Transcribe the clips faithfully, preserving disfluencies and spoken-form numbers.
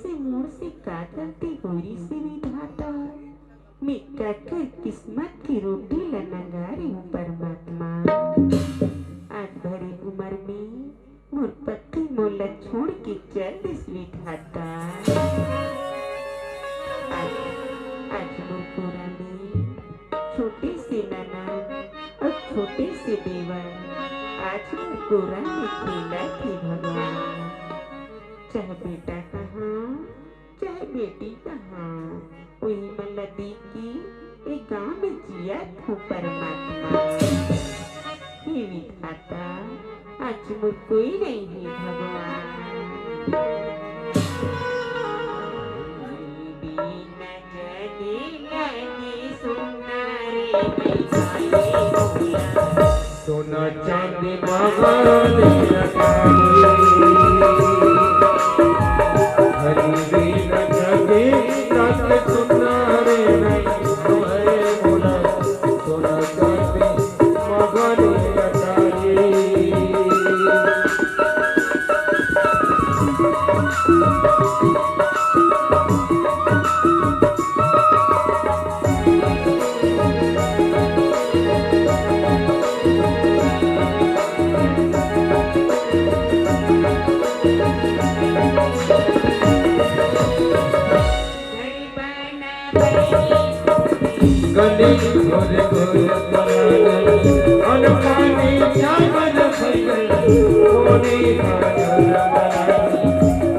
से मोर से का गलती होइस हे विधाता? मैं काकर किस्मत के रोटी ला नंगारे हूँ परमात्मा। आज भरे उमर में मोर पति मोला छोड़ के चल दिस विधाता। आज, आज मोर कोरा में छोटे से ननद अउ छोटे से देवर आज मोर कोरा में खेलत हे भगवान। चाहे बेटा कहाँ, चाहे बेटी कहाँ, उही मन ला देख के ए गाँव में जियत हूँ परमात्मा। हे विधाता, आज मोर कोई नहीं हे भगवान। बिना जगे लगे सुना रे मैया रे मोला। सोना चांदी मांगने अटारी, हरी बिन जगे रात सुना रे नहीं हमारे मोला। सोना चांदी मांगने अटारी। गली घोर घोर पलागल, अन पानी चावल फैगल, कोनी भागल मलागल,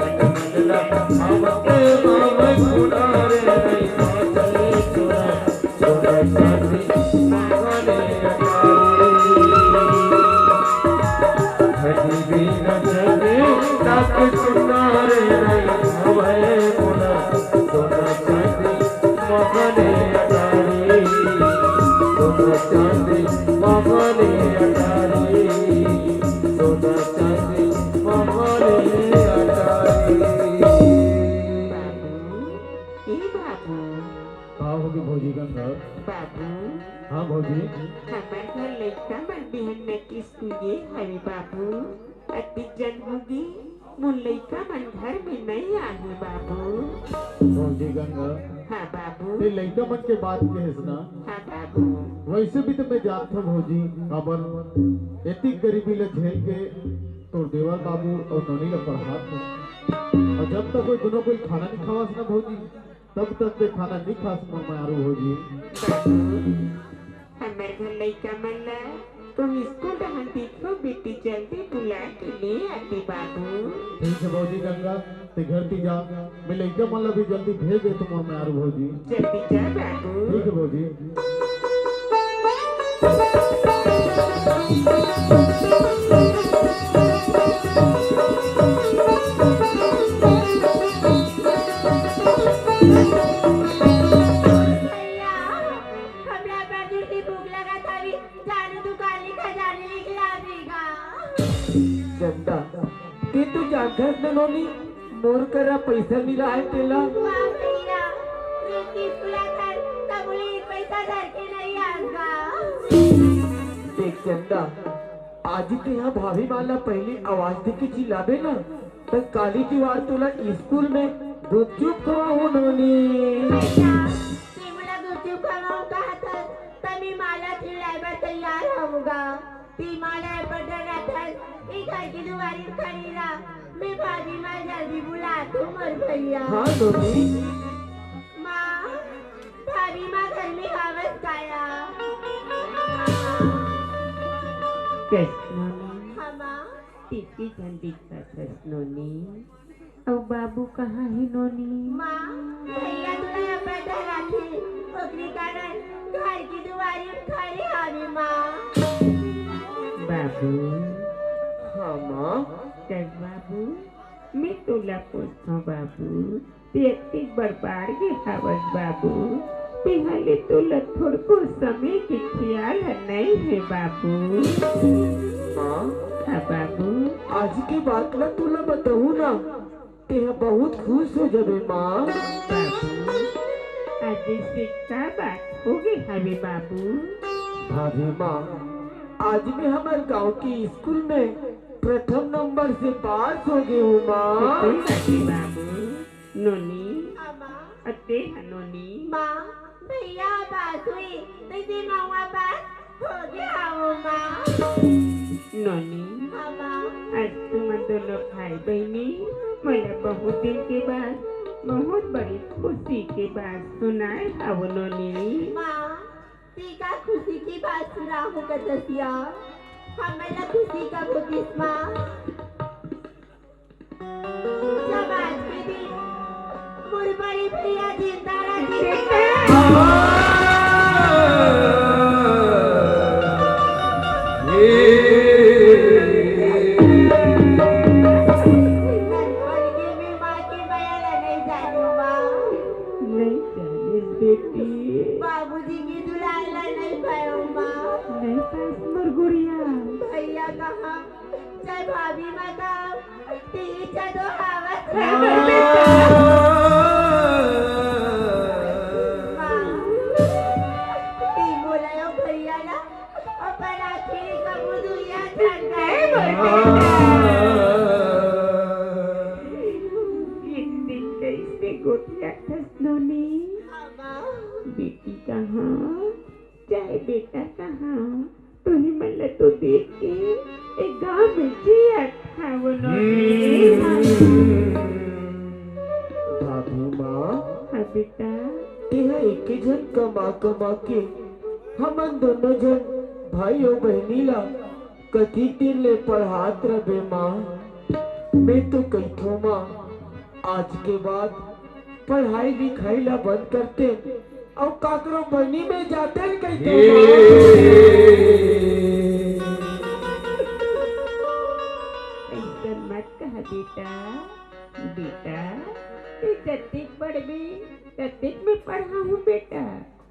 अटमन ला आवत बाबा सुनारे नहीं पाचल सुना। बाबू, ए बाबू। का होगे भौजी गंगा? बाबू। हाँ भौजी। हमर घर लइका मन बिहन में किस गे हवे बाबू, अतिक जन होगे, मोर लइका मन घर में नइ आहे बाबू। भौजी गंगा। हाँ बाबू। ते लइका मन के बात कहेस ना? हाँ बाबू। वैसे भी तो मैं जानत हूँ भौजी, काबर एतिक गरीबी ला झेल के तोर देवर बाबू अउ नोनी ला पढ़ात हूँ। अउ जब तक कोई दोनों कोई खाना नहीं खवास ना भौजी, तब तक ते खाना नहीं खास मोर मारू भौजी। बाबू, हमर घर लइका मन ला तुम स्कूल रहन देखो बेटी, जल्दी बुला के ले आते बाबू। ठीक है भौजी गंगा, ते घर ती जा, मैं लइका मन ला भी जल्दी भेज देथों मोर मारू भौजी। जल्दी जा बाबू। ठीक है भौजी। भैया, हमरा बड़ जोर के भूख लगत हवे, जानो दुकान ले खजाने लेके आ जाएगा। चंदा, ते तो जानथस न नोनी, मोर करा पैसा मिला है तेला। वाह भैया, मैं स्कूल आथन, तब ले पैसा धर के नहीं आऊंगा। देख चंदा, आज तेहा भाभी मान ला पहली आवाज दे के चिल्लाबे ना, त काली जुवार तोला स्कूल में गुपचुप खवाहूं नोनी। भैया, ते मोला गुपचुप खवाहूं कहत हस, त मैं माला चिल्लाए बर तैयार होऊंगा। ते माला ए पर डर रथन, ए घर के दुवारी म खड़ी रह, मैं भाभी मां जल्दी बुलाथों मोर भैया। हाँ नोनी। माँ, भाभी माँ घर में हावस काया? कैसे नोनी? हाँ माँ। तितली झन दिखत हस नोनी। अउ बाबू कहाँ हे नोनी? माँ, भैया तोला अपना डराथे, ओकरे कारण घर के दुवारी म खड़े हावे माँ। बाबू। हाँ माँ। चल बाबू, मैं तोला पूछथों बाबू, ते अतेक बड़ बाढ़ गे हावस बाबू, तेहा ले तोला थोड़को समय के खियाल ह नइ हे बाबू। माँ, हाँ बाबू। आज के बात ला तोला बताहूँ ना, तेहा बहुत खुश हो जाबे माँ। बाबू, आज अइसे का बात होगे हवे बाबू? भाभी माँ, आज मैं हमर गाँव के स्कूल में प्रथम नंबर से पास हो गे हूँ माँ। कोई बात नहीं बाबू। नोनी, हाँ, माँ। अते ह नोनी। माँ, भैया बात हुई, तैसे महुआ बात हो गया वो, माँ। नोनी, हाँ, माँ। आज तुमन दोनों भाई बहिनी मोला बहुत दिन के बाद बहुत बड़ी खुशी के बात सुनाए हव नोनी। माँ, ती का खुशी की बात सुनाहू कथस या? हमन ला खुशी कब होतिस, माँ? जब आज के दिन मोर बड़े भैया जिंदा रहिस। ननपन के में माँ के मया ला नहीं जानू, माँ। नहीं जानिस बेटी। बाबूजी की दुलार ला नहीं पायो, माँ। नहीं पास मोर गुड़िया। भैया कहाँ? चाहे भाभी माँ कहाँ? ती चा तो हवस। माँ, ती बोलायो भैया ला, अपन आखिरी कबूल दुनिया ठंडा। ए दिन कैसे गोठियाथस नोनी? हाँ, माँ। बेटी कहाँ? चाहे बेटा कहाँ, तुही मन ला तो देख के एक गाँव में जियत हव नोनी। भाभी माँ, हाँ बेटा। तेहा एके झन कमा कमा के हमन दोनों झन भाई अउ बहिनी ला कतिक दिन ले पढ़ात रबे माँ। मैं तो कहिथों माँ, आज के बाद पढ़ाई लिखाई ला बंद करते अउ काकरो बनी में जाते कहिथों माँ। ऐसन मत कहा बेटा। बेटा, ते जतिक पढ़बे, ततिक मैं पढ़ाहूँ बेटा।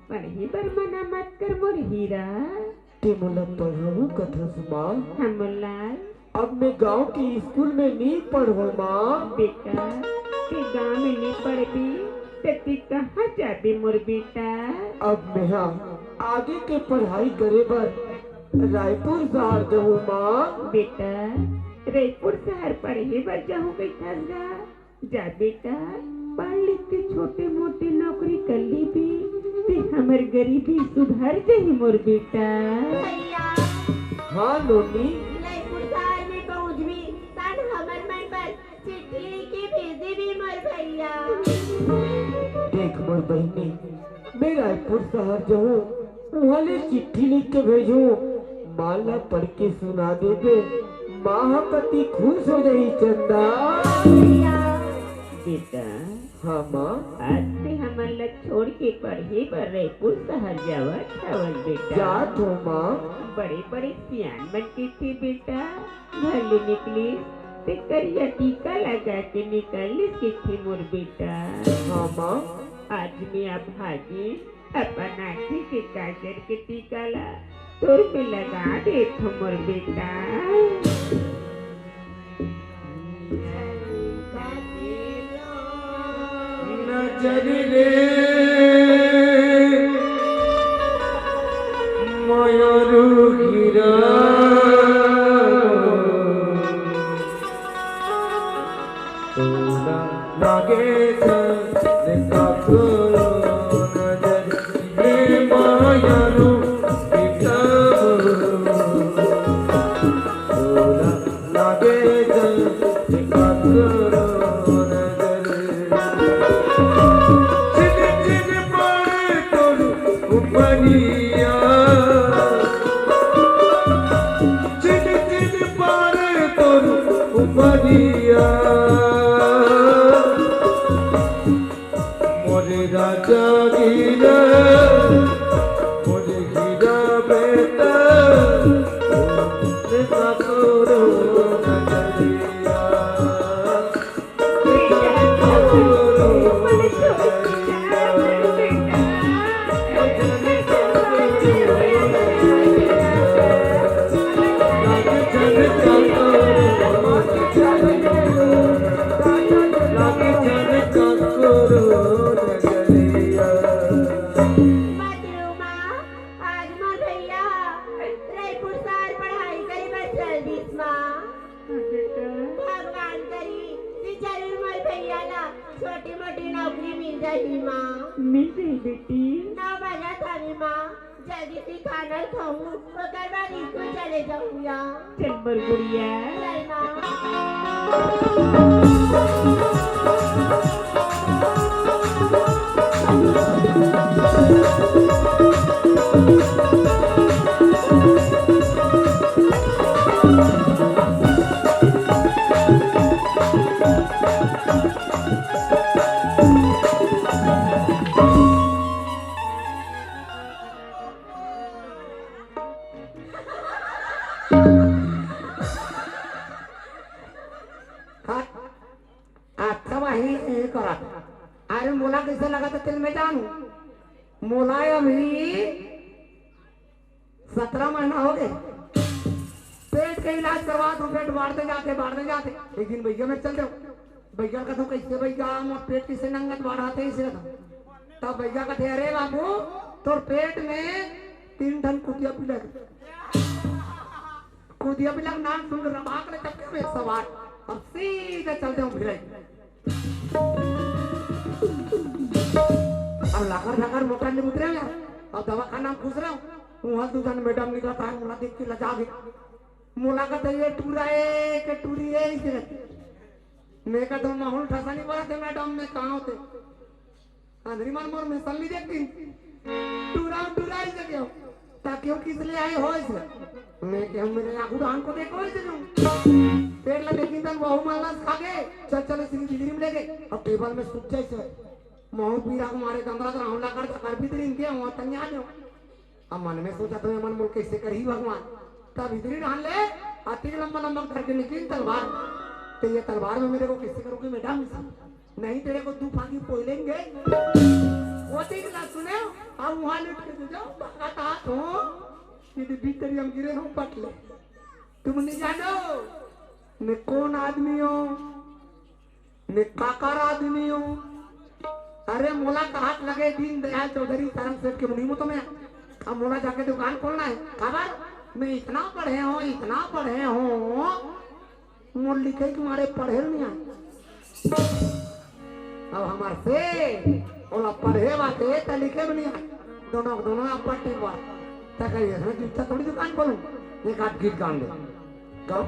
पढ़े बर मना मत कर मोर हीरा। ते मोला पढ़ाहू कथस माँ? हाँ मोर लाल। अब मैं गांव के स्कूल में नी पढ़ों माँ। बेटा, ते गांव में नी पढ़बे, त ते कहाँ जाबे मोर बेटा? अब मैं हा आगे के पढ़ाई करे बर रायपुर शहर जाहूँ माँ। बेटा, रायपुर शहर पढ़े बर जाहूँ कहिथस गा? जा बेटा, पढ़ लिख के छोटे मोटे नौकरी कर लेबे, ते हमर गरीबी सुधर जाही मोर बेटा। भैया। हाँ नोनी। रायपुर शहर में पहुँचबे, तहान हमर मन बर चिट्ठी लिख के भेज देबे मोर भैया। देख मोर बहिनी, मैं रायपुर शहर जाहूँ, उहाँ ले चिट्ठी लिख के भेजहूँ, माँ ला पढ़ के सुना देबे, माँ ह कति खुश हो जाही चंदा। बेटा, हाँ माँ। आज ते हमन ला छोड़ के पढ़े बर रायपुर शहर जावत हवस बेटा। जात हों माँ। बड़े बड़े सियान मन कहिथे बेटा, घर ले निकलिस ते करिया टीका लगा के निकलिस कहिथे मोर बेटा। हाँ माँ। आज मैं अभागिन अपन आँखी के काजर के टीका ला तोर में लगा देथों मोर बेटा। नजर रे मयूर गिरा तोला लागे जब काकरो नजर रे मयूर गिरा तोला लागे जब काकरो नजर। छिन छिन पड़े तोर उपनिया, छिन छिन पड़े तोर उपनिया। रही माँ। मिल गई बेटी। नौ बजत हवे माँ, जल्दी से खाना खाहूँ, ओकर बाद स्कूल चले जाहूँ या। चल मोर गुड़िया। चल माँ। हाँ, अच्छा वही ये करत। अरे मोला कइसे लगत हे तेला मैं जानहूँ। मोला अभी सतरा महीना होगे। पेट के इलाज करवात हँव, पेट बाढ़ते जाथे, बाढ़ते जाथे। एक दिन भैया मेर चल देव। भैया ल कथँव, कइसे भैया, मोर पेट कइसे नंगत बाढ़त हे, अइसे कथँव। तब भैया कथे, अरे बाबू, तोर पेट में तीन ठन कुतिया पिला हे। कुतिया पिला के नाम सुन के रबाक ले चक्कर में सवार। अब सीधे चल देव भिलाई। अब लाकर झाकर मोटर ले उतरेव यार, अब दवाखाना में घुस रहेव, उहाँ दू झन मैडम निकलत हे, मोला देख के लजा गे। मोला कथे, ये टूरा ए के टूरी ए, अइसे कथे। मैं कथँव, माहूल ठसा नइ परत हे मैडम, मैं कहाँ होते? अंधरी मन मोर में सल्ली देखती। टूरा, टूरा अइसे कथे। त कहेव किस ले आए हो अइसे? मैं कहेव मेरे आगू डहन को देखो अइसे कहेव। पेट ला देखिन तहन वहू मन ला खा गे। चल, चल, इसी भीतरी में ले गे। अब टेबल में सुत जाइस हे। महूँ पीरा के मारे दंदरा तो हमला कर, कर भीतरी में गे, उहाँ तक नइ आ जाओ। अब मन में सोचत हँव, एमन मोला कइसे करही भगवान। तब भीतरी डहन ले अतिक लंबा लंबा करके निकलिन तलवार। तो ये तलवार में मेरे को किससे करोगे मैडम? नहीं, तेरे को दू फांकी पोई लेंगे। वो देख ना सुने, अब उहाँ लेट के दे जाओ, भागत हाथ हो, यदि भीतरी हम गिरे हो पट ले। तुम नहीं जानो मैं कौन आदमी हूँ, मैं काकर आदमी हूँ। अरे मोला कहात लगे दीनदयाल चौधरी तरम सेठ के मुनीम तो मैं, अब मोला जाके दुकान खोलना हे। काबर? मैं इतना पढ़े हँव, इतना पढ़े हँव, मोर लिखे के मारे पढ़े ल नइ आए। अब हमर से ओला पढ़े बाते त लिखे भी नइ आए। दोनों, दोनों आप पट्टी पर। त कहिए, मैं जूता थोड़ी दुकान खोलूँ, एक आध गीत गान दे। गाओ।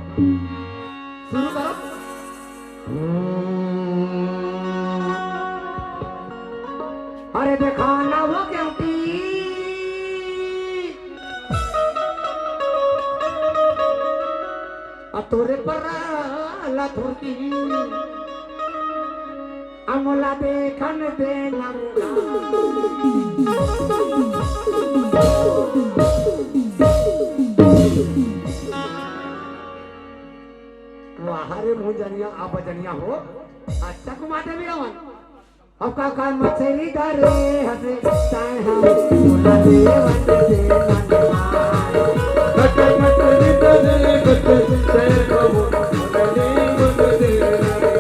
शुरू करो। अरे देखा ना वो क्यों आ तोरे पर ला थुरकी, अमला देखन दे नंगा। वाह रे मुँह जनिया, अब जनिया हो। अच्छा कुमार देवी रावण। अब काका मछरी धरे हसे, ताय हम बोला देवन दे मनमान। काका मछरी धरे हसे, ताय हम बोला देवन दे मनमान।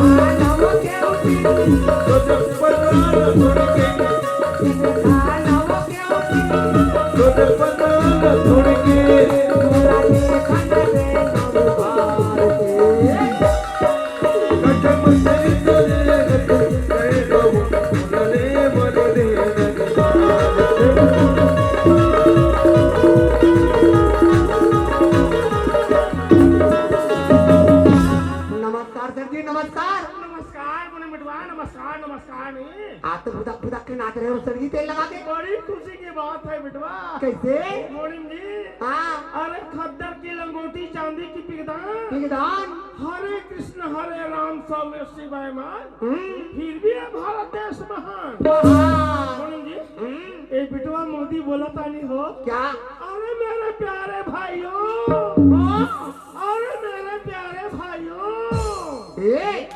मानव के उठी, तो जब पता न छोड़ के, मानव के उठी, तो जब पता न छोड़ के, बोला दे खंड दे नंदुबार के। नमस्कार सर जी, नमस्कार। नमस्कार, मोने मिठवा, नमस्कार, नमस्कार नहीं। आप तो फुदक फुदक के नाच रहे हो सर जी, तेल लगा के। बड़ी खुशी की बात है मिठवा। कैसे? मोनिम जी। हाँ। अरे खद्दर की लंगोटी चांदी की पिगदान। पिगदान। हरे कृष्ण हरे राम सौम्य शिवाय मान। हम्म। फिर भी है भारत देश महान। महान। मोनिम जी। हम्म। ए बिटवा मोदी बोला तानी हो। क्या? अरे मेरे प्यारे भाइयों। हाँ। अरे मेरे प्यारे भाइयों। ए,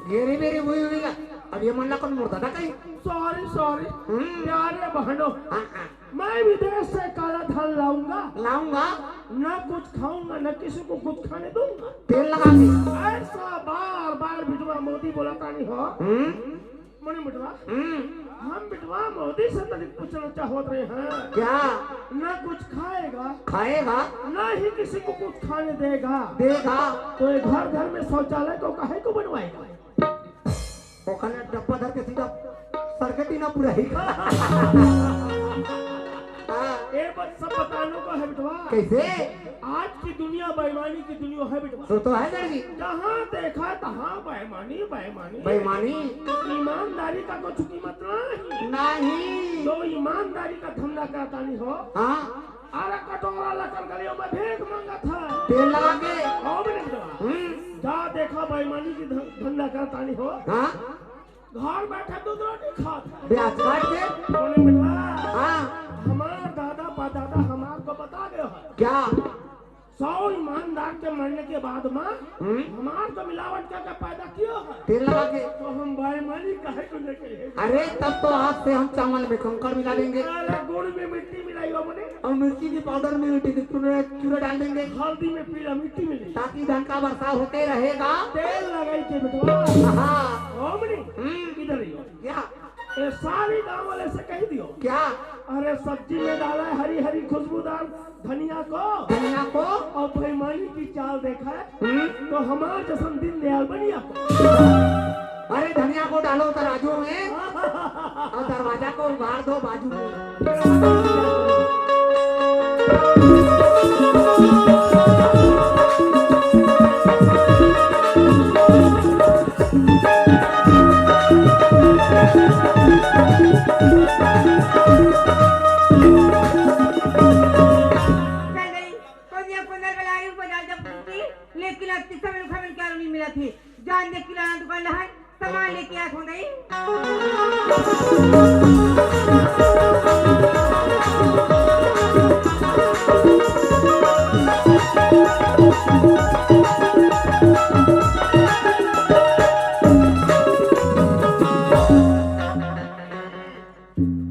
घेरी बेरी हुई हुई ना। अब ये मन ला कौन मुर्दा था कहीं? Sorry, sorry। हम्म। प्यारे बहनों, हाँ, हाँ। मैं विदेश से काला धन लाऊंगा। लाऊंगा। ना कुछ खाऊंगा, ना किसी को कुछ खाने दूंगा। तेल लगा के। ऐसा बार बार बिटवा मोदी बोला तानी हो। हम्म। मोने बिटवा, हम्म। हम बिटवा मोदी से तनिक पूछना चाहत रहे हैं। क्या? ना कुछ खाएगा, खाएगा? ना ही किसी को कुछ खाने देगा। देगा? तो ये घर घर में शौचालय को काहे को बनवाएगा? ओखर डब्बा धर के सीधा सरकटी ना पूरा ही। हाँ। ए बात सब बताने को है बेटवा। कैसे? आज की दुनिया बेईमानी की दुनिया है बेटवा। सो तो है लड़की। जहाँ देखा तहाँ बेईमानी, बेईमानी। बेईमानी। ईमानदारी का कुछ कीमत नहीं। नहीं। जो ईमानदारी का धंधा करता नहीं हो। हाँ। अरे कटोरा लकड़ गलियों में भीख मांगा था। तेल लगा के। आओ बेटा। हम्म। जा देखा बेईमानी की धं-, धंधा करता नहीं हो। हाँ। घर बैठे दूध रोटी खात है। ब्याज काट के। बोले बेटा। हाँ। हमार दादा परदादा हमार को बता दे है। क्या? सौ ईमानदार के मरने के बाद में हम्म। हमार तो मिलावट करके पैदा किया है। तेल लगा के। तो हम बेईमानी काहे को लेके है? अरे तब तो आज से हम चावल में कंकड़ मिला देंगे। अरे गुड़ में मिट्टी मिलाई हो मने। और मिर्ची के पाउडर में मिट्टी के चूरा, चूरा डाल देंगे। हल्दी में पीला मिट्टी मिली। ताकि धन का वर्षा होते रहेगा। तेल लगाई के बेटवा। हाँ। हो मने। हम्म। इधर ही हो। क्या? ए सारी गांव वाले से कह दियो। क्या? अरे सब्जी में डाला है हरी हरी खुशबूदार धनिया को। धनिया को? और बेईमानी की चाल देखा है हम्म। तो हमार जैसन दीनदयाल बनिया को। अरे धनिया को डालो तराजू में और दरवाजा को उघार दो बाजू में। चल गई। कोनिया कुंदल बलाई, बाजार जब पहुंची, लेकिन आज तीसरा में रुखा में क्या नहीं मिला थी। जान दे किराना दुकान है, सामान लेके आ हो गई।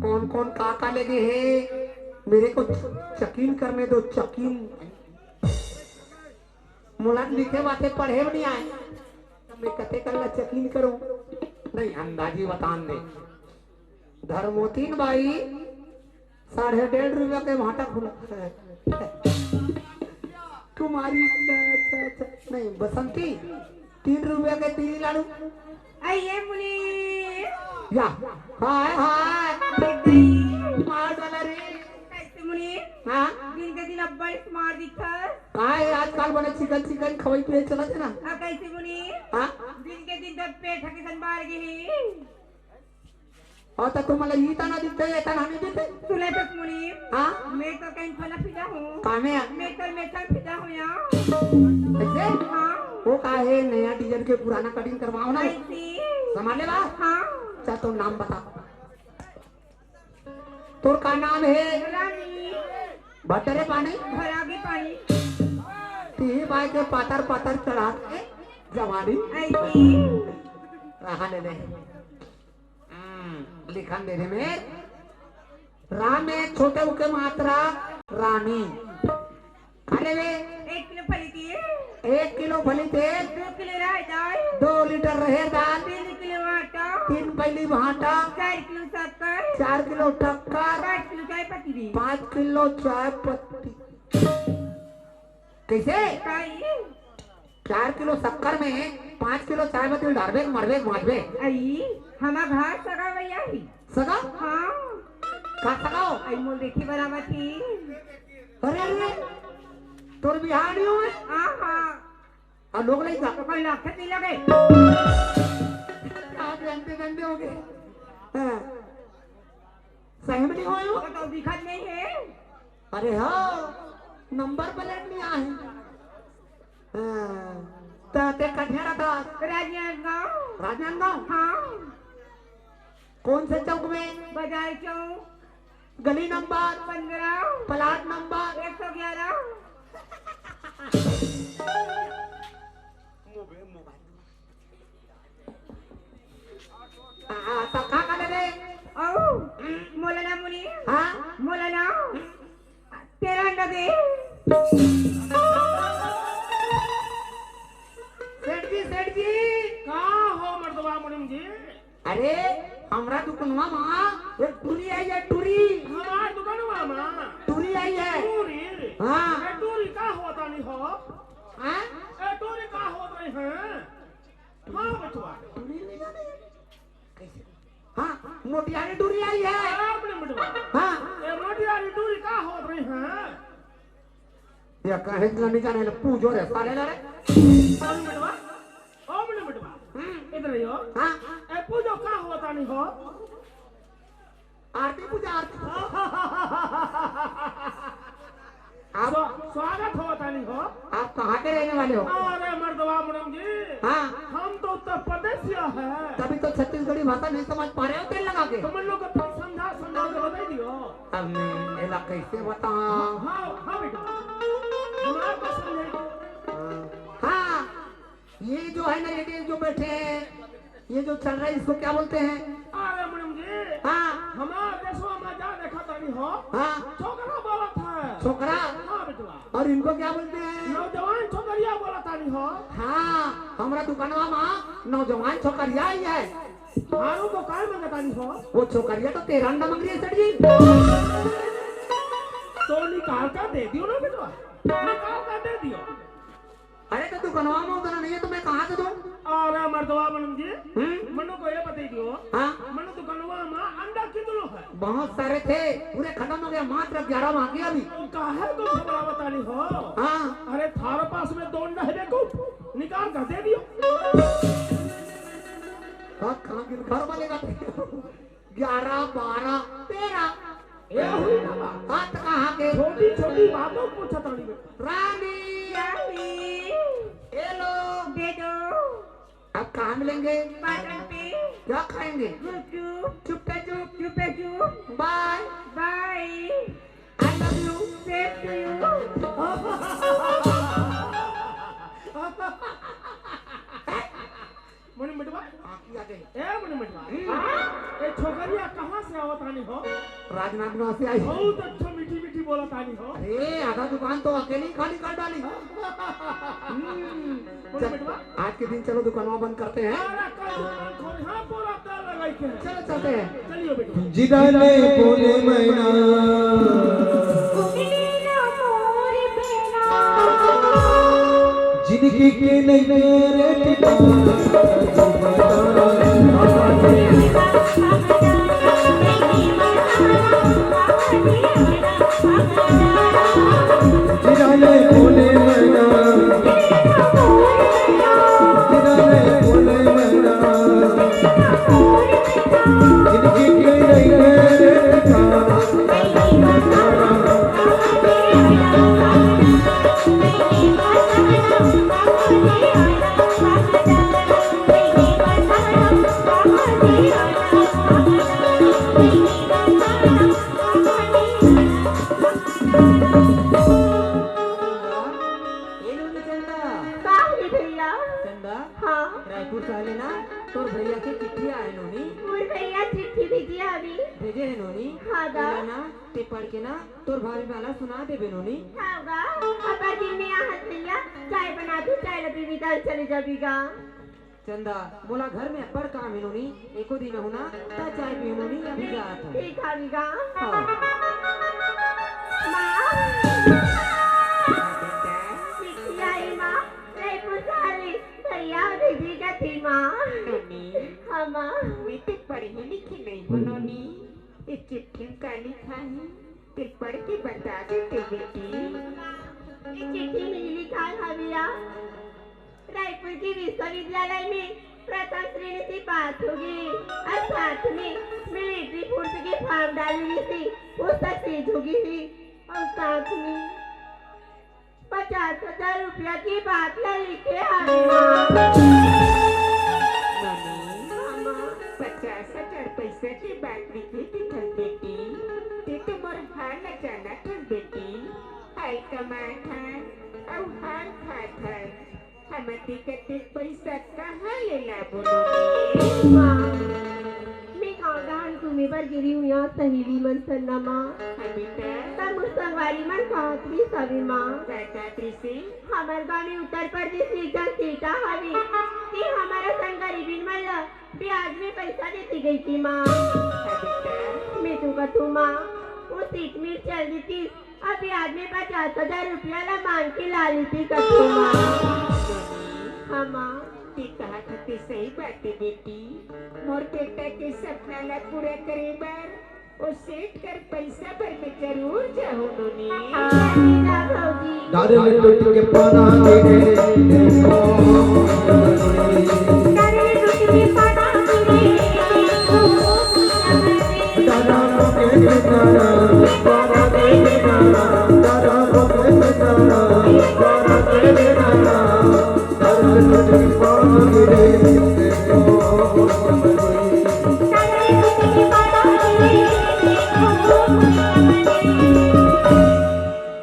कौन कौन का का लगे है, मेरे को चकिन करने दो, चकिन। मोला लिखे बाते पढ़े भी नहीं आए, तो मैं कते कर ला चकिन करूं? नहीं, अंदाजी बतान दे। धर्मोतीन बाई साढ़े डेढ़ रुपया के भाटा खुला। तुम्हारी अच्छा, अच्छा, अच्छा। नहीं, बसंती, तीन रुपया के तीन लाडू। आइए मुनीम। या, हाय, हाय। मार डाला रे। कैसे मुनीम? हाँ? दिन के दिन अब्बड़ smart दिखत। काय आजकल बने चिकन, चिकन खवाई पिए चलत है ना? आ, कैसे मुनीम? हाँ? दिन के दिन तो पेट हके सन बाढ़ गई। और तो तुम मतलब ई तना दिखते, ये तना नहीं दिखते। सुने तो मुनीम। हाँ? मैं तो कहीं फला फिदा हूँ। कामे? मैं तो मेथन फिदा हूँ यहाँ। कैसे? हाँ। वो का है, नया डिजाइन के पुराना कटिंग करवाओ ना। ऐसी। संभाले बा? हाँ। चल, तो नाम बता। तोर का नाम है? रानी। भटरे पानी? भरागे पानी। तीही बाई के पातर पातर चढ़ा के जवानी। ऐसी। रहा ले ले। हम्म, लिखन दे दे में। राम में छोटे उके मात्रा रानी। खा लेवे। एक किलो फली तेल। एक किलो फली तेल। दो किलो राय दाल। दो लीटर रहेर दाल। तीन किलो आटा। तीन पैली भाटा। चार किलो शक्कर। चार किलो शक्कर। पाँच किलो चाय पत्ती दी। पाँच किलो चाय पत्ती। कैसे? काई? चार किलो शक्कर में पाँच किलो चाय पत्ती डारबे, मरबे, मारबे। आई, हमार घर सगा भैया ही। सगा? हाँ। का सगा हो? आई मोल देखी बराबर थी। अरे, अरे, तोर बिहाव नहीं हुए? हाँ, हाँ। और लोग नहीं का? तो कोई लाख नहीं लगे। आप जानते जानते हो गए। हाँ। सही में नहीं हुए हो? वो तो दिखत नहीं है। अरे हाँ, नंबर प्लेट नहीं आए। हाँ, तो ते कठिया रहता? राजनांदगांव। राजनांदगांव? हाँ। कौन से चौक में? बाजार चौक। गली नंबर? पन्द्रह। Plot number? एक सौ ग्यारह। हाँ, तो का करे रे? औ, मोला ना मुनी। हाँ? मोला ना। तेरा अंडा दे। सेठ जी, सेठ जी। का हो मर्दवा मुनीम जी? अरे, हमरा दुकनवा मा एक टुरी आई है, टुरी। हमार दुकनवा मा? टुरी आई है। टुरी? हाँ। अरे, यारी डूरी आई है। अरे, अपने मिटवा। हाँ। ए, मोटी यारी डूरी का होत रही है? या कहे इतना नहीं जाने ले, पूजो रे, साले ला रे। ओ मिटवा, ओ मिटवा, हम्म। इधर ही हो। हाँ। ए, पूजो का होता नहीं हो? आरती पूजा, आरती। आप स्वा-, स्वागत होता नहीं हो। आप कहाँ के रहने वाले हो? अरे मर्दवा मुड़म जी, हाँ। हम तो उत्तर प्रदेश से हैं। तभी तो छत्तीसगढ़ी भाषा नहीं समझ पा रहे हो तेल लगा के। तो मन लोग को समझा, समझा के बताई दियो। अब मैं एला कैसे बताऊं? हाँ, हाँ बेटा, हमारे को समझाई। हाँ, हाँ, ये जो है ना, ये जो बैठे हैं, ये जो चल रहा है, इसको क्या बोलते हैं? अरे मैडम जी, हाँ। हमारे देशवा में जा देखा तानी हो, हाँ। छोकरा बोलत है। छोकरा? हाँ बेटवा। और इनको क्या बोलते हैं? नौजवान छोकरिया बोलत तानी हो। हाँ, हमरा दुकानवा में नौजवान छोकरिया आई है। हारू को काय मांगत तानी हो? वो छोकरिया तो तेरा अंडा मांग रही है सेठ जी। तो निकाल कर दे दियो ना बेटवा, निकाल कर दे दियो। अरे तो दुकानवा में उतना नहीं है तो मैं कहाँ से दूं? अरे मर्दवा मैडम जी, हम्म? मनु को ये बताई दियो। हाँ? मनु दुकानवा में अंडा कितनो है? बहुत सारे थे, पूरे खत्म हो गया, मात्र ग्यारह बाकी अभी। तो काहे को घबरावत तानी हो? हाँ। अरे थारे पास में दो अंडा है बेवकूफ, निकाल कर दे दियो। हाँ, कहाँ गिर घर बनेगा? ग्यारह, बारह, तेरह। ए हुई ना बात। बात कहाँ के? छोटी छोटी बातों पूछत तानी बेटा। रानी। रानी। हेलो। दे दो। अब कहाँ मिलेंगे? बाटन पे। क्या खाएंगे? गुपचुप। चुप्पे चुप। चुप्पे चुप। बाय। बाय। I love you। Same to you। मुनि मिटवा। आँखी आ गई। ए मुनि मिटवा। हम्म। ए छोकरिया कहाँ से आवत तानी हो? राजनांदगांव से आई। बहुत अच्छा मीठी मीठी बोलत तानी हो। अरे आधा दुकान तो अकेले ही खाली कर डाली। हम्म। मुनि चल, मिटवा। आज के दिन चलो दुकानवा बंद करते हैं। अरे कल दुकान खोल, हाँ, पूरा ताला लगाई के। चलो चलते हैं। चलियो बेटा। जिदा ले बोले मैना। जिंदगी के नैया रे ठिकाना। जिदा ले बोले मैना। जिदा ले बोले मैना। जिंदगी के नैया रे ठिकाना। ए नोनी चंदा। का होगे भैया? चंदा, हाँ। रायपुर से आले ना, तोर भैया के चिट्ठी आए नोनी। मोर भैया चिट्ठी भेजे हवे। भेजे हे नोनी। हाँ दा। एला ना, ते पढ़ के ना, तोर भाभी मन ला सुना देबे नोनी। हाँ गा, अब्बड़ दिन में आहत भैया, चाय बना दू, चाय ला पीबी गा, चले जाबी गा। चंदा, मोला घर में अब्बड़ काम हे नोनी, एको दिन आहूँ ना, त चाय पीहूँ नोनी, अभी जात हूँ। ठीक हे, अभी गा। हाँ। माँ। हाँ बेटा। चिट्ठी आई माँ, रायपुर से आली, भैया भेजी कथे माँ। नोनी। हाँ माँ। मैं तो पढ़ी लिखी नहीं हूँ नोनी, ये चिट्ठी में का लिखा हे? ते पढ़ के बता दे ते बेटी। ये चिट्ठी में लिखा हे भैया, रायपुर के विश्वविद्यालय में प्रथम श्रेणी से पास होगे अउ साथ में मिलिट्री फोर्स के फॉर्म डाले रिहिसे, वो सक्सेस होगे हे अउ साथ में पचास हजार रुपया के बात ला लिखे हवे माँ। मम्मी, हाँ माँ। पचास हजार पैसा के बात लिखे दिखल बेटी, ते तो मोर हाल ला जानत हस बेटी। हाल कमात हन अउ हाल खात हन। हमर तीर अतेक पइसा कहाँ ले लाबो नोनी? माँ, मैं गाँव डहर घूमे बर गे रेहेंव, इहाँ सहेली मन संग ना माँ। हाँ बेटा। त मोर संगवारी मन कहत रिहिस हवे माँ। का कहत रिहिसे? हमर गाँव में उत्तर प्रदेश में एक झन सेठा हवे, ते हमर असन गरीबिन मन ला ब्याज में पइसा देथे कहिके माँ। हाँ बेटा। मैं तो कथों माँ, वो सेठ मेर चल देतिस, अभी आदमी पचास हजार रुपया ला मांग के ला लेती कथों माँ। हाँ माँ। ते कहत हते सही बात हे बेटी, मोर बेटा के सपना ला पूरा करे बर ओ सेठ कर पैसा बर मैं जरूर जाहूं नोनी। दारू में टूट के पाना गिरे। दारू में टूट के पाना गिरे। दारू में टूट के पाना गिरे।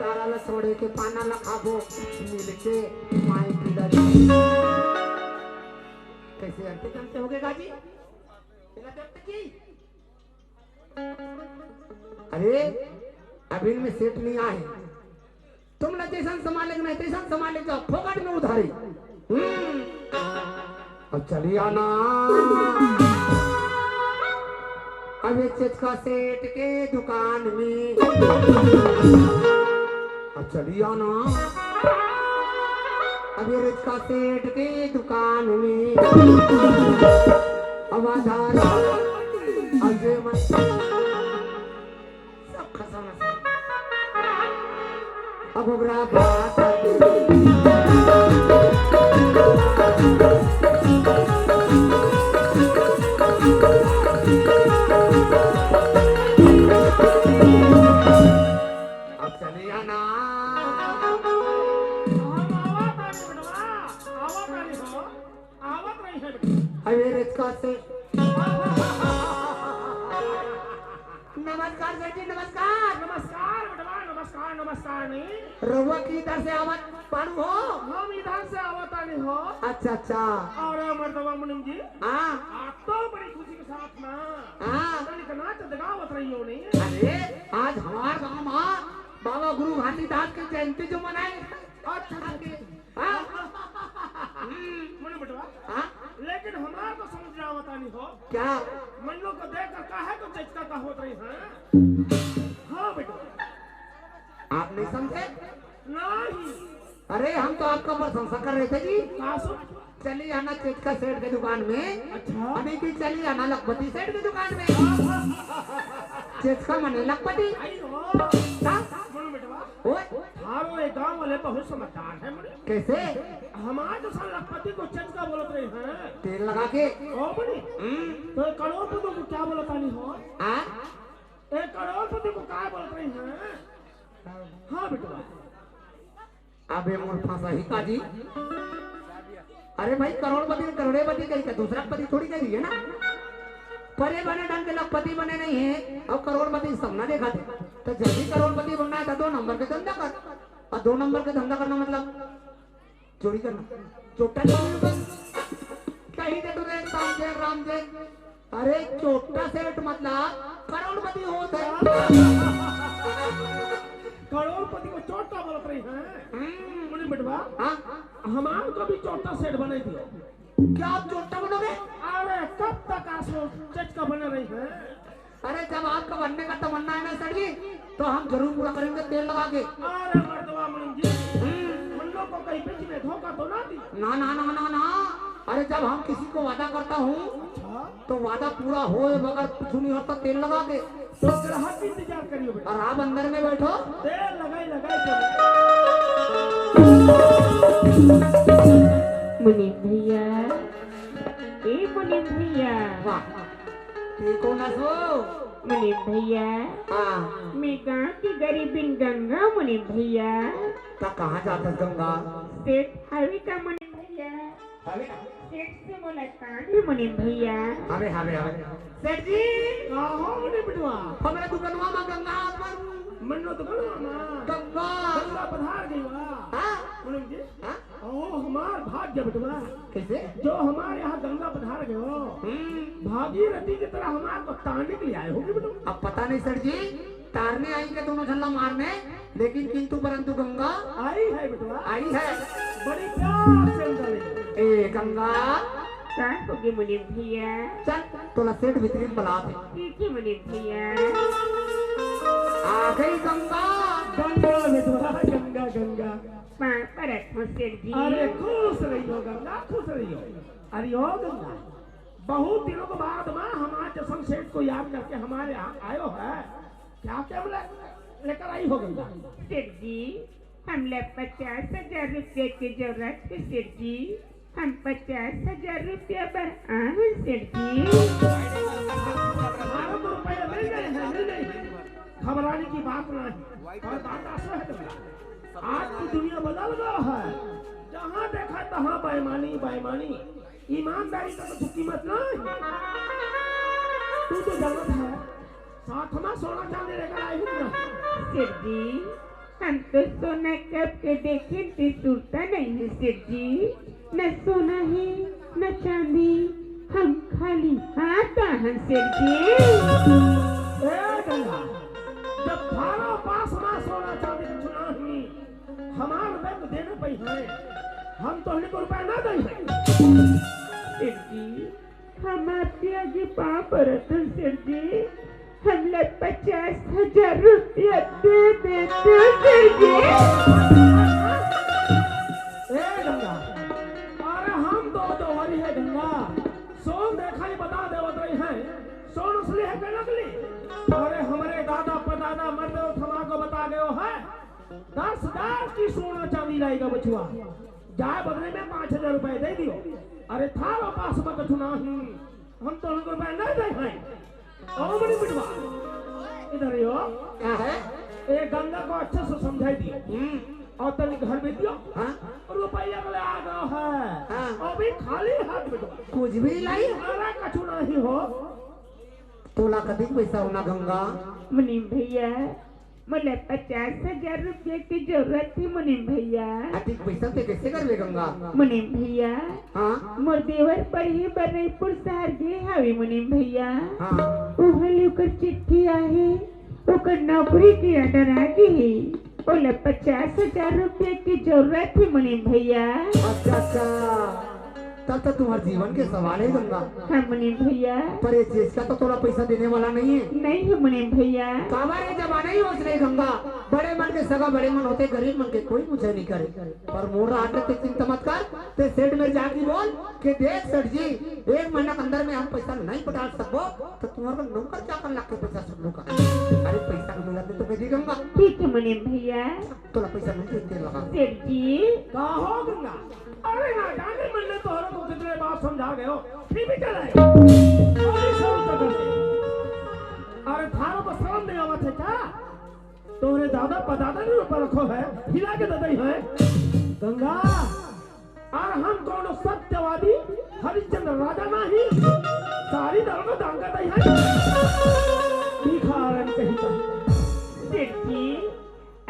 तारा ला छोड़े के पाना ला खाबो, मिलके माई पिता जी। कैसे अंते अंते हो गए गाजी? बिना जब तक की अरे, अभी इनमें सेठ नहीं आए। तुम ना जैसन सामान लेके नहीं, तैसन सामान लेके जाओ, फोकट में उधारी। हम्म। अब चली आना। अबे चेचका सेठ के दुकान में। अब चली आना। अबे रिचका सेठ के दुकान में। अब आधार। अब ये मन। सब खसम है। अब ओकरा बात। अब चलिया ना। हम आवत आनी बेटवा, आवत आनी हो, आवत रही है बेटवा। अरे रिचका से। नमस्कार सेठ जी, नमस्कार। नमस्कार बेटवा, नमस्कार, नमस्कार नहीं। रउआ किधर से आवत पाड़ू हो? हम इधर से आवत आनी हो। अच्छा, अच्छा। और मर्दवा मुनीम जी, हाँ। आप तो बड़ी खुशी के साथ ना हाँ। तनिक नाच दगावत रही हो नहीं? अरे, आज हमार गांव में बाबा गुरु घासीदास के जयंती जो मनाए। अच्छा, अच्छा, अच्छा। हाँ? हम्म। मुनीम बेटवा, हाँ? लेकिन हमार तो समझ में आवत आनी हो। क्या? मन लोग को देख कर काहे को चेचका का होत रही है? हाँ बेटा। आप नहीं समझे? नहीं। अरे, हम तो आपका प्रशंसा कर रहे थे जी। का सो? चली आना चेचका सेठ के दुकान में। अच्छा। अभी की चली आना लखपति सेठ के दुकान में। चेचका मने लखपति। आई हो। का? मुनीम बेटवा। ओए। थारो ये गांव वाले बहुत समझदार है मुनीम। कैसे? हमार जैसा लखपति को चेचका बोलत रहे हैं। तेल लगा के। ओ मुनीम। हम्म। तो करोड़पति को क्या बोलत आनी हो? हाँ? ए करोड़पति को का बोलत रहे हैं? हाँ बेटवा। अबे मोर फंसा ही का जी। अरे भाई, करोड़पति ने करोड़ेपति कही का, दूसरा पति थोड़ी कही है ना। परे बने ढंग के लखपति बने नहीं है, अब करोड़पति सपना देखा थे। तो जल्दी करोड़पति बनना है तो दो नंबर के धंधा कर। और दो नंबर के धंधा करना मतलब चोरी करना। चोट्टा चोरी कर। कहीं दे तूने राम दे, राम दे। अरे चोट्टा सेठ मतलब करोड़पति होत है। करोड़पति को चोट्टा बोलत रही है। हम्म। मुनीम बेटवा, हाँ? हमार को भी चोट्टा सेठ बने दियो। क्या आप चोट्टा बनोगे? अरे कब तक आसो चेचका बने रही है? अरे जब आपका बनने का तमन्ना है ना सेठ जी, तो हम जरूर पूरा करेंगे तेल लगा के। अरे मर्दवा मुनीम जी, हम्म। हम लोग को कहीं बीच में धोखा तो ना दी? ना, ना, ना, ना, ना। अरे जब हम किसी को वादा करता हूँ, अच्छा। तो वादा पूरा होए बगैर कुछ नहीं होता, तेल लगा के। तो ग्राहक की इंतजार करियो बेटा। और आप अंदर में बैठो। तेल लगाई, लगाई चलो। मुनीम भैया, ए मुनीम भैया। वाह, ठीक हो ना सो? मुनीम भैया। हाँ। मैं गांव की गरीबिन गंगा मुनीम भैया। त कहाँ जात हस गंगा? सेठ हवे का मुनीम भैया? हवे ना? सेठ से मुलाकात हे मुनीम भैया। हवे, हवे, हवे। सेठ जी। का हो मुनीम बेटवा? हमरे दुकनवा में गंगा अपन। मन्नो दुकनवा में? गंगा। गंगा पधार गई बा। हाँ? मुनीम जी। हाँ? ओ, हमार भाग्य बेटवा। कैसे? जो हमारे यहाँ गंगा पधार गए हो, हम्म। भागीरथी की तरह हमार को तारने के लिए आए होगे बेटवा। अब पता नहीं सेठ जी, तारने आई के दोनों झल्ला मारने, लेकिन किंतु परंतु गंगा आई है बेटवा। आई है। बड़ी प्यार से अंदर ले। ए गंगा। का होगे मुनीम भैया? चल, तोला सेठ भीतरी में बलात हे। ठीक है मुनीम भैया। आ गई गंगा। गंगा बेटवा, गंगा, गंगा। पाँव परत हँव सेठ जी। अरे खुश रहियो गंगा, खुश रहियो। अरे ओ गंगा, बहुत दिनों के बाद माँ हमारे जैसन सेठ को याद करके हमारे यहाँ आयो है। क्या क्या ले-, लेकर आई हो गंगा? सेठ जी, हमला पचास हजार रुपया के जरूरत हे सेठ जी। हम पचास हजार रुपया बर आए हन सेठ जी। अठारह सौ रुपया मिल गए हैं, मिल गए हैं। घबराने की बात नहीं। और बात ऐसा है गंगा, आज की दुनिया बदल गया है। जहाँ देखा तहाँ बेईमानी, बेईमानी। ईमानदारी का तो कीमत नहीं। तू तो जानत है, साथ में सोना चांदी लेकर आई हूँ ना। सेठ जी, हम तो सोना कब के देखे थे, सुरता नहीं है सेठ जी। न सोना है, न चांदी, हम खाली हाथ आए हन सेठ जी। ए गंगा, जब थारा पास ना सोना चांदी कुछ ना ही, हमार बैंक देने पई है, हम तोहनी को रुपया ना दे है। सेठ जी, हम आपके आगे पाँव परत हन सेठ जी, हमला पचास हजार रुपया दे देते सेठ जी। ए गंगा, अरे हम तो जौहरी है गंगा, सोन देखा ही बता देवत रही है, सोन असली है कि नकली? अरे हमरे दादा परदादा मरते वक्त हमार को बता गयो है, दस हजार की सोना चांदी लाएगा बचवा, जाए बदले में पाँच हजार रुपए दे दियो। अरे थारो पास में कछु ना ही, हम तो उनको रुपए नहीं दे हैं। ओ मनी बिटवा, इधर ही हो। क्या है? ए गंगा को अच्छे से समझाई दियो। हम्म। और तनी घर में दियो। हाँ? और रुपया अगले आ गयो है। हाँ। अभी खाली हाथ बिटवा। कुछ भी नहीं लाई? अरे कछु नहीं हो। तोला कतिक पैसा होना गंगा? मुनीम भैया, मोला पचास हजार रुपया के जरूरत हे मुनीम भैया। अतिक पैसा ते कैसे करबे गंगा? मुनीम भैया, हाँ? मोर देवर पढ़े बर रईपुर शहर गे हवे मुनीम भैया। हाँ। उहाँ ले ओकर चिट्ठी आहे, ओकर नौकरी के order आ गे हे। ओला पचास हजार रुपया के जरूरत हे मुनीम भैया। अच्छा, अच्छा। तब तो तुम्हार जीवन के सवाल हे गंगा। हाँ मुनीम भैया। पर ये चीज का तो तोला पैसा देने वाला नहीं है। नहीं है मुनीम भैया। काबर ये जमाना ही होच नहीं गंगा, बड़े मन के सगा बड़े मन होते, गरीब मन के कोई पूछे नहीं करे। पर मोर रात ते चिंता मत कर, ते सेठ में जाके बोल कि देख सेठ जी, एक महीना के अंदर में हम पैसा नहीं पटा सकबो, तो तुम्हारे को नौकर चाकर लाग के पैसा सब लोग का। अरे पैसा के मिला तो मैं दे दूंगा। ठीक है मुनीम भैया। तोला पैसा नहीं दे, तेल लगा। सेठ जी। का हो गंगा? अरे ना जाने मन ने तोहरे को कितने बार समझा गयो, फिर भी चला है। अरे शर्म तो कर। अरे थारो को शर्म नहीं आवत है क्या? तोरे दादा पदादा ने ऊपर रखो है, हिला के दे दई है। गंगा, अरे हम कोनो सत्यवादी हरिश्चंद्र राजा नहीं, सारी धर्म दान कर दई है। भिखारन कहीं का। सेठ जी,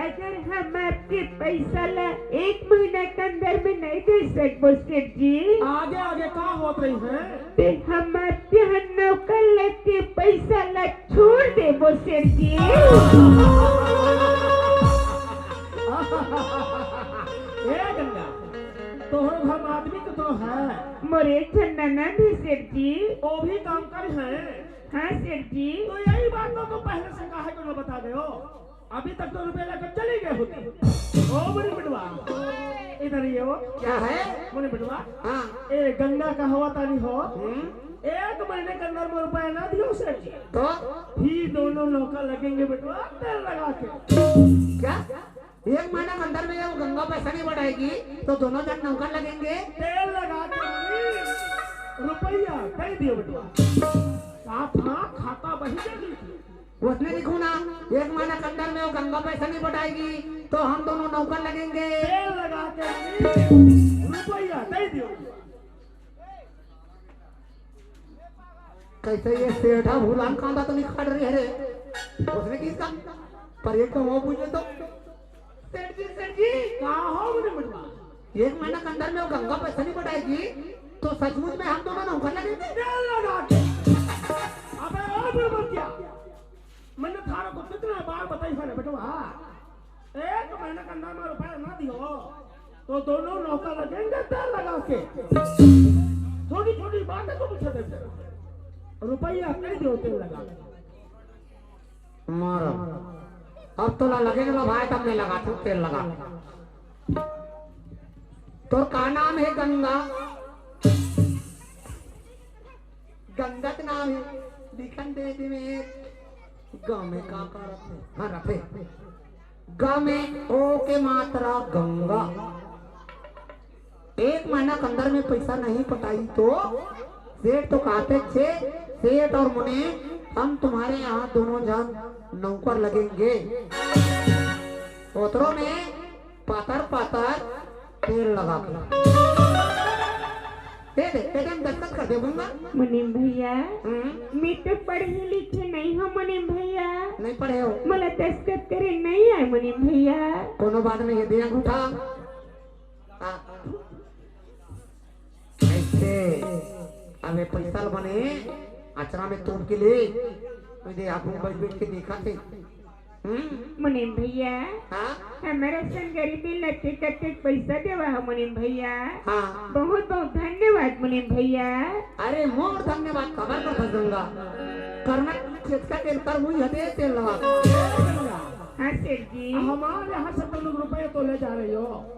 अगर हम आपके पैसा ला एक महीना के अंदर में नहीं दे सकबो सेठ जी, आगे आगे का होत रही है? ते हम आपके यहाँ नौकर लग के पैसा ला छोड़ देबो सेठ जी। ए गंगा, तोहरो घर में आदमी कितनो है? मोरे एक ठन ननद है सेठ जी। वो भी काम कर है? हाँ सेठ जी। तो यही बात तो तुम पहले से काहे को न बता गए हो? अभी तक तो रुपया लेकर चली गए होती। ओ मुनी बिटवा, इधर ये हो। क्या है? मुनी बिटवा। हाँ। ए गंगा का हवा तानी हो। हम्म। एक महीने के अंदर में रुपया ना दियो सेठ जी। तो? फिर दोनों नौकर लगेंगे बिटवा, तेल लगा के। क्या? एक महीना के अंदर में वो गंगा पैसा नहीं बढ़ाएगी, तो दोनों जन नौकर लगेंगे। तेल लगा के मुनी, रुपया दे दियो बिटवा। साथ हाँ खाता वही दे दीजिए। उसने लिखो ना, एक महीना के अंदर में वो गंगा पैसा नहीं पटाएगी, तो हम दोनों नौकर लगेंगे। तेल लगा के नहीं, रुपया दे दियो। कैसे ये सेठा भूलान कांदा तो नहीं काट रही है रे? उसने किसका? पर एक तो वो पूछे तो। सेठ जी, सेठ जी। का हो मुनी बिटवा? एक महीना के अंदर में वो गंगा पैसा नहीं पटाएगी, तो सचमुच में हम दोनों नौकर लगेंगे। तेल लगा के। अबे ओ बुड़बक क्या? मैंने थारा को कितने बार बताई है ना बेटवा, एक महीना के अंदर में रुपया ना दियो, तो दोनों नौकर लगेंगे तेल लगा के। छोटी छोटी बातें को पूछे देते, रुपया नहीं दियो तेल लगा के। मारो। अब तोला लगे ना भाई, तब मैं लगाथंव, तेल लगा। तोर का नाम हे? गंगा। गंगा के नाम हे। लिखन दे दे में ग में का का रथे? हाँ, रथे। ग में ओ के मात्रा गंगा। एक महीना के अंदर में पैसा नहीं पटाई तो सेठ तो कहते छे, "सेठ और मुनीम, हम तुम्हारे यहाँ दोनों जन नौकर लगेंगे।" ओतरो में पातर पातर तेल लगा के दे दे, एदे में दस्तखत कर दे, गंगा। मुनीम भैया, हम्म। मैं तो पढ़े लिखे नहीं हंव मुनीम भैया। नहीं पढ़े हो? मोला दस्तखत करे नहीं आय मुनीम भैया। कोनो बात नहीं हे, दे अंगूठा। हाँ। ऐसे, अब ये पैसा ल बने अचरा में तोप के ले, ओदे आगू में बैठ बैठ के देखथे। हम्म? मुनीम भैया, हाँ? हमर असन गरीब मन ल कतेक कतेक पैसा देवा हो मुनीम भैया। हाँ। बहुत बहुत धन्यवाद मुनीम भैया। अरे मोर धन्यवाद काबर करथस गंगा? करना चेचका के कर मुई हदे तेल लगा। हाँ सेठ जी। हमारे यहाँ से तुम लोग रुपये तो ले जा रहे हो,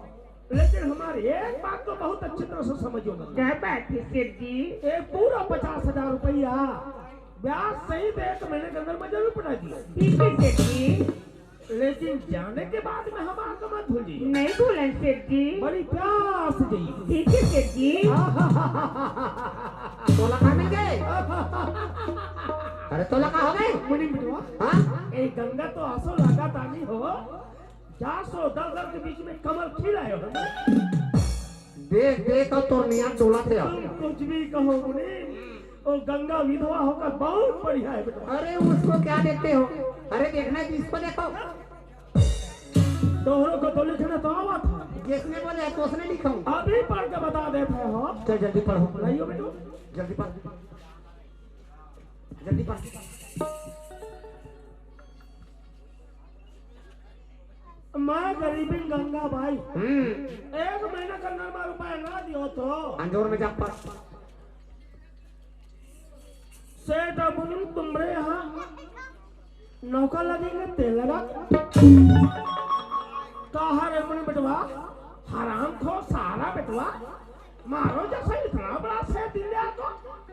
लेकिन हमारी एक बात तो बहुत अच्छी तरह से समझो। क्या बात है सेठ जी? ये पूरा पचास हजार रुपया ब्याज सहित एक महीने के अंदर मैं जरूर पटा दियो। ठीक है सेठ जी। लेकिन जाने के बाद में हमार का मत भूल जाइए। नहीं भूलन सेठ जी। बड़ी प्यार से जाइए। ठीक है सेठ जी। तोला का मिल गए? अरे तोला का हो गए? मुनीम बिटवा। हाँ? ए गंगा तो असो लगा तानी हो। चार सौ दस दस के बीच में कमल खिलाए हो। देख, देख, अब तोर नियत डोलथे अब। तुम कुछ भी कहो मुनीम, वो गंगा विधवा होकर बहुत बढ़िया है बेटा। अरे, उसको क्या देखते हो? अरे, देखना है तो इसको देखो। दोहरों को तो लिखना तो आवा था। जिसने बोले, तो उसने लिखा हूँ। अभी पढ़ के बता देते हो। चल, जल्दी पढ़ो। लाइयो बेटू। जल्दी पढ़। जल्दी पढ़। मैं गरीबिन गंगा बाई। हम्म। एक महीना के अंदर में रुपया ना दियो तो अंजोर में जा पड़। सेठ मुनीम तुम्हरे यहाँ नौकर लगेंगे, तेल लगा। कहा रे मुनीम बेटवा, हराम खो सारा बेटवा, मारो जैसा इतना बड़ा सेठ दिल ले आपको,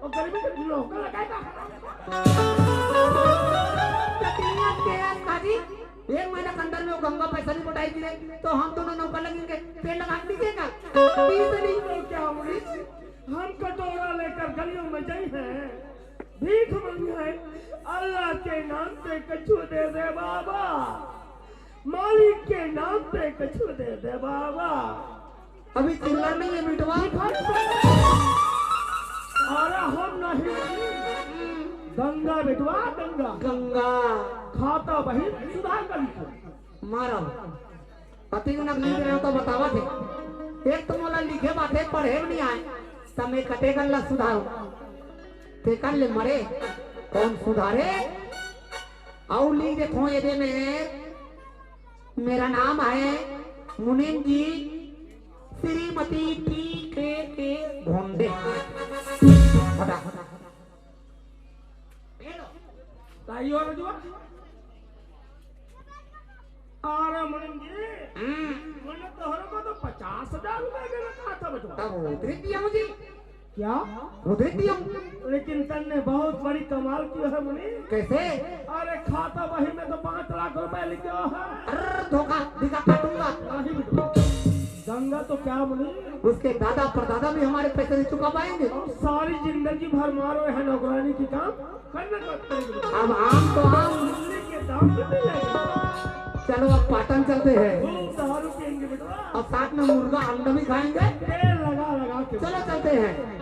और गरीबी के नौकर लगाएगा। काजी, एक महीना के अंदर में वो गंगा पैसा नहीं पटाई दी रे, तो हम दोनों नौकर लगेंगे, पेड़ लगा के दीजिएगा। बीस नहीं। तो क्या हुई? हम कटोरा लेकर गलियों में जाई हैं, भीख मंगी हैं, अल्लाह के नाम पे कछु दे दे बाबा, मालिक के नाम पे कछु दे दे बाबा। अभी चिल्ला नहीं है बेटवा। अरे हम नहीं, गंगा बेटवा, गंगा। गंगा। खाता बही सुधार कर लिखो। मारम। पति गुना नहीं दे रहे हो तो बतावा थे। एक तो मोला लिखे बाते पढ़े भी नहीं आए, तब मैं कते गल्ला सुधारूं। ते कर ले मरे, कौन सुधारे? अउ लिख देथों एदे में, मेरा नाम है मुनीम जी, श्रीमती टी के के घोंडे। हटा। ताई और रजुआ? अरे मुनीम जी, हम्म। मैंने तोहरे को तो पचास हजार रुपए देना कहा था बेटवा। तब उधर दिया मुझे। क्या? उधर दिया। लेकिन तन्ने बहुत बड़ी कमाल की है मुनीम। कैसे? अरे खाता बही में तो पाँच लाख रुपए लिखे है। अरे धोखा, दिखा काटूंगा। नहीं बेटवा। गंगा तो क्या मुनीम? उसके दादा परदादा भी हमारे पैसे नहीं चुका पाएंगे। और सारी जिंदगी भर मारो है नौकरानी की काम। अब आम तो आम। चलो, अब पाटन चलते हैं। अब साथ में मुर्गा अंडा भी खाएंगे। चलो, चलते हैं।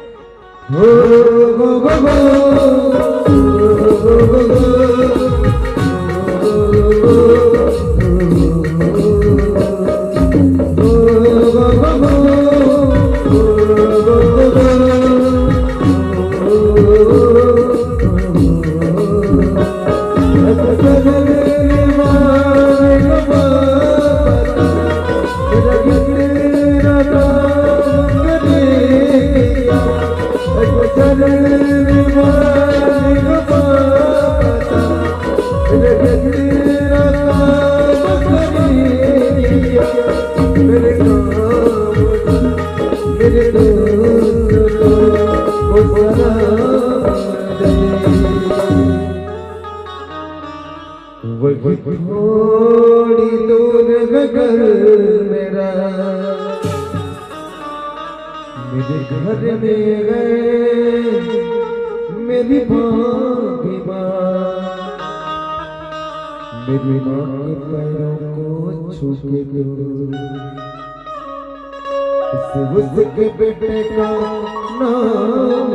दोस्त को वो सलाम दे। वही थोड़ी दूर घर मेरा, मेरे घर में गए मेरी माँ बीमार। मेरी माँ के पैरों को छू के तो उसके बेटे का नाम।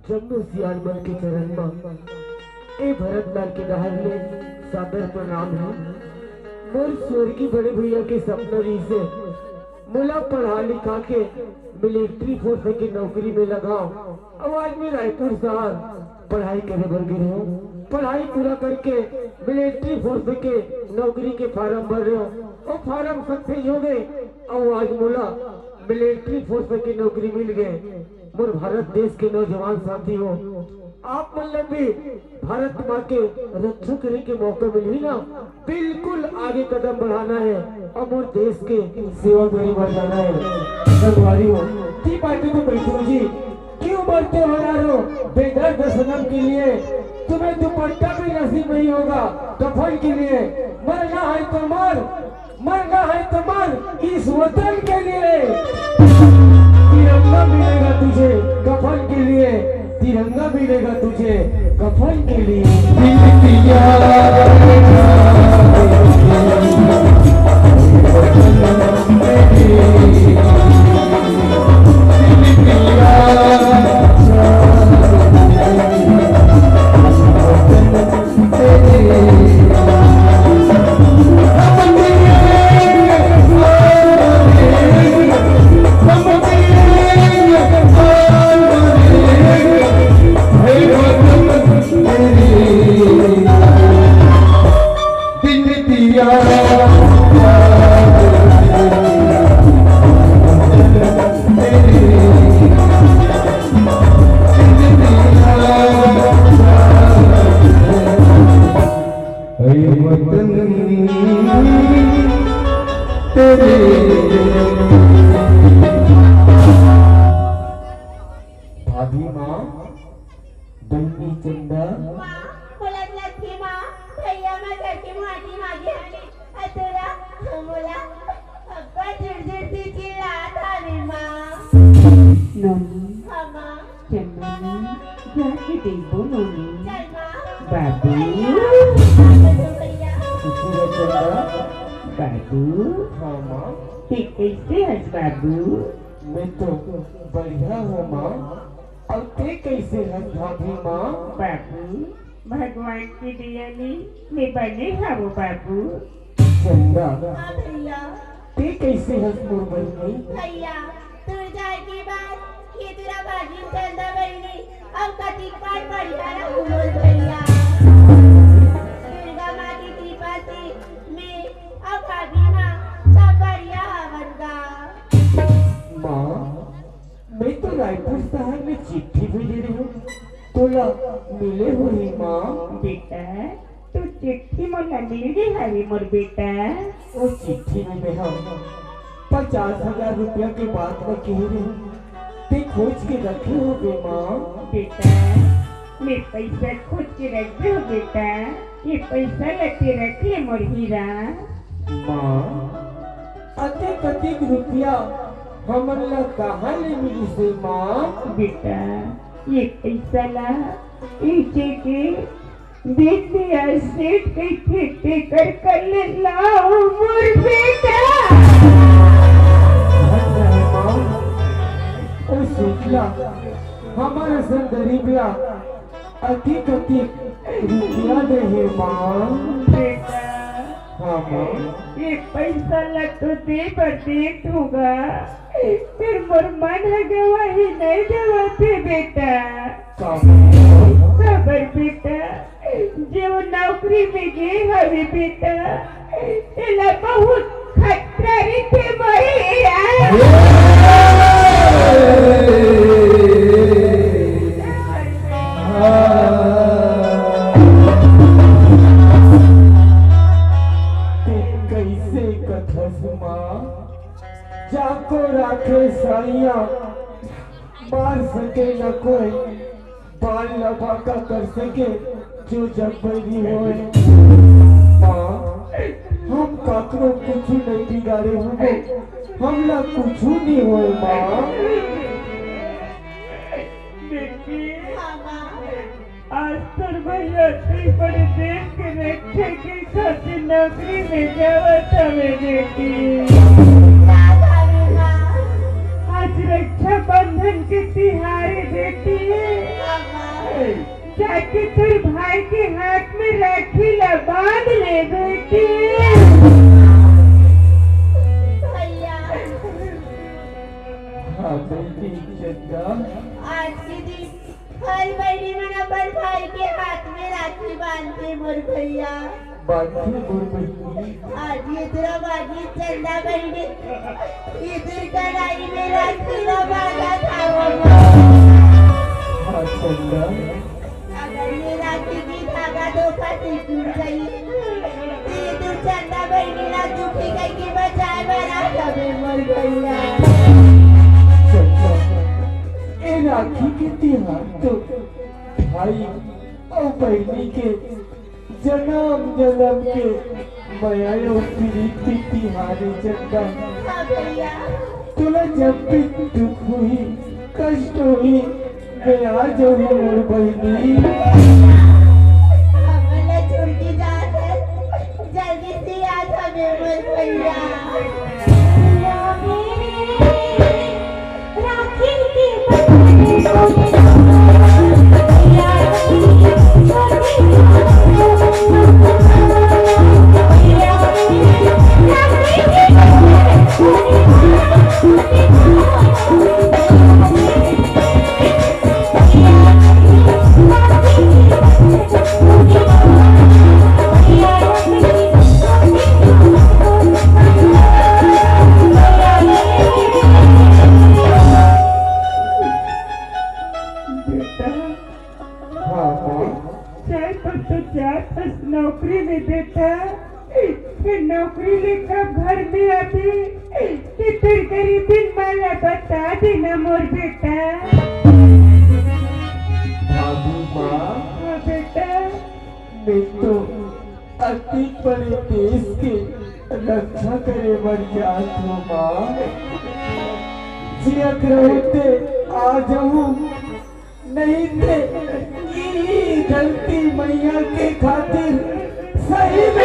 जम्मो सियान मन के चरण म ए भरत लाल के डहर ले सादर प्रणाम हे। मोर स्वर्गीय बड़े भैया के सपना रहिसे मोला पढ़ा लिखा के मिलिट्री फोर्स के नौकरी में लगाव। अउ आज मैं रायपुर शहर पढ़ाई करे बर गे रहेंव। पढ़ाई पूरा करके मिलिट्री फोर्स के नौकरी के फारम भर रहेंव। अउ फारम सक्सेस हो गे अउ आज मोला मिलिट्री फोर्स के नौकरी मिल गे। मोर भारत देश के नौजवान साथी हो, आप मन ल भी भारत माँ के रक्षा करे के मौका मिलही ना, बिल्कुल आगे कदम बढ़ाना हे अउ मोर देश के सेवा करे बर जाना हे। संगवारी हो, टी पार्टी को बैठो जी, क्यों मरते हो यारो बेदर्द सनम के लिए? तुम्हें दुपट्टा भी नसीब नहीं होगा कफन के लिए। मरना है तो मर, मरना है तो मर इस वतन के लिए। तिरंगा मिलेगा तुझे कफन के लिए, तिरंगा मिलेगा तुझे कफन के लिए। दिल की याद भाभी माँ, बहिनी चंदा। माँ, बोलत लगी माँ, भैया मैं घर के माटी मांगे हनी, अतुरा, मोला, अब्बा झिरझिर सी चिल्लात हवे माँ। नोनी, हाँ माँ। चंदा, जाके देखो नोनी। चल माँ। बाबू। भैया, बाबू भैया। खुशी रह चंदा। बाबू। हाँ माँ। ते कैसे हस बाबू? मैं तो बढ़िया हूँ माँ। अउ ते कैसे हस भाभी माँ? बाबू, भगवान के दया ले मैं बने हवो बाबू। चंदा, हाँ भैया। ते कैसे हस मोर बहिनी? भैया, दूर जाए के बाद ये तेरा भागिन चंदा बहिनी अउ कतिक बार बढ़िया रहू मोर भैया। दुर्गा माँ की कृपा से मैं अउ भाभी माँ सब बढ़िया हवन गा। माँ, मैं तो रायपुर शहर में चिट्ठी भेजे रहेंव, तोला मिले होही माँ। बेटा, तोर चिट्ठी मोला मिल गे हवे मोर बेटा। ओ चिट्ठी में मैं ह पचास हजार रुपया के बात ल कहे रहेंव, ते खोज के रखे होबे माँ। बेटा, मैं पैसा खोज के रख दे हो बेटा, ये पैसा ल ते रख ले मोर हीरा। माँ, अतेक अतेक रुपया हमन ला कहाँ ले मिलिस हे माँ? बेटा, ये पैसा ला इचे के बिंदिया सेठ कहिथे तेकर कर ले लाओ मोर बेटा। धन रहे माँ, ओ सेठ ला हमर असन गरीब ला अतिक अतिक रुपया दे हे माँ। बेटा, हाँ माँ। ये पैसा ला तो दे बर देत होगा, फेर मोर मन ह गवाही नहीं देवत हे बेटा। का माँ? काबर बेटा, जे वो नौकरी में गे हवे बेटा, तेला बहुत खतरा रहिथे भैया। कइसे कथस माँ, जाको राखे साइया, मार सके न कोई, बाल ल बांका कर सके, जो जग बैरी होय। माँ, हम काकरो कुछु नहीं बिगाड़े होबो, हमला कुछु नहीं होय माँ। बेटी, हाँ, माँ। आज तोर भैया अतनी बड़े देश के रक्षा के खातिर नौकरी में जावत हवे बेटी। का भाभी माँ? आज रक्षाबंधन के तिहार हे बेटी। हाँ, माँ। जाके तोर भाई के हाथ में राखी ला बांध ले बेटी। भैया। हाँ बेटी चंदा। आज के दिन हर बहिनी मन अपन भाई के हाथ में राखी बांधथे मोर भैया। बांधथे मोर बहिनी। आज ये तेरा बाजी चंदा बहिनी, ये तेरी कढ़ाई में राखी ला बांधा था वो। हाँ चंदा। अगर ये राखी की धागा धोखा से टूट गई, तो ये तू चंदा बहिनी ला दुखी कइके बचाए बर आ जाबे मोर भैया। चंदा, ए राखी के तिहार तो भाई अउ बहिनी के जनम जनम के मया अउ प्रीति तिहार ए चंदा। हाँ भैया। तोला जब भी दुख होही, कष्ट होही, मैं आ जाहूँ मोर बहिनी। हमला छोड़ के जात हस, जल्दी से आ जा बे मोर भैया। राखी के बंधन बेटा, हाँ, माँ। चाहे तो, तो जात हस नौकरी में बेटा, फिर नौकरी ले कब घर में आबे, कि फिर गरीबी माला बता देना मोर बेटा। भाभी माँ। हाँ बेटा। मैं तो अति बड़े देश के रक्षा करे बर जात हूँ माँ। जियत रहूँ ते आ जाहूँ, नहीं ते ई धरती मैया के खातिर शहीद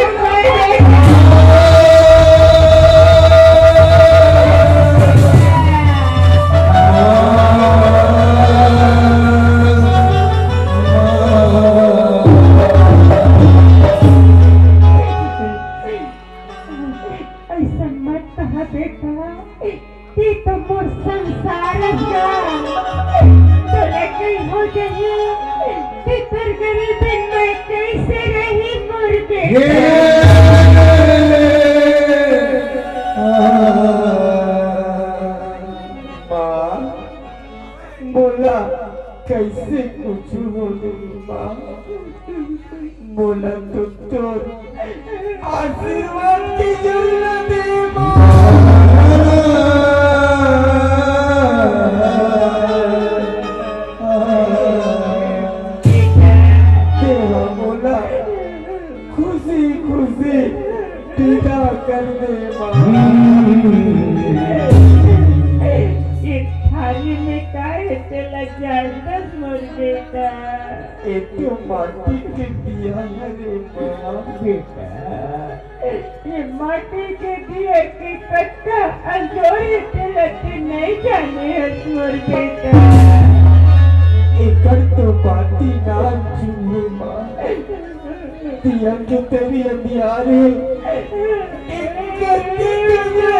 ऐसा मत कहा बेटा, ये तो मोर संसार का। तोला कहीं हो जाही, कि तोर गरीबी में कैसे रही मोर बेटा। माँ, मोला कैसे कुछ हो गई माँ, मोला तो तोर आशीर्वाद की जरूरत है माँ। तेरा मोला खुशी खुशी विदा कर दे माँ। ये थाली में का है तेला जानत मोर बेटा? ये तो माटी के दिया है रे माँ। बेटा, ये माटी के दिया के कतका अंजोर हे तेला ते नहीं जाने हस मोर बेटा। एकर तो बाती ना छुए माँ। दिया के तेरी अंधियार है। एक गति तुझे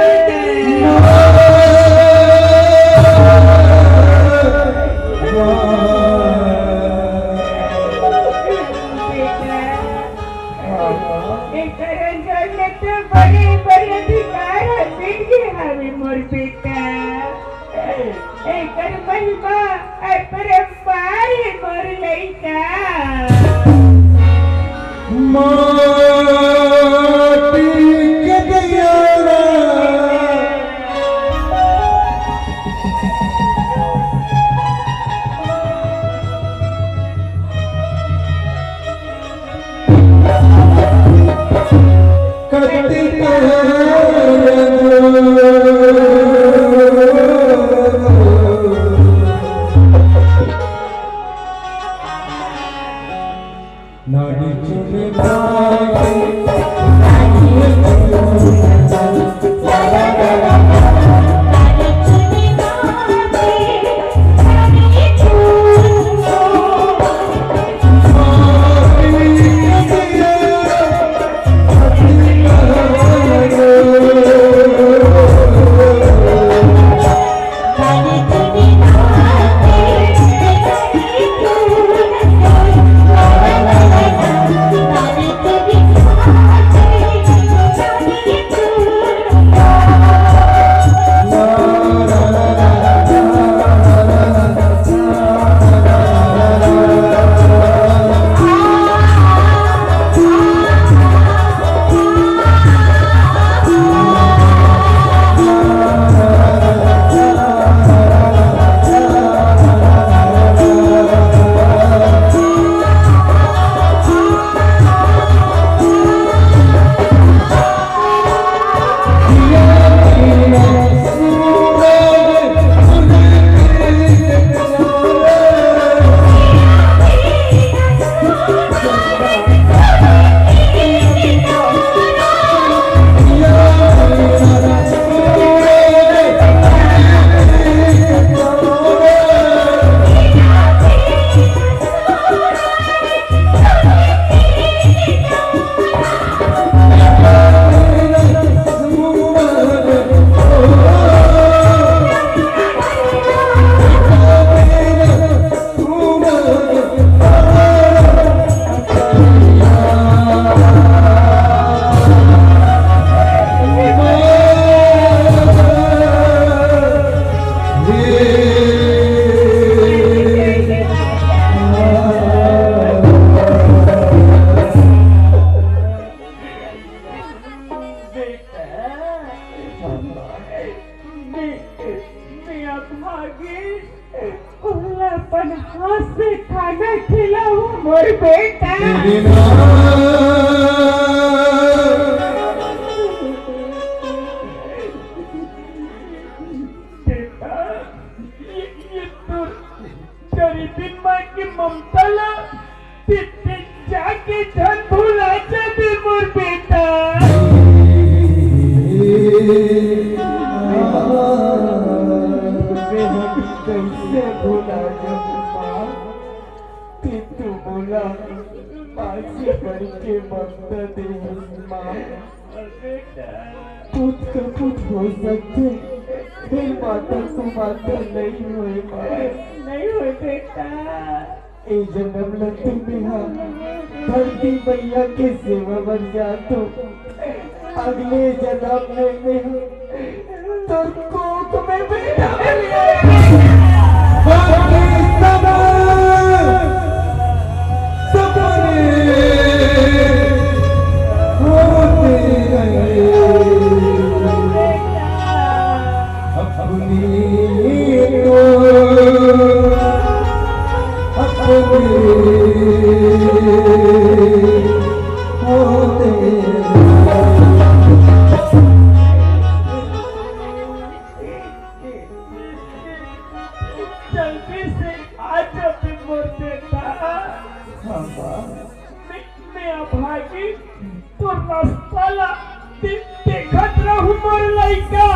एकर अंजोर में तो बड़े बड़े अधिकार ह मिल गे हवे मोर बेटा। एकर महिमा अपरंपार हे मोर लइका। माटी मैं, मैं अभागी, ओला अपन हाथ से खाना खिलाहूं मोर बेटा। तेरी माँ। बेटा, ये, ये तो गरीबी माँ के ममता ला ते, ते जाके झन भुला जाबे मोर बेटा। मैं कइसे भुला जाबे माँ? ते तो मोला माँ से बढ़ के ममता दे माँ। बेटा। पूत का पूत हो सकथे, फेर माता को माता नइ होय माँ। नइ होय बेटा। ए जनम ल तो मेहा धरती मइया के सेवा बर जात हों, अगले जनम में मेहा तोर कोख में बेटा बन के बाकी सब सपने होते रहे। अपनी तो अपनी होते रहे। जल्दी से आ जा बे मोर बेटा। हाँ, माँ। मैं, मैं अभागी तोर रस्ता ला दे-, देखत रहूं मोर लइका।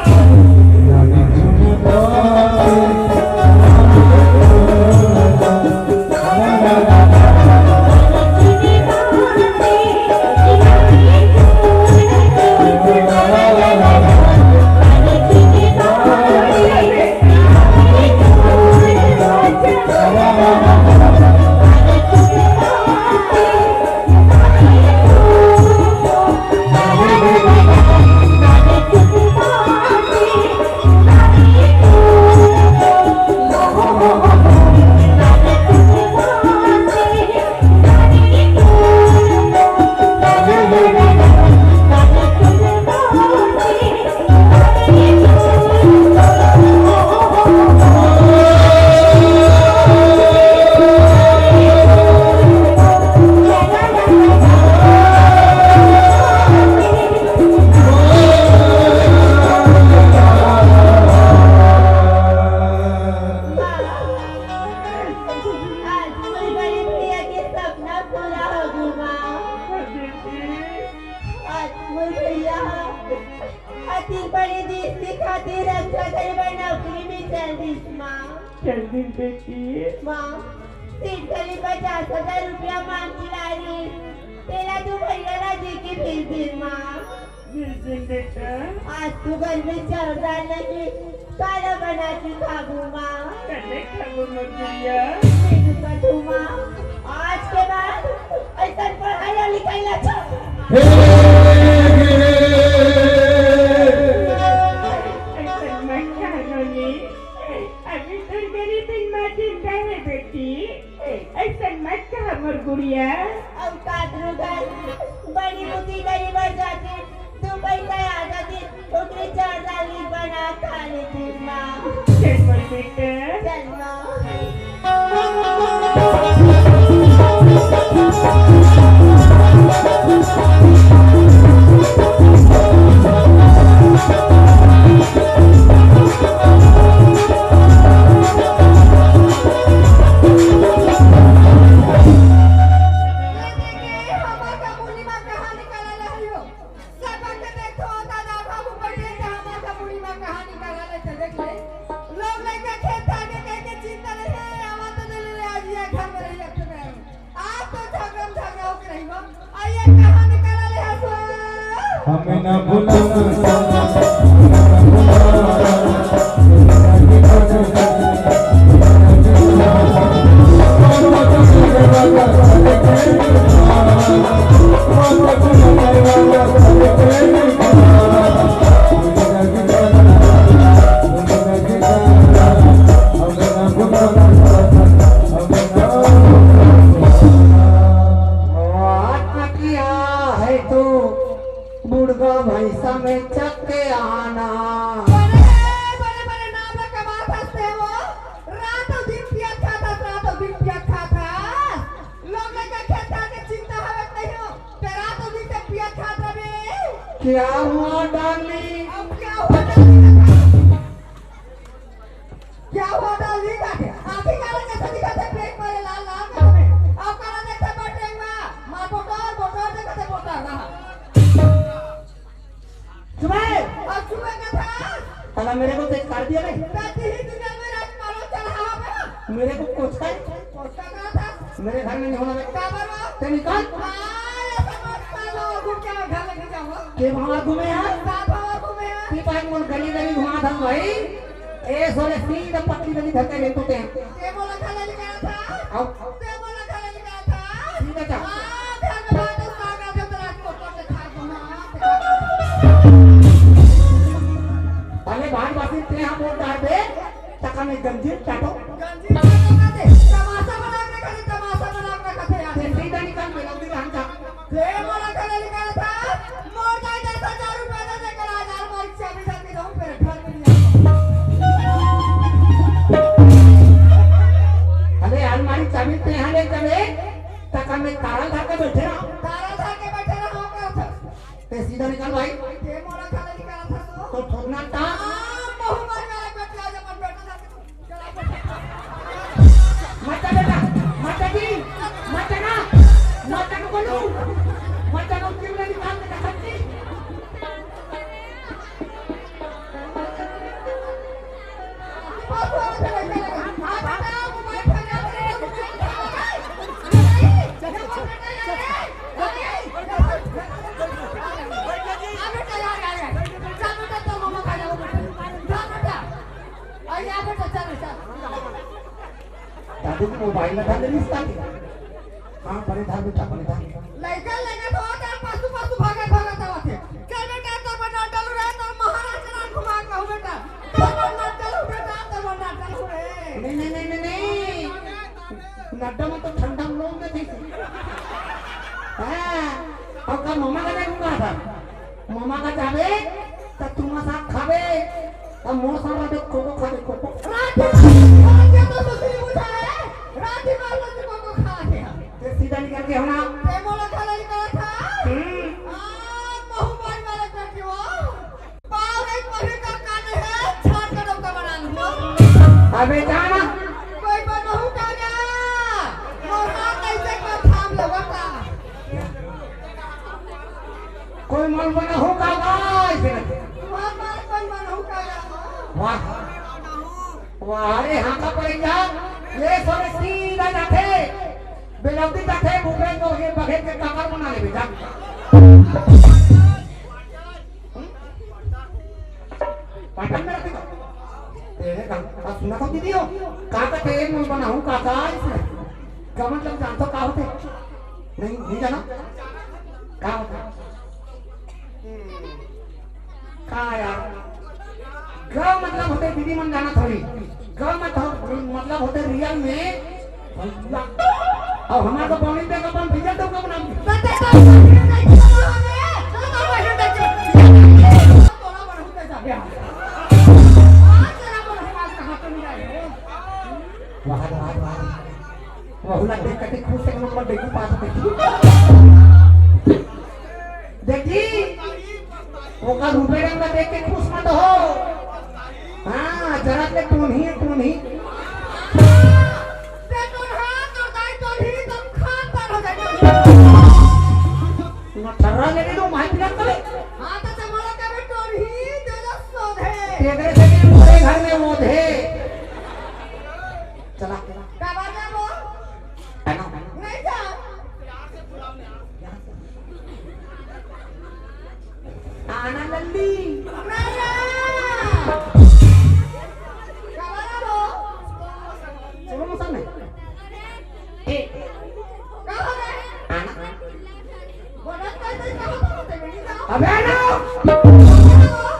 आज मोर बड़े भैया के सपना पूरा हो गे माँ। आज मोर भैया ह अति बड़े देश के खातिर रक्षा करे बर नौकरी में चल दिस माँ। चल दिस बेटी। माँ, सेठ घरी पचास हजार रुपया मांग के लाए रिहिस, तेला तो भैया ला दे के भेज दे माँ। भेज दे बेटा। आज तो घर में चाउर दाल नहीं, काला बना के खाबो माँ। कने खाबो मोर गुड़िया? मैं तो कहूँ माँ, आज के बाद अइसन पढ़ाई लिखाई ला छोड़। हे, हे, अइसन मत कह नोनी, अभी तोर गरीबी माँ जिंदा हे बेटी। अइसन मत कहा मोर गुड़िया। अउ काकरो घर बड़ी बुद्धि करे बर जाथे, दू पैसा आ जाथे, ओकरे चार दाली बना खा लेथे माँ। चल मोर बेटा। चल माँ। ये देखे, हमार का मुड़ी मा कहाँ निकल आला है यो? सबक देखो, दादा बाबू बैठे थे, हमार का मुड़ी मा कहाँ निकल आला है, देख ले। लोग लइका खेत जाके कह के चिंता नहीं है, आवा तो ले ले, आज ये घर में रही, अब तो मैं आज तो झगड़ा में झगड़ा होके रही हो। आ ये कहाँ निकल आले हसो? हमें ना भुलाना। बात किया है तो बुढ़वा भैंसा। में चक के आना। बड़े, बड़े, बड़े नाम ला कमात हस ते वो। रातों दिन पियत खात हस, रातों दिन पियत खात हस। लोग लइका खेत खार के चिंता हवे त नहीं हो, ते रातों दिन से पियत खात रहे। क्या हुआ डार्लिंग? अब क्या हुआ डार्लिंग? क्या हुआ डार्लिंग? आके हाथी काला जैसा दिखत हे, पेट मारे लाल लाल करत हे। अब काला देखत हे बटेंगा, मार बोटर, बोटर देखत हे, बोटर रहा। सुबह। अब सुबह का था। साला मेरे को तो एक कर दिया नहीं। रात ही दुनिया में रात मारो चढ़ावा पे। मेरे को कोचता है। कोचता का था। मेरे घर में नहीं होना भाई। का बाबा? ते निकाल। हाँ, ऐसा मत कर लो, घूम के घर लेके जाओ। के भावा घूमे यार? का भावा घूमे यार? तू भाई मोर गली गली घुमा था भाई। ए सोरे सीधा पतली गली धक्के ले तू ते। ते मोला घर लेके आया था। अब ते मोला घर लेके आया था। सीधा जा। हाँ, घर में बात है, साग आते तो रात को तोड़ के खा दो ना। पहले बात बात ते हम वोट डाल दे। तका में गंजीर चाटो। गंजीर चाटो ना दे। तमाशा बना के खाली तमाशा बना के खाते यार। ते सीधा निकल, मैं लौटी रहन जा। ते मोला करे निकल था। मोर दाई दस हजार रुपया दे दे, कल आज अलमारी चाबी धर के जाऊं, फिर घर में नहीं आऊं। अरे अलमारी चाबी ते यहाँ ले चले, तका में ताला धर के बैठे रहो। ताला धर के बैठे रहो, का था? ते सीधा निकल भाई। ते मोला खाले निकाला था तो? तो ठोकना था। हाँ, बहु मर गया, बेटा, आज अपन बेटा था। मत जा बेटा, मत जा जी, मत जाना, मत जाना बोलू, मत जाना, क्यों नहीं निकाल के रखा जी? दादू के मोबाइल ला धर ले रिश्ता के। हाँ, बने धर बेटा, बने धर। लइका लेके तो होता है, पशु, पशु भागत, भागत आवत है। चल बेटा, तोर बर नड्डा लू रहे, तोर महाराज राम घुमा के कहूँ बेटा। तोर बर नड्डा लू बेटा, तोर बर नड्डा लू रे। नहीं, नहीं, नहीं, नहीं, नहीं। नड्डा में तो ठंडा में लोग में थे। हाँ, और कल ममा का देखूंगा था। ममा का जाबे, त तुमा साग खाबे, त मोर साग रहिबे, कोको खाबे, कोको। रात दिन, रात दिन तो सुसरी उठा है, रात दिन मार लोग कोको खा के। ते सीधा निकल के होना। ते मोला खाला निकला था। हम्म। आ, महू मार मारे करके वो। पाव एक महीने का कान है, छाट का डोका बना लूँ। अबे जाना। कोई बनहू का ना? मोर हाथ ऐसे कर थाम लगता। कोई मन बना हो का गाइस? वाह, वाह, कोई मन हो का गाइस? वाह। वाह, अरे हाँ का पड़ेगा? ये सब सीधा जाथे। बेलौती जाथे, भूपेश बघेल, बघेल के काकर बना लेबे, जा। पाटन में रखे। तेरे का, आ सुना तो दीदी हो, का का तेरे मुंह बनाऊं, का का इसमें? का मतलब जानता का होते? नहीं, नहीं जाना? का होता? का यार? ग मतलब होते दीदी मन जाना थोड़ी। ग मतलब, मतलब होते रियल में भैया। अब हमारे तो पानी पे अपन भैया तो कब नाम? वाह, वाह, वाह। वहुला देख के खुश एक नंबर देखी पास देखी। देखी, ओकर रूपे रंग ला देख के खुश मत हो। हाँ, जरा के टोनही, टोनही। नठर्रा लेके तो माई पिला करे। हाँ, तो चमड़ा का भी टोनही, जो जो सोधे। तेरे से भी पूरे घर में वो थे। चला। का बात है वो? नहीं जा। आना लल्ली। नहीं जा। का बात है वो? सुनो मौसम में। ए। का हो गए? आना। बोला तो नहीं, का होता होता है, नहीं जा। अबे आना।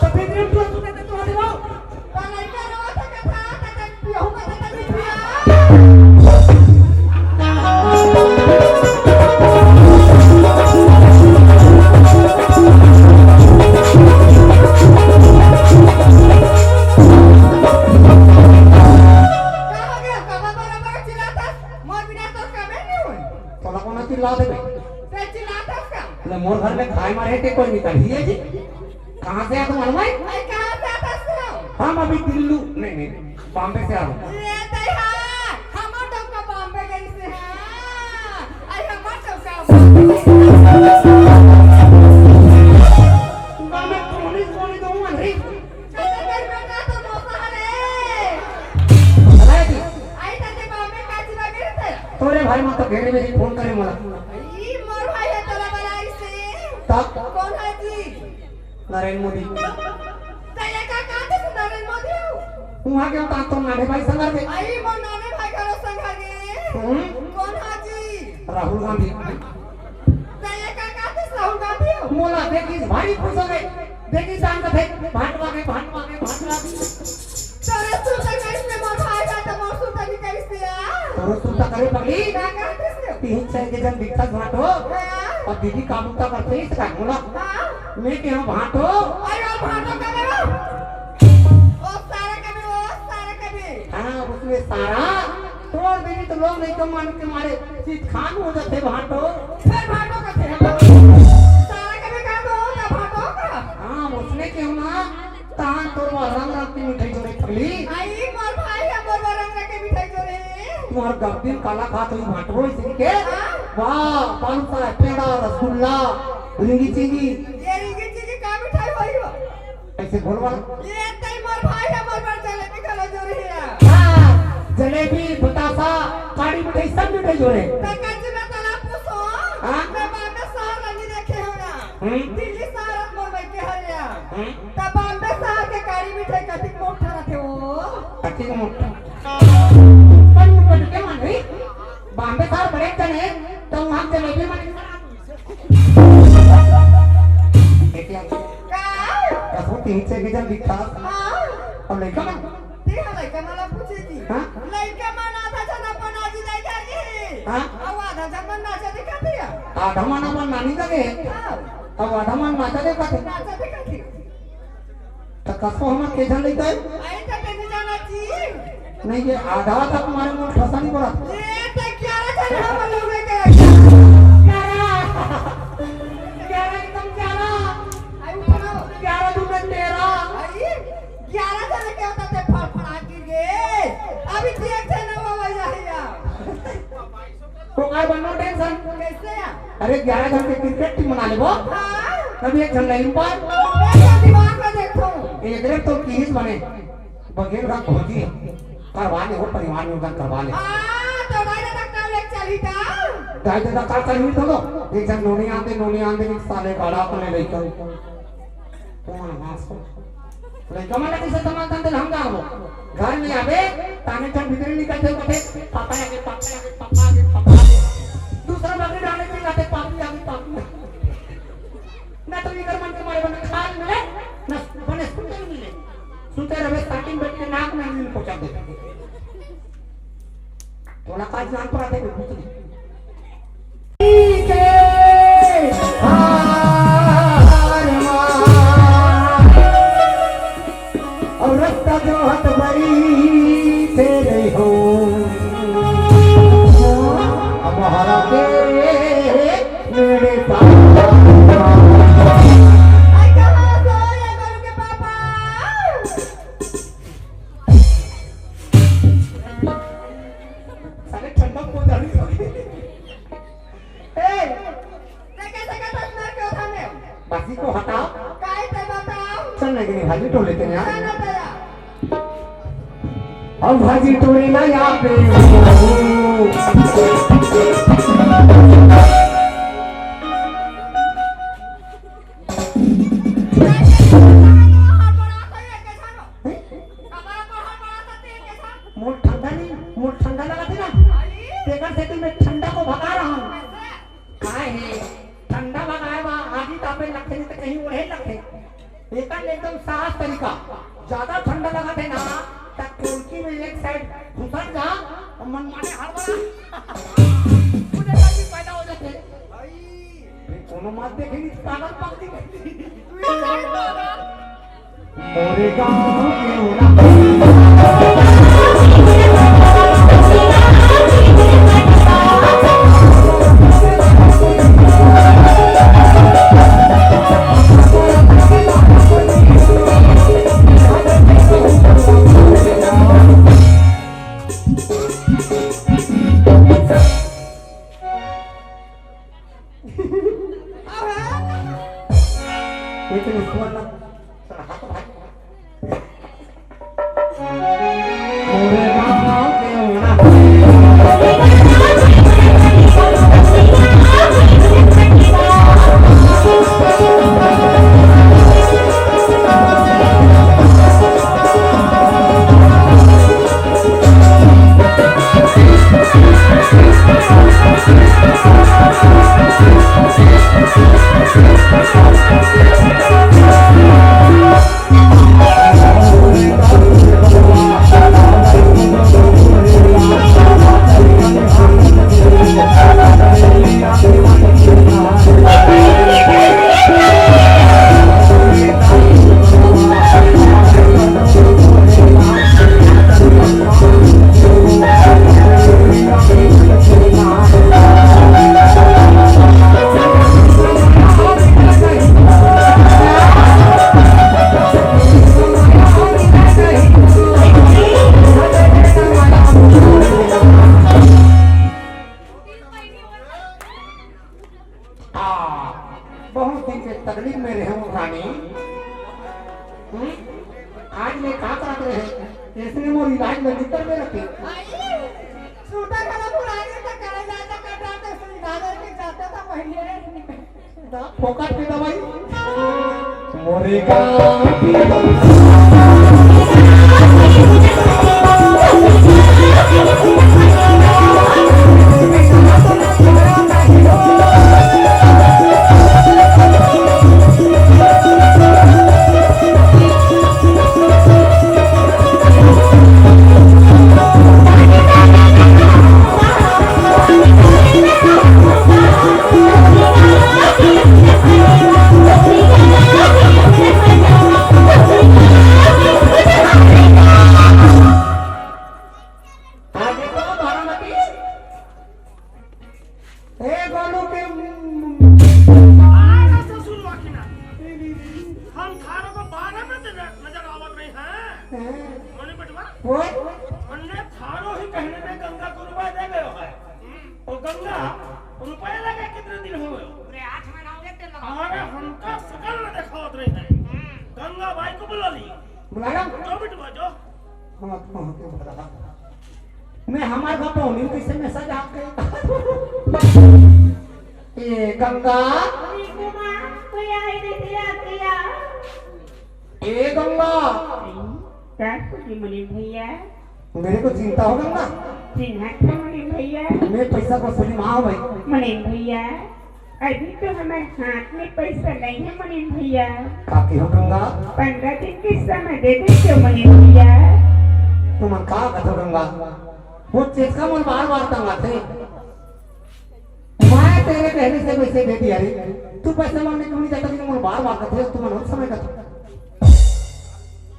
तो फिर तुम तो सुनते तो आते हो। तो लड़का रोता था। क्या तुम हलवाई? अरे, कहाँ से आता है तू? हम अभी दिल्ली, नहीं, नहीं, बॉम्बे से आ रहे हैं। ये तो हाँ, हमार टोका बॉम्बे गई से, हाँ। अरे, हमार टोका बॉम्बे गई से। बॉम्बे पुलिस बोली तो हुआ नहीं। अरे, मेरे बेटा तो मौसा है रे। अरे जी। आई तो ते बॉम्बे का चिवा गिरते। तोरे भाई मत तो घेरे में फोन करे मला। ई मोर भाई है तोरा बलाई से। तब? कौन है जी? नरेंद्र मोदी। त ये का कहत हस नरेंद्र मोदी हो? उहाँ के उतार तो नाने भाई संग गे। आई मोर नाने भाई घरो संग गे। हम्म। कौन हा जी? राहुल गांधी। त ये का कहत हस राहुल गांधी हो? मोला देखिस भारी खुश हो गे। देखिस जान का थे भांडवा के, भांडवा के, भांडवा के। तोरे सुरता करिस ते मोर भाई बा, त मोर सुरता नइ करिस ते यार। तोरो सुरता करे पगली। का कहत हस? तीन चार के जन दिखत भांटो। हाँ। अउ दीदी का बुता करथे इसका बोला। हाँ। मैं के हूँ भांटो। अरे ओ भांटो कबे हो? ओ सारा कबे, ओ सारा कबे। हाँ, उसमें सारा तोर दीदी तो लोग नहीं कम मान के मारे चीज खान हो जाते भांटो। फिर भांटो कथे हम। सारा कबे का हो ना भांटो का? हाँ, उसमें के हूँ ना। तहां तोर बर रंग रंग के मिठाई जोरे पगली। आई मोर भाई, मोर बर रंग रंग के मिठाई जोरे। तुम्हार गर्दन काला खात होई भांटो इसके के? हाँ। वाह, पालूसा, पेड़ा, रसगुल्ला, रिंगी चिंगी। ये रिंगी चिंगी का मिठाई होई हो? ऐसे बोलवा। ये तई मोर भाई, मोर बर जलेबी घलो जोरे हे। हाँ, जलेबी, बतासा, काड़ी मिठाई सब मिठाई जोरे। त कच्ची में तला पूछो। हाँ? मैं बाप में शहर नहीं देखे हो ना। हम्म। दिल्ली शहर मोर भाई के हरिया। हम्म। त बॉम्बे शहर के काड़ी मिठाई कतिक मोटा रथे हो? कतिक मोटा? बड़ी मोटा के माने? बॉम्बे शहर बड़े जने, त उहाँ जलेबी माने। देखिए। का? कसम तीन से के जन दिखा। हाँ। अब लइका मन? ते हा लइका मन ला पूछे जी। हाँ? लइका मन आधा जन अपन आजी दाई घर गे हे। हाँ? अउ आधा जन मन नाचा देखा थे। आधा मन अपन नानी का गे। हाँ। अब आधा मन नाचा देखा थे। नाचा देखा थे। त कसो हमर के झन लइका हे? आई त तेने जाना जी। नहीं, ये आधा तक मारे मोर ठसा नहीं पड़ा। ये त ग्यारह जन हम लोग के। ग्यारह। ग्यारह एकदम ग्यारह। आई उठाओ। ग्यारह दूने तेरह। आई ग्यारह जन के होता ते फड़फड़ा गिर गे। अभी देख थे ना वो वही रही। तो काय बनना टेंशन? कैसे यार? अरे ग्यारह जन के क्रिकेट टीम बना लेबो। हाँ। तब एक झन लाइन पर। मैं तो दिमाग में देखता हूँ। एक रे तो किस बने। बगेर का खोजी। करवा ले वो परिवार में उधर करवा ले। हाँ, तो दाई दादा का ले चली था। दाई दादा का चली तो दो। एक झन नोनी आते, नोनी आते कि साले गाड़ा अपने लेकर। कौन है? लइका मन ला कइसे संभालथन तेला हम जानबो। घर में आबे, ताने चल भीतरी निकल थे, कथे, "पापा आगे, पापा आगे, पापा आगे, पापा आगे।" दूसरा बकरी डाले के लाते, "पापी आगे, पापी आगे।" ना तो इधर मन के मारे बने खान मिले, ना बने सुते मिले। सुते रहे, साटिन बैठ के नाक में नील पहुंचा दे। तोला का जान पड़ा थे, कुछ नहीं। अउ रस्ता जोहत बरी तेरे हो, अब हरा के मेरे पास। आई कहाँ से आया गुरु के पापा? साले ठंडा पोदारी हो गई। ए, ते कैसे का तस्वीर के उठा में? बासी को हटाओ। काय ते बताओ? चल ना, कि नहीं, भाजी टोले ते यार। चल ना तैयार। अब भाजी टोले ना यहाँ पे। मोर ठंडा नहीं, मोर ठंडा लगा थे ना, तेकर सेती मैं ठंडा को भगा रहा हूँ। काय हे, ठंडा भगाए बा, आगी तापे लगथे, नहीं तो कहीं ओढ़े लगथे। एकर एकदम साफ तरीका, ज्यादा ठंडा लगथे ना, त टोलकी में एक साइड घुसर जा, अउ मन माने हड़बड़ा। मुझे गर्मी पैदा हो जाथे। फिर कोनो मत देखे नहीं, पागल पगली। मोरे गाँव के ओला। इसने मोर इलाज में निकल में रखे। सूता घला पुराने त करे जाता, कटा के सुई डाले के जाता था पहले। फोकट की दवाई। मोरे गाँव की ए, गोलू के अरे ससुर वाकिना, हम थारो को बारह में नजर आवत रही हैं। हैं? मने बटवा, वो? हमने थारो ही कहने में गंगा को रुपया दे गयो है। और गंगा, रुपया लगे कितने दिन हो गए? पूरे आठ महीना हो गए तेल लगा। अरे हमका सकल न देखावत रही है। गंगा बाई को बुला ली। बुला लो। जो बटवा जो। हाँ, हाँ, तो बता। मैं हमारे घर पहुनी कैसे मैसेज आपके? ए गंगा। कोई आई नहीं दिया, दिया। ए गंगा। का कुछ मुनीम भैया? मेरे को चिंता हो गंगा। चिन्हत है मुनीम भैया। मैं पैसा को सुनी माँ भाई। मुनीम भैया, अभी तो हमारे हाथ में पैसा नहीं है मुनीम भैया। काकी हो गंगा? पंद्रह दिन के समय दे दे क्यों मुनीम भैया? तुमन का कथो गंगा? वो चेचका मन बार बार तंगाथे। मैं तेरे कहने से पैसे दे दिया रे। तू पैसे मांगने क्यों नहीं जाता? लेकिन मन बार बार कथे, तुमन उस समय कथो।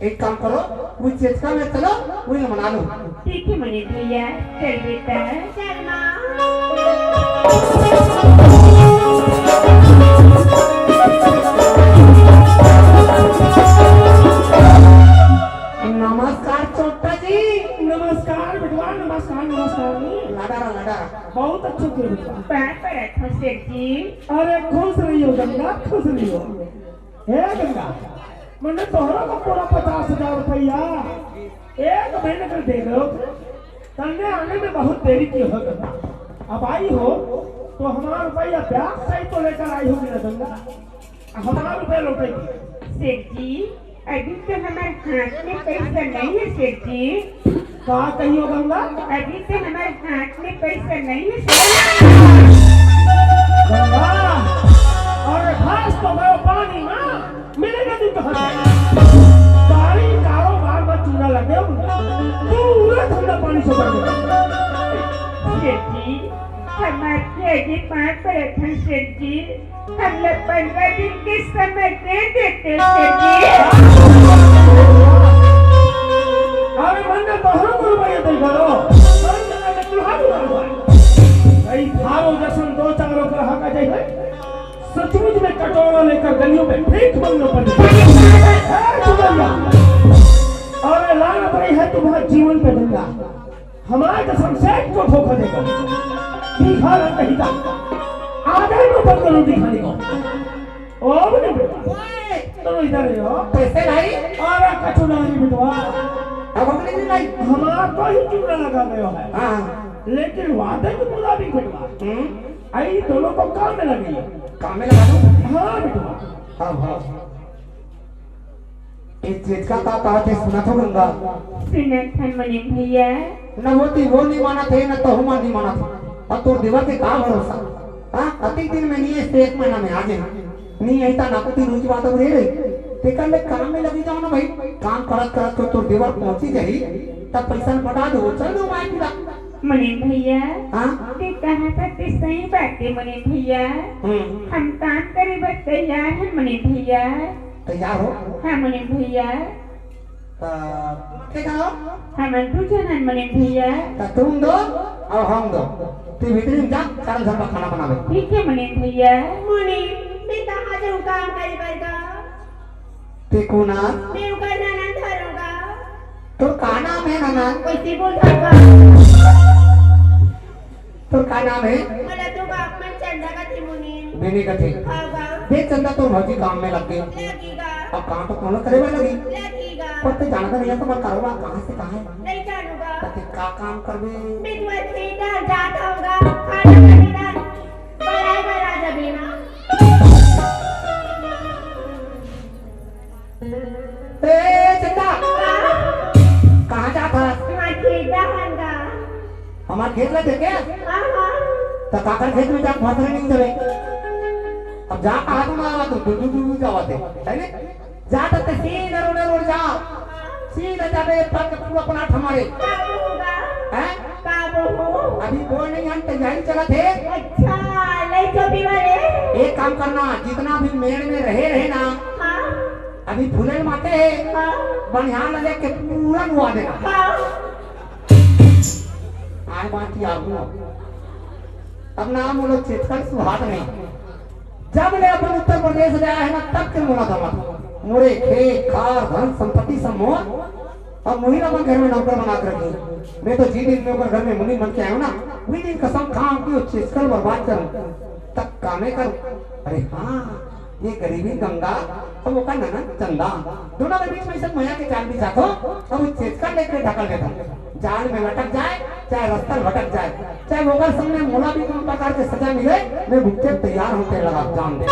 एक काम करो, वो चेचका में चलो, वही मना लो। ठीक है मुनीम भैया, चल बेटा। चल माँ। नमस्कार चोट्टा जी। नमस्कार बेटवा, नमस्कार, नमस्कार। लाडा रहा, लाडा रहा। बहुत अच्छा किया बेटवा। पैर पर रखो सेठ जी। अरे खुश रहियो गंगा, खुश रहियो। हे गंगा, मैंने तोहरा को पूरा पचास हजार रुपया एक महीने कर दे दो। तन्ने आने में बहुत देरी की हो गंगा। अब आई हो तो हमारा रुपया ब्याज सहित तो लेकर आई होगी ना गंगा। हमारा रुपया लौटेगी। सेठ जी, अभी तो हमारे हाथ में पैसा नहीं है सेठ जी। का कहियो गंगा? अभी तो हमारे हाथ में पैसा नहीं है सेठ जी। गंगा, अरे घास तो गयो पानी में, मिलेगा नहीं कहाँ से? सारी कारोबार में चूना लगे हो, पूरा धंधा पानी से उतर गया। सेठ जी, हम आपके आगे पाँव पड़त हन सेठ जी। हमला पंद्रह दिन के समय दे देते सेठ जी। अरे मन में तोहरो को रुपया दे दो। मन में लगे तुम्हारी रुपया। भाई थारो जसन दो चारों ग्राहक आ जाए, सचमुच में कटोरा लेकर गलियों में भीख मांगना पड़ जाए। ए, चुनरिया। अरे लानत रही है तुम्हारे जीवन पे गंगा। हमारे कसम से को धोखा देगा। भिखारी कहीं का। आ जाए नौबत को रोटी खाने को। ओ बने बेटा। ओए! तो इधर ही हो। पैसे लाई? अरे कछु नहीं बेटवा। अब हम नहीं लाई। हमारा तो ही चूना लगा गया है। हाँ। लेकिन वादे के मुताबिक बेटवा। हम्म। आई दोनों को काम में लगी। काम में लगा दो? हाँ बेटवा। हाँ, हाँ। ए चेचका का कहा थे सुना थो गंगा? सुनत हन मुनीम भैया। न होती वो नहीं माना थे, न तो हुमा नहीं माना था। और तोर देवर के का भरोसा? हाँ, अतिक दिन में नहीं है, एक महीना में आ जाए। नहीं आई ता नाकुती रोज बात अब रे रही। तेकर ले काम में लगी जाओ ना भाई। काम करत करत तो तोर देवर पहुंची जाही, तब पैसा न पटा दो, चल दो माय पिला। मुनीम भैया, हाँ? ते कहा था ते सही बात है मुनीम भैया। हम्म। हम काम करे बर तैयार हैं मुनीम भैया। तैयार हो? हाँ मुनीम भैया। त के जाओ? हमन दू झन हन मुनीम भैया। त तुम दो और हम दो। तू भीतरी में जा, चार झन का खाना बनावे। ठीक है मुनीम भैया। मुनीम, मैं कहाँ जाऊँ काम करे बर गा? ते कोन आ? मैं ओकर ननद हरँव गा। तोर का नाम है ननद? वैसे बोल धर गा। तोर का नाम है? मोला तो बाप मन चंदा कथे मुनीम। बेनी कथे। हाँ गा। देख चंदा तोर भौजी काम में लग गई। लगी गा। अब काम तो कोनो करे बर लगी। लगी गा। पर ते जानता नहीं है तो मैं करूँगा कहाँ से कहाँ है? नहीं जानूंगा। तो ते का काम करबे? मैं तुम्हारे खेत जाता हूँगा, खाना खरीदा, बड़ा बड़ा जमीना। ए, चंदा। हाँ? कहाँ जात हस? हाँ, खेत जाऊंगा। हमार खेत ला देखे? हाँ, हाँ। तो काकर खेत में जा, फसले नहीं देवे। अब जा, कहा तो ना, तू दू, दू, दू, दू जावत है, है ने? जा, तो ते सीधा रोड, रोड जा। सीधा जाबे, पग पूरा पनाठ हमारे। का होगा? हैं? का हो? अभी बोल नहीं, हम तैयारी चलत है। अच्छा, ले चोटी वाले। एक काम करना, जितना भी मेड़ में रहे, रहे ना, हाँ। अभी फूलन माते है, हाँ। बढ़िया लगे के पूरा नुआ देना। हाँ। आए बात की आपको। अब नाम वो लोग चेतकर सुहाग नहीं। जब ले अपन उत्तर प्रदेश ले आए हैं ना, तब के मोला दमा। मोरे खेत, खार, धन, संपत्ति सब मोर। अब मुही अपन घर में नौकर बना के रखी। मैं तो जी दिन में ओकर घर में मुनि बन के आयो ना, वही दिन कसम खाऊं कि वो चेतकर बर्बाद करूं। तब कामे करूं। अरे हाँ, ये गरीबी गंगा, अब ओकर ननद चंदा। दोनों के बीच में सब मया के जाल बिछा दो, अब वो चेतकर लेके ढकल देता। जाल में लटक जाए, चाहे रास्ता भटक जाए, चाहे ओकर सामने मोला भी कोनो प्रकार के सजा मिले, मैं भुगते तैयार होते लगा जान दे।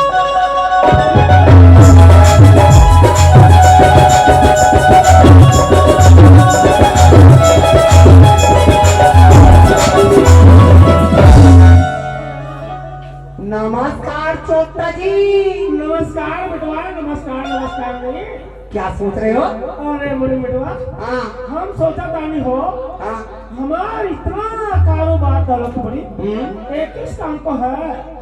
नमस्कार चोट्टा जी। नमस्कार बेटवा, नमस्कार, नमस्कार जी। क्या सोच रहे हो? अरे मुनि बेटवा, हाँ। हम सोचा तानी हो, हाँ। हमार इतना कारोबार दौलत पड़ी, हम्म। एक किस काम को है?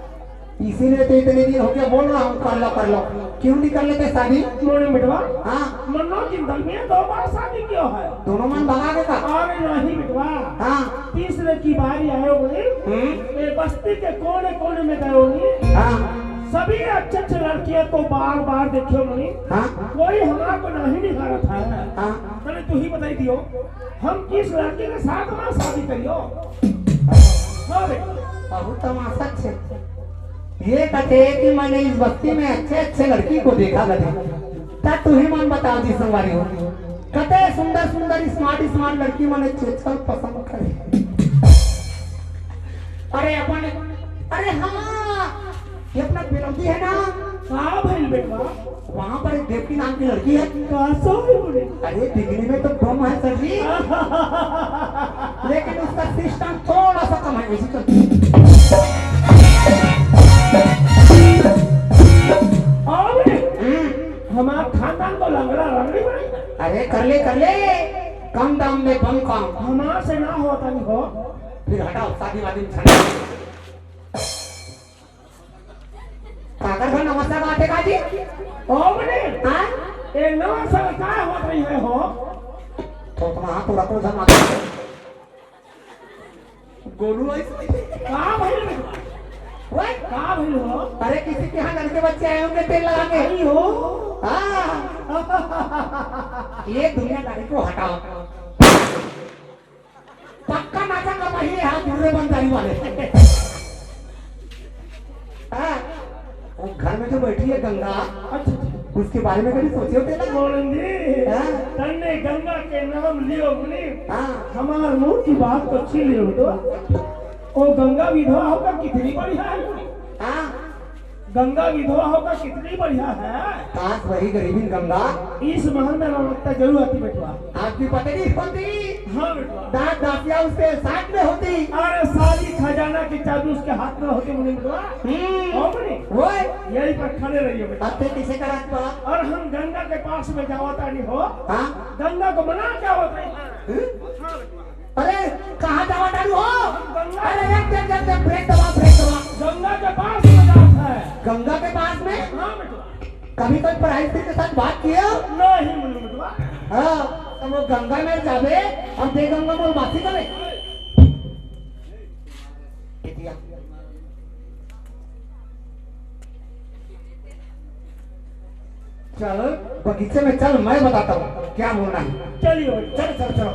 इसीलिए तो इतने दिन हो गया बोल रहा हूँ, कर लो, कर लो। क्यों नहीं कर लेते शादी? मुनि बेटवा, हाँ। मनो जिंदगी में दो बार शादी किया है। दोनों मन भगा के का? अरे नहीं बेटवा। हाँ। तीसरे की बारी आयो बोले, हम्म। ये बस्ती के कोने कोने में गयो नहीं। हाँ। सभी अच्छे अच्छे लड़कियों को बार बार देखियो मुनि। हाँ। कोई हमारा को नहीं निहारा था। हाँ। मैंने तू ही बताई दियो, हम किस लड़के के साथ वहाँ शादी करियो? हाँ बेटा। बहुत तमाशा छे। ये कथे कि मैंने इस बस्ती में अच्छे अच्छे लड़की को देखा कथे। ता तू ही मन बताओ जी संगवारी हो। कते सुंदर सुंदर smart smart लड़की मने चेचल पसंद करे। अरे अपन, अरे हाँ, ये अपना बेलौदी है ना? का भइल बेटवा? वहाँ पर एक देवकी नाम की लड़की है। का सो है बोले? अरे दिखने में तो बम है सर जी, लेकिन उसका system थोड़ा सा कम है, ऐसी चलती है। और हम्म। हमार खानदान तो लंगड़ा लंगड़ी बनी। अरे कर ले, कर ले, कम दाम में बम काम। हमार से ना होता नहीं हो। फिर हटाओ, शादी वादी में छंड। काकर का नमस्कार बाटे का जी? ओ बने। हाँ? ए नमस्कार का होत रही है हो? तो तुम हाथ तो रखो, जमा। गोलू आई से। का भइल? ओए, का भइल हो? अरे, किसी के यहाँ लड़के बच्चे आए होंगे तेल लगा के। आई हो? हाँ। ये दुनियादारी को हटाओ। पक्का नाचा का वही है, हाथ जुड़ रहे बंदारी वाले। हाँ। वो घर में जो बैठी है गंगा, अच्छा, अच्छा। उसके बारे में कभी सोचे हो तेरा? मोहन जी, हाँ? तन्ने गंगा के नाम लियो मुनि, हाँ। हमार मुंह की बात तो छीन लियो तो। ओ गंगा विधवा होकर कितनी बढ़िया है। हाँ। गंगा विधवा होकर कितनी बढ़िया है। काश वही गरीबी गंगा इस महल में रौनकता जरूर आती बेटवा। आपकी पत्नी होती। हाँ बेटवा। दास दासियां उसके साथ में होती। अरे सारी खजाना की चाबी उसके हाथ में होती मुनि बेटवा। हम्म। हो मुनि? ओए। यही पर खड़े रहिए बेटा। अब ते किसे का रात बा? और हम गंगा के पास में जावत आनी हो। हाँ? गंगा को मना के आवत रही। हम्म? हाँ बेटवा। अरे, कहाँ जावत आनी हो? हम गंगा अरे, एक, एक, एक, एक, ब्रेक दबा, ब्रेक दबा। गंगा के पास में जात है। गंगा के पास में? हाँ बेटवा। कभी कोई पढ़ाई के साथ बात किए हो? नहीं मुनि बेटवा। हाँ, तो वो गंगा में जाबे, हम दे गंगा मोर मासी करे। चल, बगीचे में चल, मैं बताता हूँ क्या बोलना है। चलिए। चल, चल, चलो।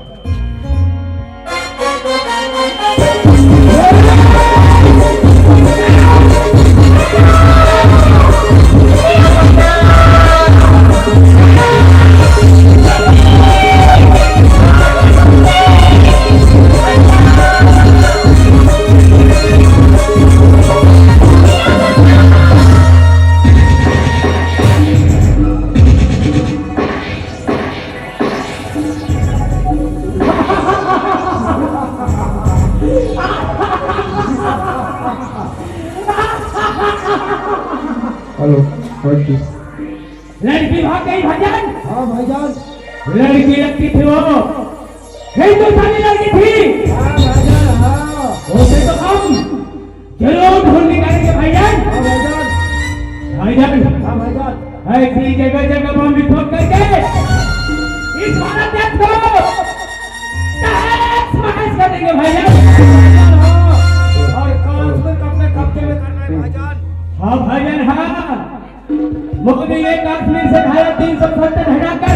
लड़की लगती थी वो, हिंदुस्तानी लड़की थी। हाँ भाईजान, हाँ। उसे तो हम जरूर ढूंढ निकालेंगे भाईजान। हाँ भाईजान। भाईजान, हाँ भाईजान। ऐसी जगह जगह बम विस्फोट करके इस भारत देश को तहस महस कर देंगे भाईजान। और कश्मीर को अपने कब्जे में करना है भाईजान। हाँ भाईजान, हाँ। मोदी ने कश्मीर से धारा तीन सौ सत्तर हटाकर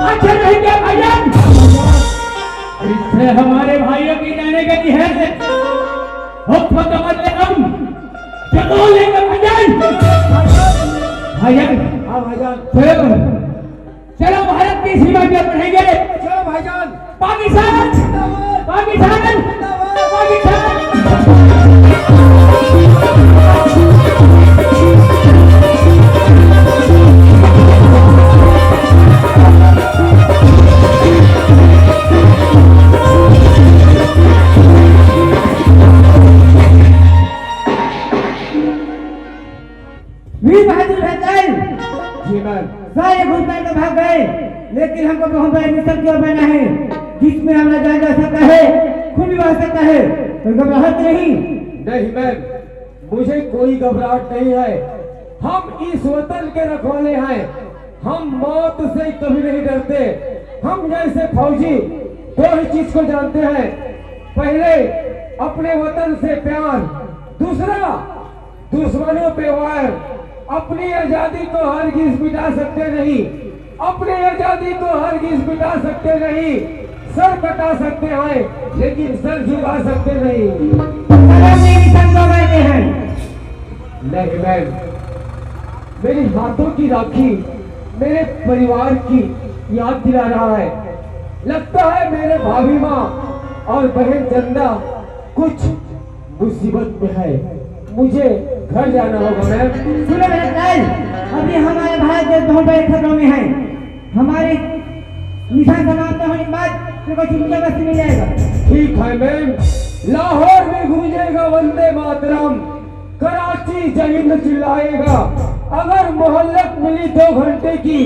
अच्छा नहीं किया भाईजान। इससे हमारे भाइयों की जाने गई है। हुक्म का बदले हम जरूर लेंगे भाईजान। भाईजान, हाँ भाईजान। चलो, चलो भारत की सीमा की ओर बढ़ेंगे। चलो भाईजान। पाकिस्तान, जिंदाबाद। पाकिस्तान, जिंदाबाद। पाकिस्तान। वीर बहादुर भैताल जी मैम। सारे घुसपैठ तो भाग गए, लेकिन हमको बॉम्बे मिशन की ओर बना है, जिसमें हमारा जान जा सकता है, खून भी बह सकता है, तो घबराहट नहीं। नहीं मैम, मुझे कोई घबराहट नहीं है। हम इस वतन के रखवाले हैं, हम मौत से कभी नहीं डरते। हम जैसे फौजी दो ही चीज को जानते हैं, पहले अपने वतन से प्यार, दूसरा दुश्मनों पे वार। अपनी आजादी को हरगिज मिटा सकते नहीं, अपनी आजादी को हरगिज मिटा सकते नहीं। सर कटा सकते हैं, लेकिन सर झुका सकते नहीं। कदम नहीं निकल पाएंगे हैं। नहीं मैम, मेरे हाथों की राखी मेरे परिवार की याद दिला रहा है। लगता है मेरे भाभी माँ और बहन चंदा कुछ मुसीबत में है। मुझे घर जाना होगा मैम। सुनो मेरा लाल, अभी हमारा भारत देश बहुत बड़े खतरों में है। हमारे मिशन समाप्त होने के बाद तेरे को छुट्टियां बस मिल जाएगा। ठीक है मैम, लाहौर में गूंजेगा वंदे मातरम, कराची जय हिंद चिल्लाएगा। अगर मोहलत मिली दो घंटे की,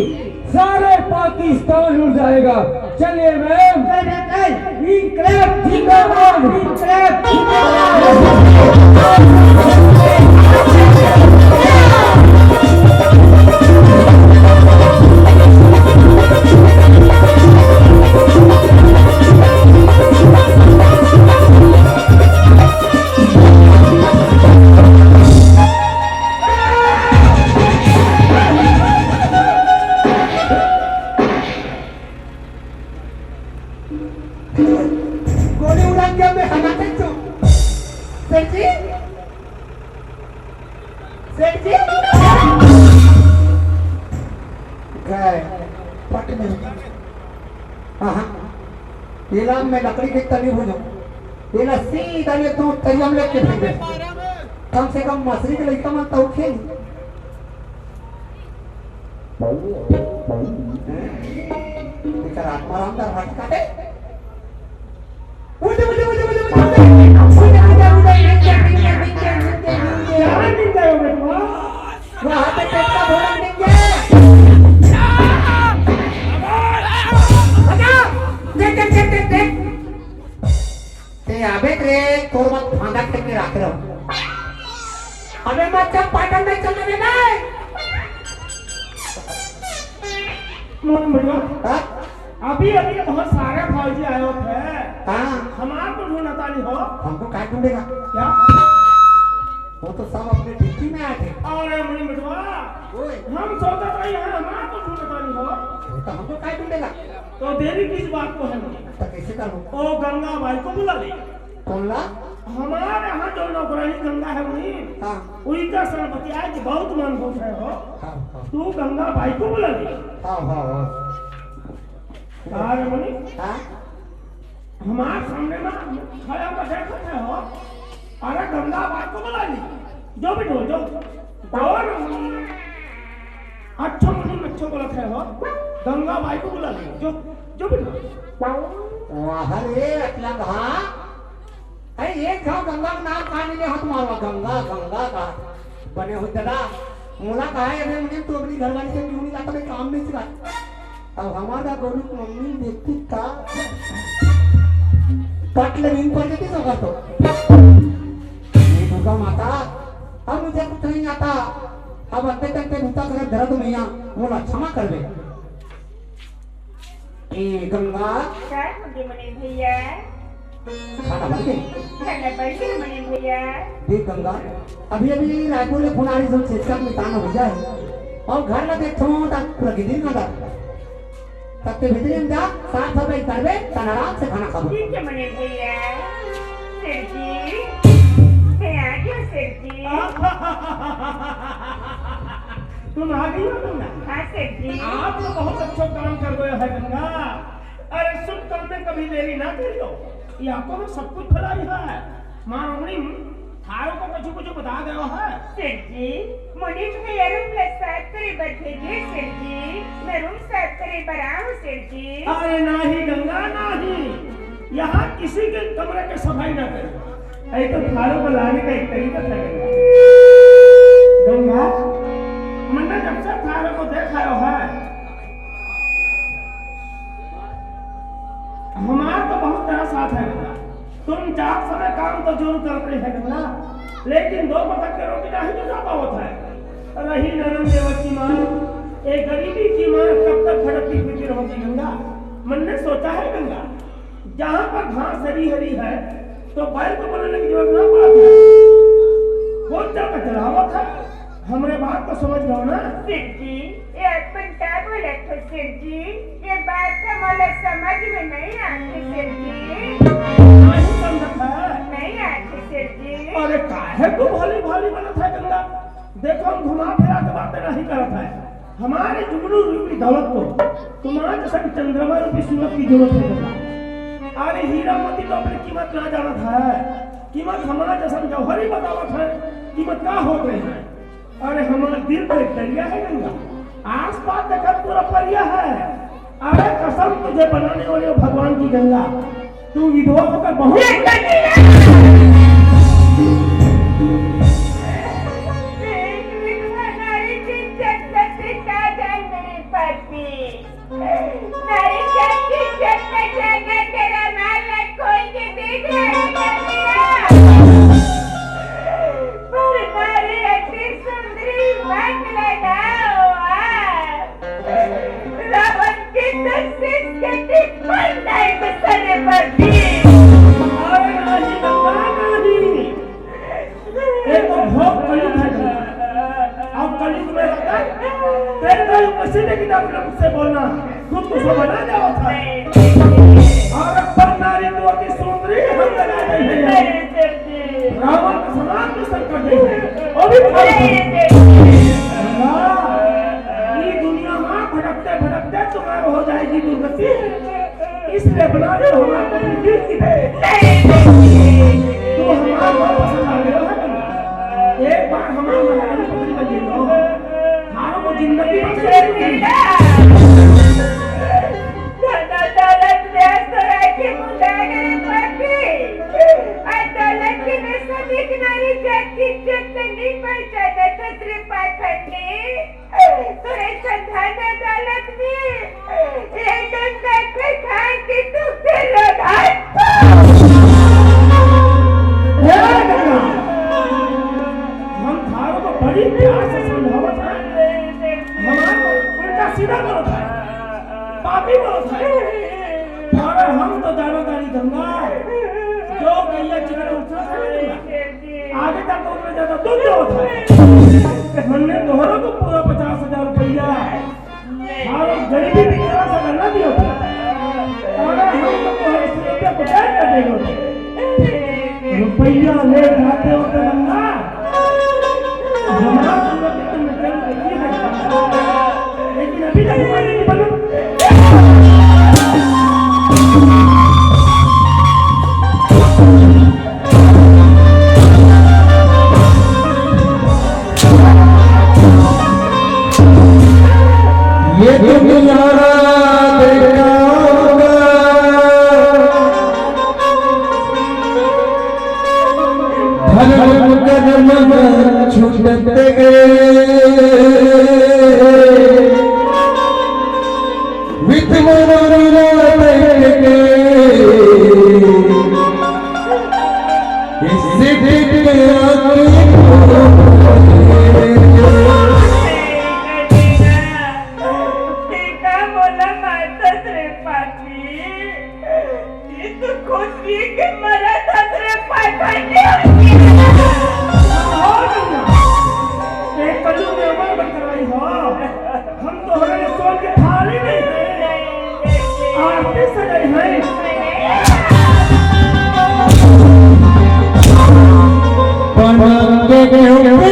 सारे पाकिस्तान उड़ जाएगा। चलिए मैम। चल बेटा, इंकलाब जिंदाबाद, इंकलाब जिंदाबाद। गोली उड़ा दिया मैं हमारे चो। सेठ जी, सेठ जी। गए पट में। हाँ, हाँ। ये लाम में लकड़ी की तली बुझो। ये ला सीधा ये तू तरियम लेके फेंके। कम से कम मछली के लइका मन तो खेल। एकर आत्मा राम का हाथ काटे। उल्टे, उल्टे, उल्टे, उल्टे, उल्टे, उल्टे। उल्टे, उल्टे, उल्टे, उल्टे, उल्टे, उल्टे, उल्टे। क्या निंदा हो बेटवा? वो हाथे पेट का भोला निंदा। बचा। देख, देख, देख, देख, देख। ते आबे रे, तोर मत फांदा के राख रहो। अबे मत चल, पाटन नहीं चलने देना है। मोहन भैया, हाँ? अभी, अभी बहुत सारे फौजी आए होते हैं। हाँ। हमार तो ढूंढता नहीं हो। हमको काय ढूंढेगा? क्या? वो तो सब अपने ड्यूटी में आए थे। अरे मुनि मिटवा, ओए। हम सोचत रही हैं, हमार तो ढूंढता नहीं हो। तो हमको काय ढूंढेगा? तो देरी किस बात को है? तो कैसे करूँ? ओ गंगा बाई को बुला ले। कौन ला? हमारे यहाँ जो नौकरानी गंगा है मुनि, हाँ। उनका सरबतिया कि बहुत मन खुश है हो। हाँ, हाँ। तू गंगा बाई को बुला ले। हाँ, हाँ, हाँ। का रे मुनि? हाँ? हमार सामने में खड़ा होकर देखत है हो। अरे गंगा बाई को बुला ली। जो भी हो, जो। और अच्छो मुनि अच्छो बोलत है हो। गंगा बाई को बुला ली। जो, जो भी हो। वाह रे, अतला घा। अरे एक घाव गंगा का नाम कहा नहीं ले हाथ मारवा। गंगा, गंगा का। बने हो दादा। मोला कहा है, अरे मुनि तू अपनी घरवाली से क्यों नहीं जाता, मैं काम नहीं सिखा। अब हमारा गोलू की मम्मी देखती का, पट ले नींद पड़ जाती तो कर तो। ये दुर्गा माता, अब मुझे कुछ नहीं आता। अब अंते तक के भूता कर दर्द मैया, मोला क्षमा कर दे। ए गंगा। का होगे मनीष भैया? खाना बन गए? खाना बन गए मनीष भैया। देख गंगा, अभी अभी रायपुर ले फोन आ रही, सब चेचका मिटाना हो जाए। और घर में देखो तो पूरा गिदिन का दर। तब के भीतरी में जा, साफ सफाई करबे, तन आराम से खाना खाबो। ठीक है मनीष भैया। सेठ जी, मैं आ गया सेठ जी। तुम आ गई हो गंगा? हाँ सेठ जी। आप तो बहुत अच्छा काम कर गए है गंगा। अरे शुभ काम में कभी देरी ना करियो, ये आपको में सब कुछ भलाई है। माँ रमणीम थारो को कुछ कुछ बता गयो है। सेठ जी, मुनीम के ये रूम ले साफ करे बर भेजे सेठ जी, मैं रूम साफ करे बर आऊँ सेठ जी। अरे नाही गंगा नाही, यहाँ किसी के कमरे के सफाई ना करे। अरे तो थारो को लाने का एक तरीका था गंगा। गंगा, मैंने जब से थारो को देखा है, हमार तो बहुत तरस आथे गंगा। तुम चार समय काम तो जरूर करत रहे है गंगा, लेकिन दो बखत के रोटी नहीं जुटा पावत है। रही नरम देवत की माँ, ए गरीबी की माँ कब तक भटकती फिरती रहोगी गंगा? मन ने सोचा है गंगा, जहाँ पर घास हरी हरी है तो बैल को बनाने की जरूरत ना पड़त है, खुद जाकर चलावत है। हमरे बात को समझ रहो ना? सेठ जी, ये अपन का बोलत हो सेठ जी? ये बात तो मोला समझ में नहीं आती सेठ जी। नहीं समझत है? नहीं आती सेठ जी। अरे काहे तू भोली भाली बनत है गंगा? देखो हम घुमा फिरा के बातें नहीं करत है। हमारे जुगनू रूपी दौलत को तुम्हारे जैसा चंद्रमा रूपी सूरत की जरूरत है गंगा। अरे हीरा मोती तो अपनी कीमत ना जानत है, कीमत हमारे जैसा जौहरी बतावत है, कीमत का होत रही है। अरे हमारा दिल तो एक दरिया है गंगा, आसपास देखा पूरा परिया है। अरे कसम तुझे बनाने वाली हो भगवान की गंगा, तू विधवा होकर बहुत एक दरिया। एक विधवा नारी की इज्जत करते का जाए मेरे पति। नारी जात की इज्जत में जाना तेरा माल खोल के देख रहा है क्या तेरा? पर नारी अति सुंदरी मत लगाओ आप। रावण के दस सिर के टिप्पण नहीं गुजरने पर भी। अरे नहीं, नहीं। ये तो भोग कलयुग है गंगा। और कलयुग में रहकर तेरे को यूं किसी ने किताब में मुझसे बोलना, खुद को सो बना जाओ था। और पर नारी तो अति सुंदरी हम बना गई है। रावण का समान भी संकट नहीं है, वो भी फल है। गंगा, ये दुनिया में भटकते भटकते तुम्हारा हो जाएगी दुर्गति। इसलिए बना दे हमारे को भी दिल की दे। नहीं, नहीं। तू हमारे को पसंद आ गया है ना? एक बार हमारे को पसंद आ गया हो, थारों को जिंदगी में से नहीं। धन दौलत व्यस्त रह के मुंडा गए पापी। और दौलत के नशा में एक नारी जात की इज्जत नहीं पहचाना था तेरे पाखंडी। तोरे संधान अदालत में ये गंगा के खान की तू फिर रोधान। हे गंगा, हम थारों को बड़ी प्यार से समझावत है, हमारे उल्टा सीधा बोलत है, पापी बोलत है। अरे हम तो जाना तारी गंगा, जो गैया चिकन उठा था ना गंगा, आगे तक तो उतना ज्यादा दूध जो होता है। हमने तोहरों को पूरा पचास हजार रुपया, और गरीबी भी थोड़ा सा करना दिया था। और हम तो तोहरे इस रुपया को बैठ कर देंगे। रुपया ले जाते हो तो गंगा, हमारा पूरा कितने में चल रही है। लेकिन अभी तक हमारे नहीं बना। ये दुनिया टीका बोला मारता रे पापी। ये तो खुद पी के मरा था रे पापी। ए, कलयुग में अमर बन कर आई हो। हम तोहरे सोन के थाली नहीं है, आरती सजाई है। पलंग के ऊपर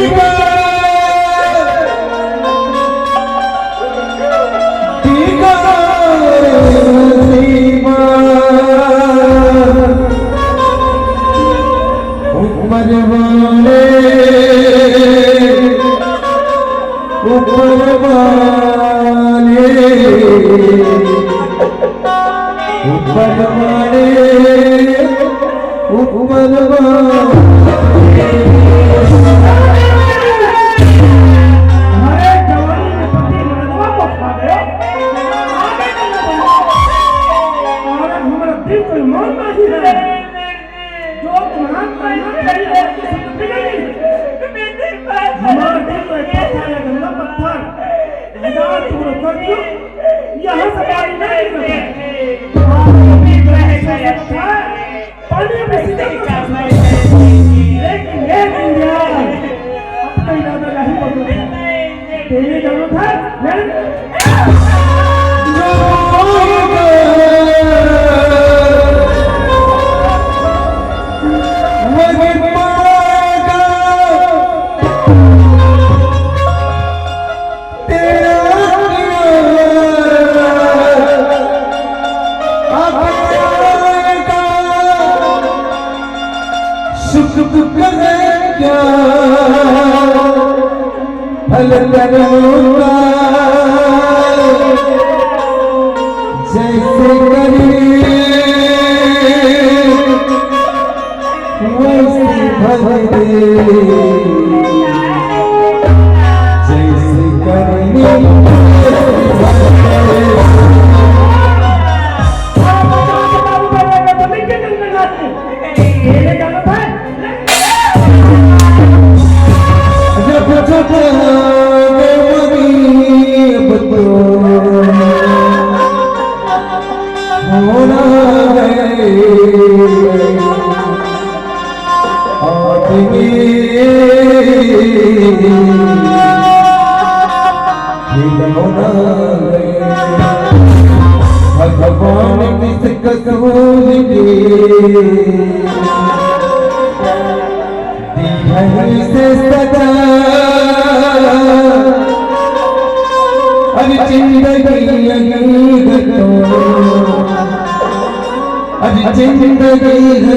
टीका सीमा ऊपर वाले ऊपर वाले, ऊपर वाले, ऊपर वाले। अरे जवानी में पति मर्दवा को खा गए। आगे चलो भैया। और हमारा दिल कोई मान नहीं है। जो तुम्हारा करना चाहिए, उसको सुनते नहीं। हमारा दिल तो एक पत्थर है, गंदा पत्थर। हजार टुकड़ों कर दियो, यहाँ से पानी नहीं निकलता है। पानी अपने सीधे कर सकता है। लेकिन ये दीनदयाल अपना इरादा नहीं बदलता। तेरी जरूरत है, फिर शुक्र करे क्या भल करूँगा, जैसे करी वैसे भर दे, जैसे करी वैसे भर दे। भगवान किस कसूर के दी है इसे सजा। अरे जिंदगी यही है तो, अरे जिंदगी है।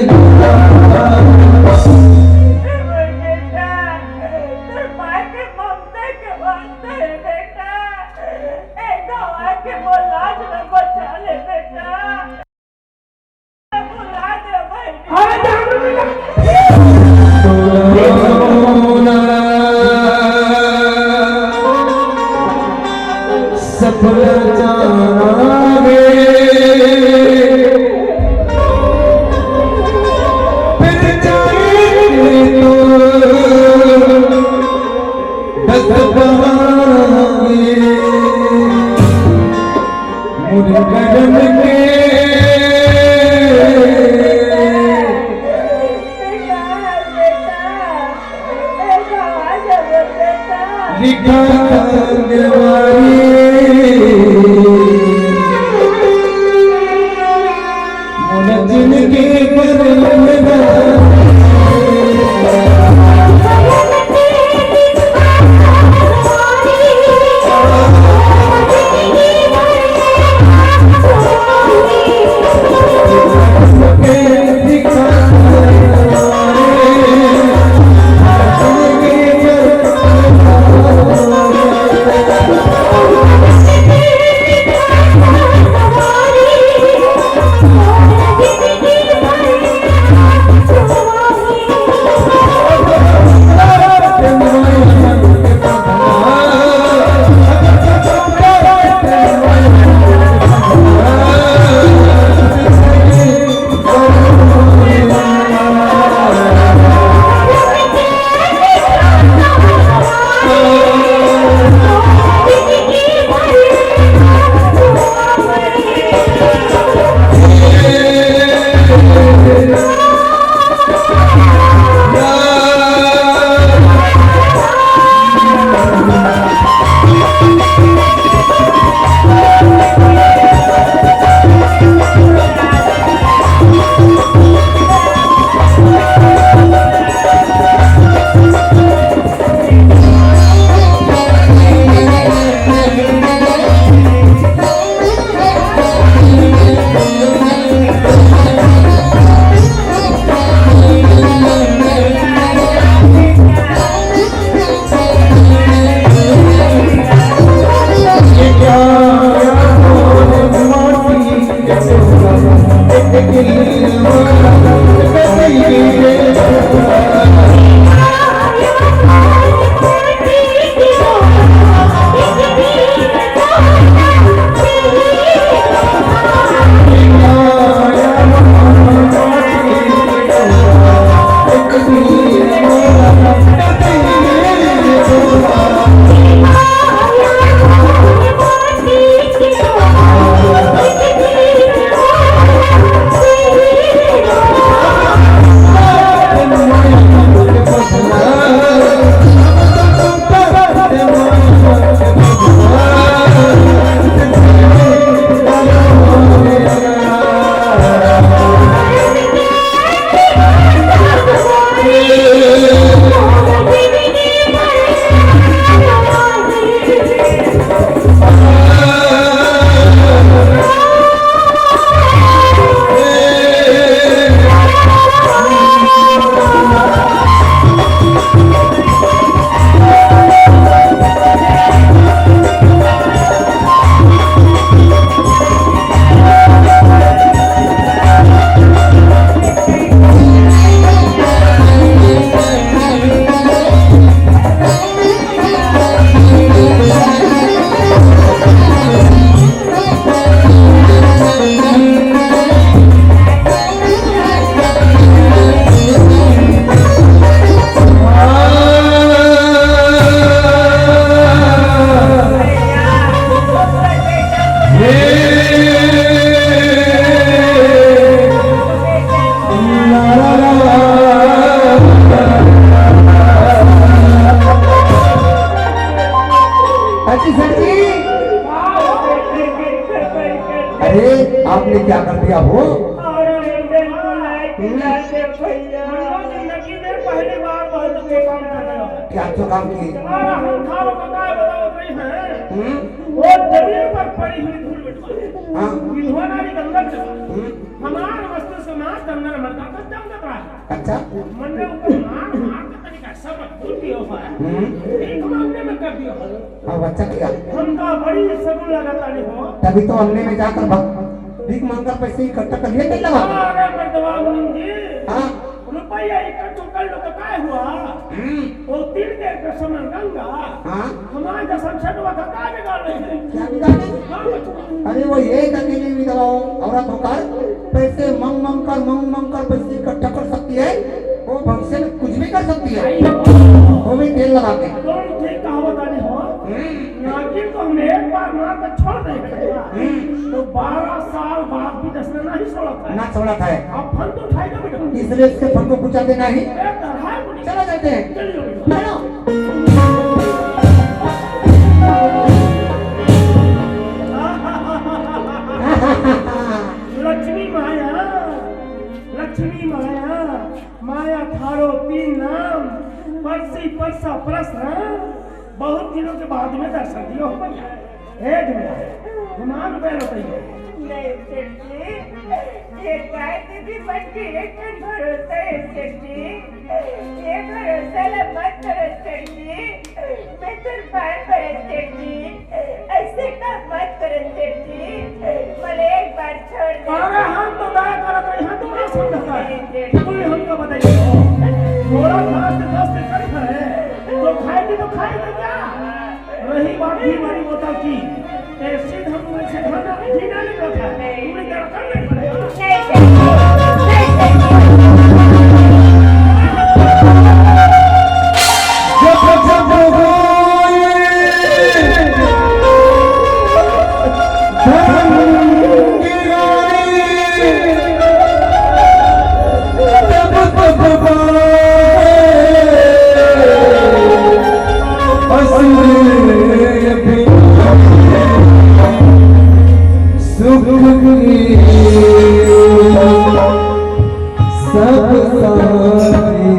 अरे, आपने क्या कर दिया हो? अरे, मुझे बुलाए के हम्म। जाते भैया। जिंदगी में पहली बार बहुत अच्छा काम कर रहे हो। क्या अच्छा काम किए? अरे, हम थारो को काय बताओ भाई हैं? हम्म। वो जमीन पर पड़ी हुई धूल मिटवा। हाँ। विधवा नारी गंगा जल। हम्म। हमार मस्तिष्क में गंगा मटका का जम रहा है। अच्छा। मन में ऊपर मार, मार के तरीका सब भूल दियो है। हम्म। एक मामले में कर दियो है। अब अच्छा किया। हमका बड़ी सगुन लगता नहीं हो। तभी तो हमने में जाकर भग-, भीख मांगकर पैसे इकट्ठा कर लिए, तेल लगा। अरे मर्दवा मुनीम जी। हाँ। रुपया इकट्ठा कर लो तो काय हुआ? हम्म। वो तीन के कसम गंगा। हाँ। हमारे कसम से तो वक्त काय बिगाड़ रहे हैं? क्या बिगाड़ रहे हैं? हाँ, बच्चों। अरे वो एक अकेली विधवा हो, औरत होकर पैसे मांग मांग कर, मांग मांग कर पैसे इकट्ठा कर सकती है, वो भविष्य में कुछ भी कर सकती है। आई हो। वो भी तेल लगा के। तुम ठीक कहावत आने हो। हम्म। नागिन को हम एक बार मार के छोड़ देंगे। हम्म। तो बारह साल बाद भी दसना नहीं छोड़ा था। ना छोड़ा था। अब फन तो उठाएगा बेटा। इसलिए इसके फन को कुछ देना ही। ए, तो है वो। चला जाते हैं। चलिए। चलो। लक्ष्मी माया, लक्ष्मी माया, माया थारो तीन नाम, परसी परसा परस राम। बहुत दिनों के बाद में दर्शन दियो हो भैया। हे दुनिया, गुमान पे बताइए। नहीं सेठ जी, ये गाय दीदी मन के एक ठन भरोसा है सेठ जी। ये भरोसा ला मत करो सेठ जी। मैं तोर बार परत सेठ जी, ऐसे काम मत करो सेठ जी। मले एक बार छोड़ दे। अरे हम तो दया करत रही, हम तो ना समझता है। तू ही हमको बताइए। थोड़ा घास से दस एकड़ है, तो खाएगी तो खाएगी क्या? रही बात घी वाली बोतल की, ए, सीधा मुंह से खाना, घी डाले का था। तुमने क्या कर ले पड़ेगा? जब जब होए धन की रानी, तब तब पाए असुर अभिमान। सुख की सब साथी,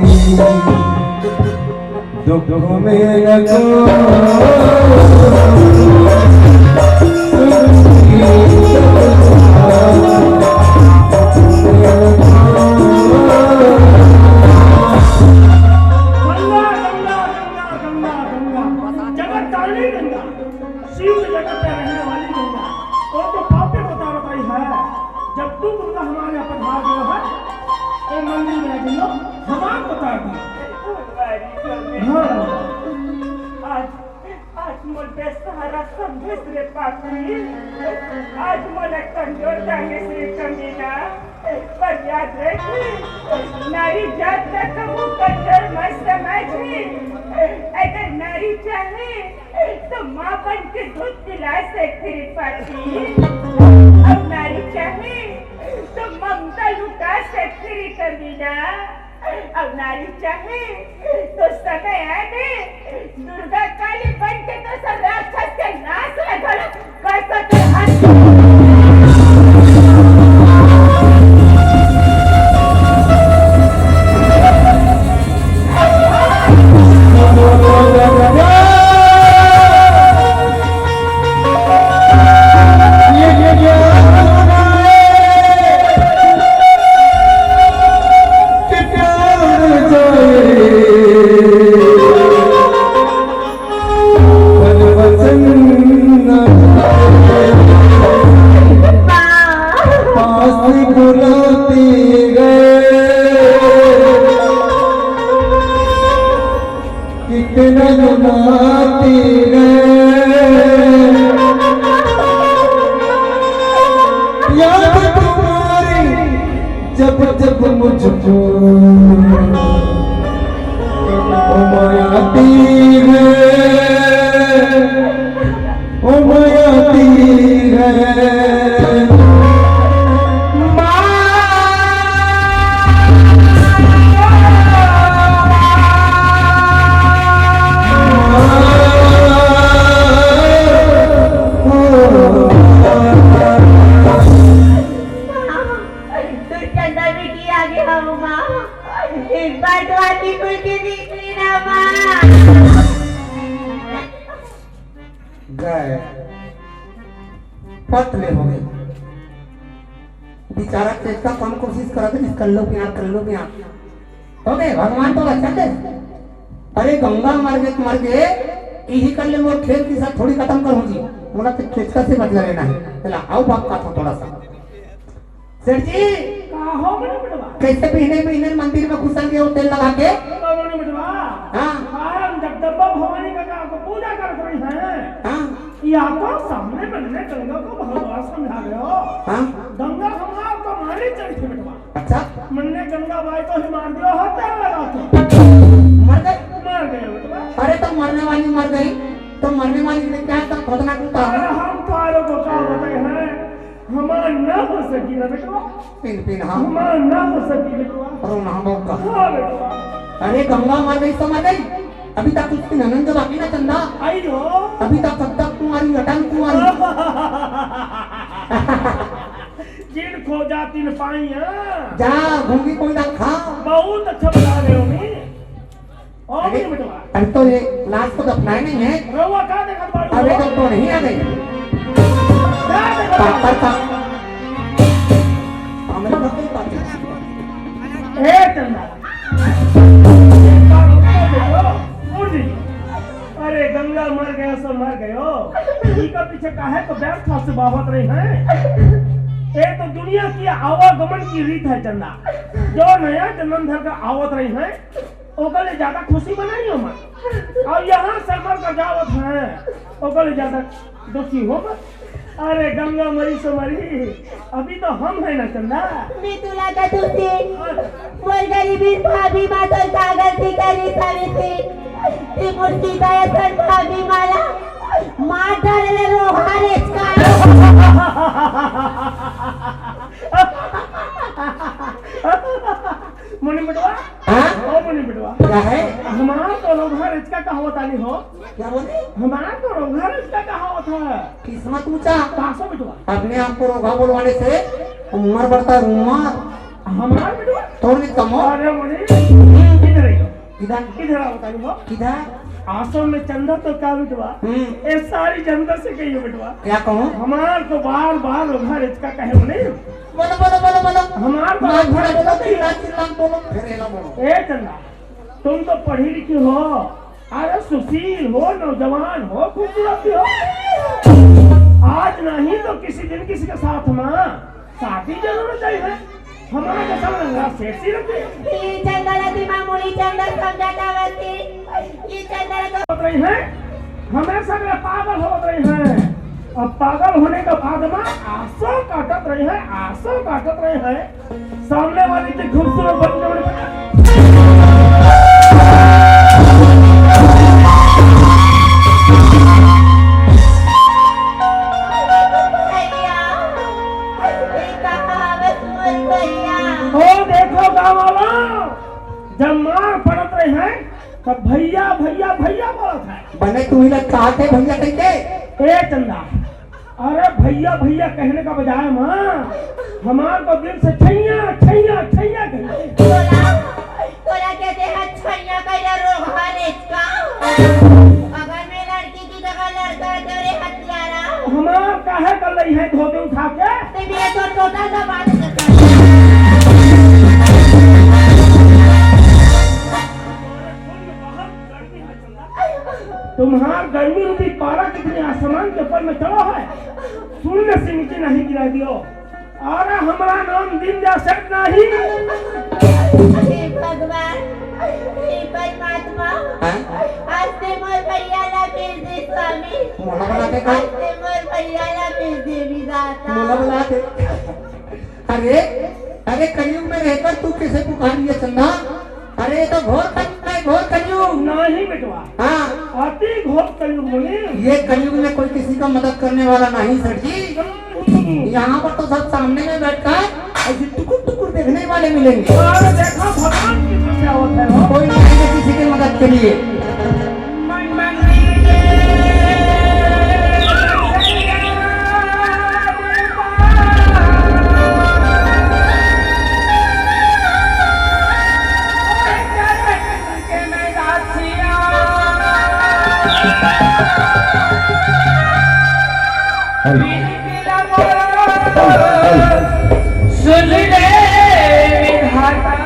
दुख में न को। गंगा, गंगा, गंगा, गंगा, गंगा, गंगा, जगत तारिणी गंगा, शिव के जगत पे रहने वाली गंगा, वो तो पापी को तारत रही है। जब तू गंगा हमारे यहाँ पधार गयो है, तो मंदिर में आ गयो, हमार को तार दियो। हाँ। आज आज मोर बेसहारा समझिस रे पापी, आज मोला कमजोर जानिस रे कमीना। पर याद रखी, नारी जात ला कभू कमजोर मत समझी। अगर नारी चाहे तो माँ बन के दूध पिला सकती रे पापी, और नारी चाहे तो ममता लुटा सकती रे कमीना। अब नारी चाहे तो समय आने दुर्गा काली बन के तो सब राक्षस के नाश ला घलो कर सके। पास बुलाते गए, कितना रुलाते गए। याद तुम्हारी जब जब मुझको ओ माया तीर, ओ माया तीर। ले हो गए। बेचारा चेत का कम कोशिश करत रहिस, कर लो प्यार, कर लो प्यार। हो गए, भगवान तो बचा दे। अरे गंगा मर गए तो मर गए, यही कर ले, मोर खेल की सब थोड़ी खत्म करूँ जी। मोला तो चेत का से बदला लेना है। चला, आओ बाप का था थोड़ा सा। सेठ जी, का हो बड़े बेटवा? कैसे महीने महीने मंदिर में घुसन गए हो तेल लगा के? का बड़े बेटवा? हाँ। हम जगदम्बा भवानी का, का, का पूजा करत रही हैं। हाँ। या तो सामने मन में गंगा को भगवान समझा गयो। हाँ। गंगा हमार तो मारे चढ़ी थी बेटवा। अच्छा। मन ने गंगा बाई तो ही मार दियो, हाथ पैर लगा के। मर गए? मर गए बेटवा। अरे तो मरने वाली मर गई, तो मरने वाली ने क्या तब खोदना क्यों था? अरे हम तो आरो को का बताए हैं, हमार ना हो सकी ना बेटवा। पिन पिन, हाँ। हमार ना हो सकी बेटवा। रोना मौका। हाँ बेटवा। अरे गंगा मर गई तो मर गई, अभी तक उसकी ननंद जो बाकी ना चंदा। आई हो। अभी तक कब तक तुम्हारी अटल तुम्हारी। जिन खोजा तिन पाई, हाँ। जा घूंगी कोई ना खा। बहुत अच्छा बता रहे हो मी। और अरे, नहीं बेटवा। अरे तो ये लाश को दफनाए नहीं है। रउआ का देखत बाड़ू? अरे तो, तो नहीं आ गई। का देखत बाड़ू? पापड़ का। हमरे घर के पापड़। ए चंदा। एक बार रुको बेटो, उठ जी। अरे गंगा मर गया सो मर गयो। इका पीछे काहे को व्यर्थ से बावत रही है? ये तो दुनिया की आवागमन की रीत है चंदा। जो नया जन्म धर कर आवत रही है, ओकर ले ज्यादा खुशी मनाई हो मत। और यहाँ से मर कर जावत है, ओकर ले ज्यादा दुखी हो मत। अरे गंगा मरी सो मरी, अभी तो हम है ना चंदा। मितुला का तुसी, मोर गरीबी भाभी मा तोर का गलती करी सावित्री। ती मोर सीता ऐसन भाभी माला, मार डाले रोहारे का। मुनि बेटवा, हाँ? ओ मुनि बेटवा। क्या है? हमार तो रोगहा रेचका कहावत आली हो। क्या बोले? हमार तो रोगहा रेचका कहावत है। किस्मत ऊंचा। पासो बेटवा। अपने आप को रोगहा बोलवाने से उम्र बढ़ता है, उम्र। हमार बेटवा। तोर भी कम हो। अरे मुनि, इधर आइयो। किधर? किधर आओ बताइए हो? किधर? आश्रम में चंदा तो का बेटवा? हम्म। ए सारी जनता से कहिए बेटवा। क्या कहूँ? हमार तो बार बार रोगहा रेचका कहे हो नहीं। बोलो, बोलो, बोलो, बोलो। हमार तो मार रोगहा थोड़ा रेचका बोलो, कहिए। चिल्ला, चिल्ला बोलो, फिर ये ना बोलो। ए चंदा, तुम तो पढ़ी लिखी हो, अरे सुशील हो, नौजवान हो, खूबसूरत भी हो। आज नहीं तो किसी दिन किसी के साथ माँ शादी जरूर चाहिए। हमारा जैसा लंगड़ा सेठ सी रखे। ई चंदन अति मामूली चंदन समझा जावत थी। ई चंदन तो होत रही है, हमेशा मेरा पागल होत रही है। अब पागल होने के बाद में आंसू काटत रही है, आंसू काटत रही है। सामने वाली की खूबसूरत बन के भैया, ये कहाँ बस मोर भैया? ओ देखो गाँव वाला, जब मार पड़त रहे हैं, तब भैया, भैया, भैया बोलत है। बने तू ही लग कहा थे भैया कह के? ए चंदा, अरे भैया, भैया कहने का बजाय माँ, हमार तो दिल से छैया, छैया, छैया कही। तोला, तोला कहते हैं छैया का या रोगहा रेचका। अगर मैं लड़की की जगह लड़का है तो रे हत्यारा। हमार काहे कर रही है धोती उठा के? ते मेरे तो टोटा दबा देता। तुम्हार गर्मी रूपी पारा कितने आसमान के ऊपर में चढ़ा है, शून्य से नीचे नहीं गिरा दियो। अरे हमारा नाम दीन दयाल सेठ नहीं। हे भगवान, हे परमात्मा, हाँ? आज ते मोर भैया ला भेज दे स्वामी। मोला बना दे का? आज ते मोर भैया ला भेज दे विधाता। मोला बना दे। अरे, अरे कलयुग में रहकर तू किसे पुकारी है चंदा? अरे ये तो घोर कलयुग है, घोर कलयुग। नहीं बेटवा। हाँ। अति घोर कलयुग बोले। ये कलयुग में कोई किसी का मदद करने वाला नहीं सेठ जी। नहीं। यहाँ पर तो सब सामने में बैठकर ऐसे टुकुर टुकुर देखने वाले मिलेंगे। अरे देखो भगवान की समस्या होता है वो। कोई नहीं आएगा किसी की मदद के लिए। सुन ले विधाता।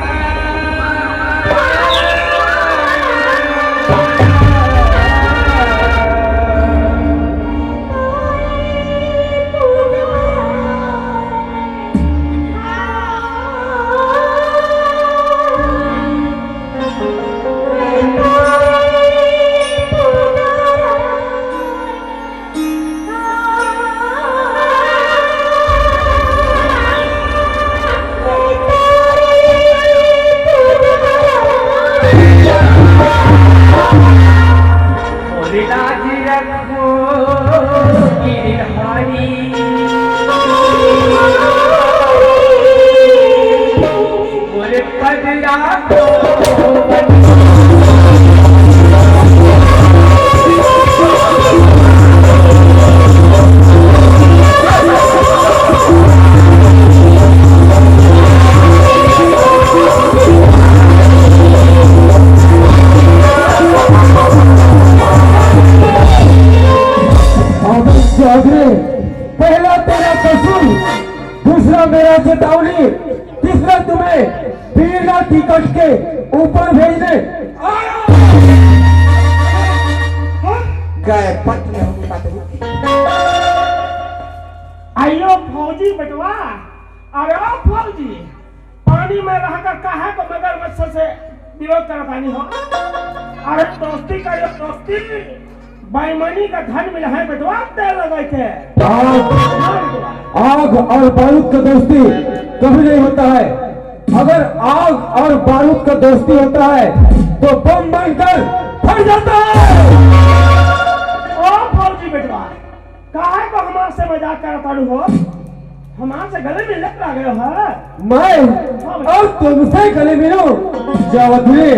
अबे जाग रे, पहला तेरा कसूर, दूसरा मेरा चेतावनी, तीसरा तुम्हें बीरना टिकट के ऊपर भेजने। गए पट में होगी बात होगी। आइयो फौजी बेटवा, अरे ओ फौजी, पानी में रहकर काहे को मगरमच्छ से विरोध करत आनी हो? अरे दोस्ती करियो दोस्ती, बेईमानी का धन मिला है बेटवा, तेल लगाई थे। आग, आग और बारूद का दोस्ती कभी नहीं होता है। अगर आग और बारूद का दोस्ती होता है तो बम बनकर फट जाता है। ओ फौजी बेटवा, काहे को हमार से मजाक करत ताड़ू हो? हमार से गले मिलने लग गए हो? मैं अब तुमसे गले मिलूं? जावदुली,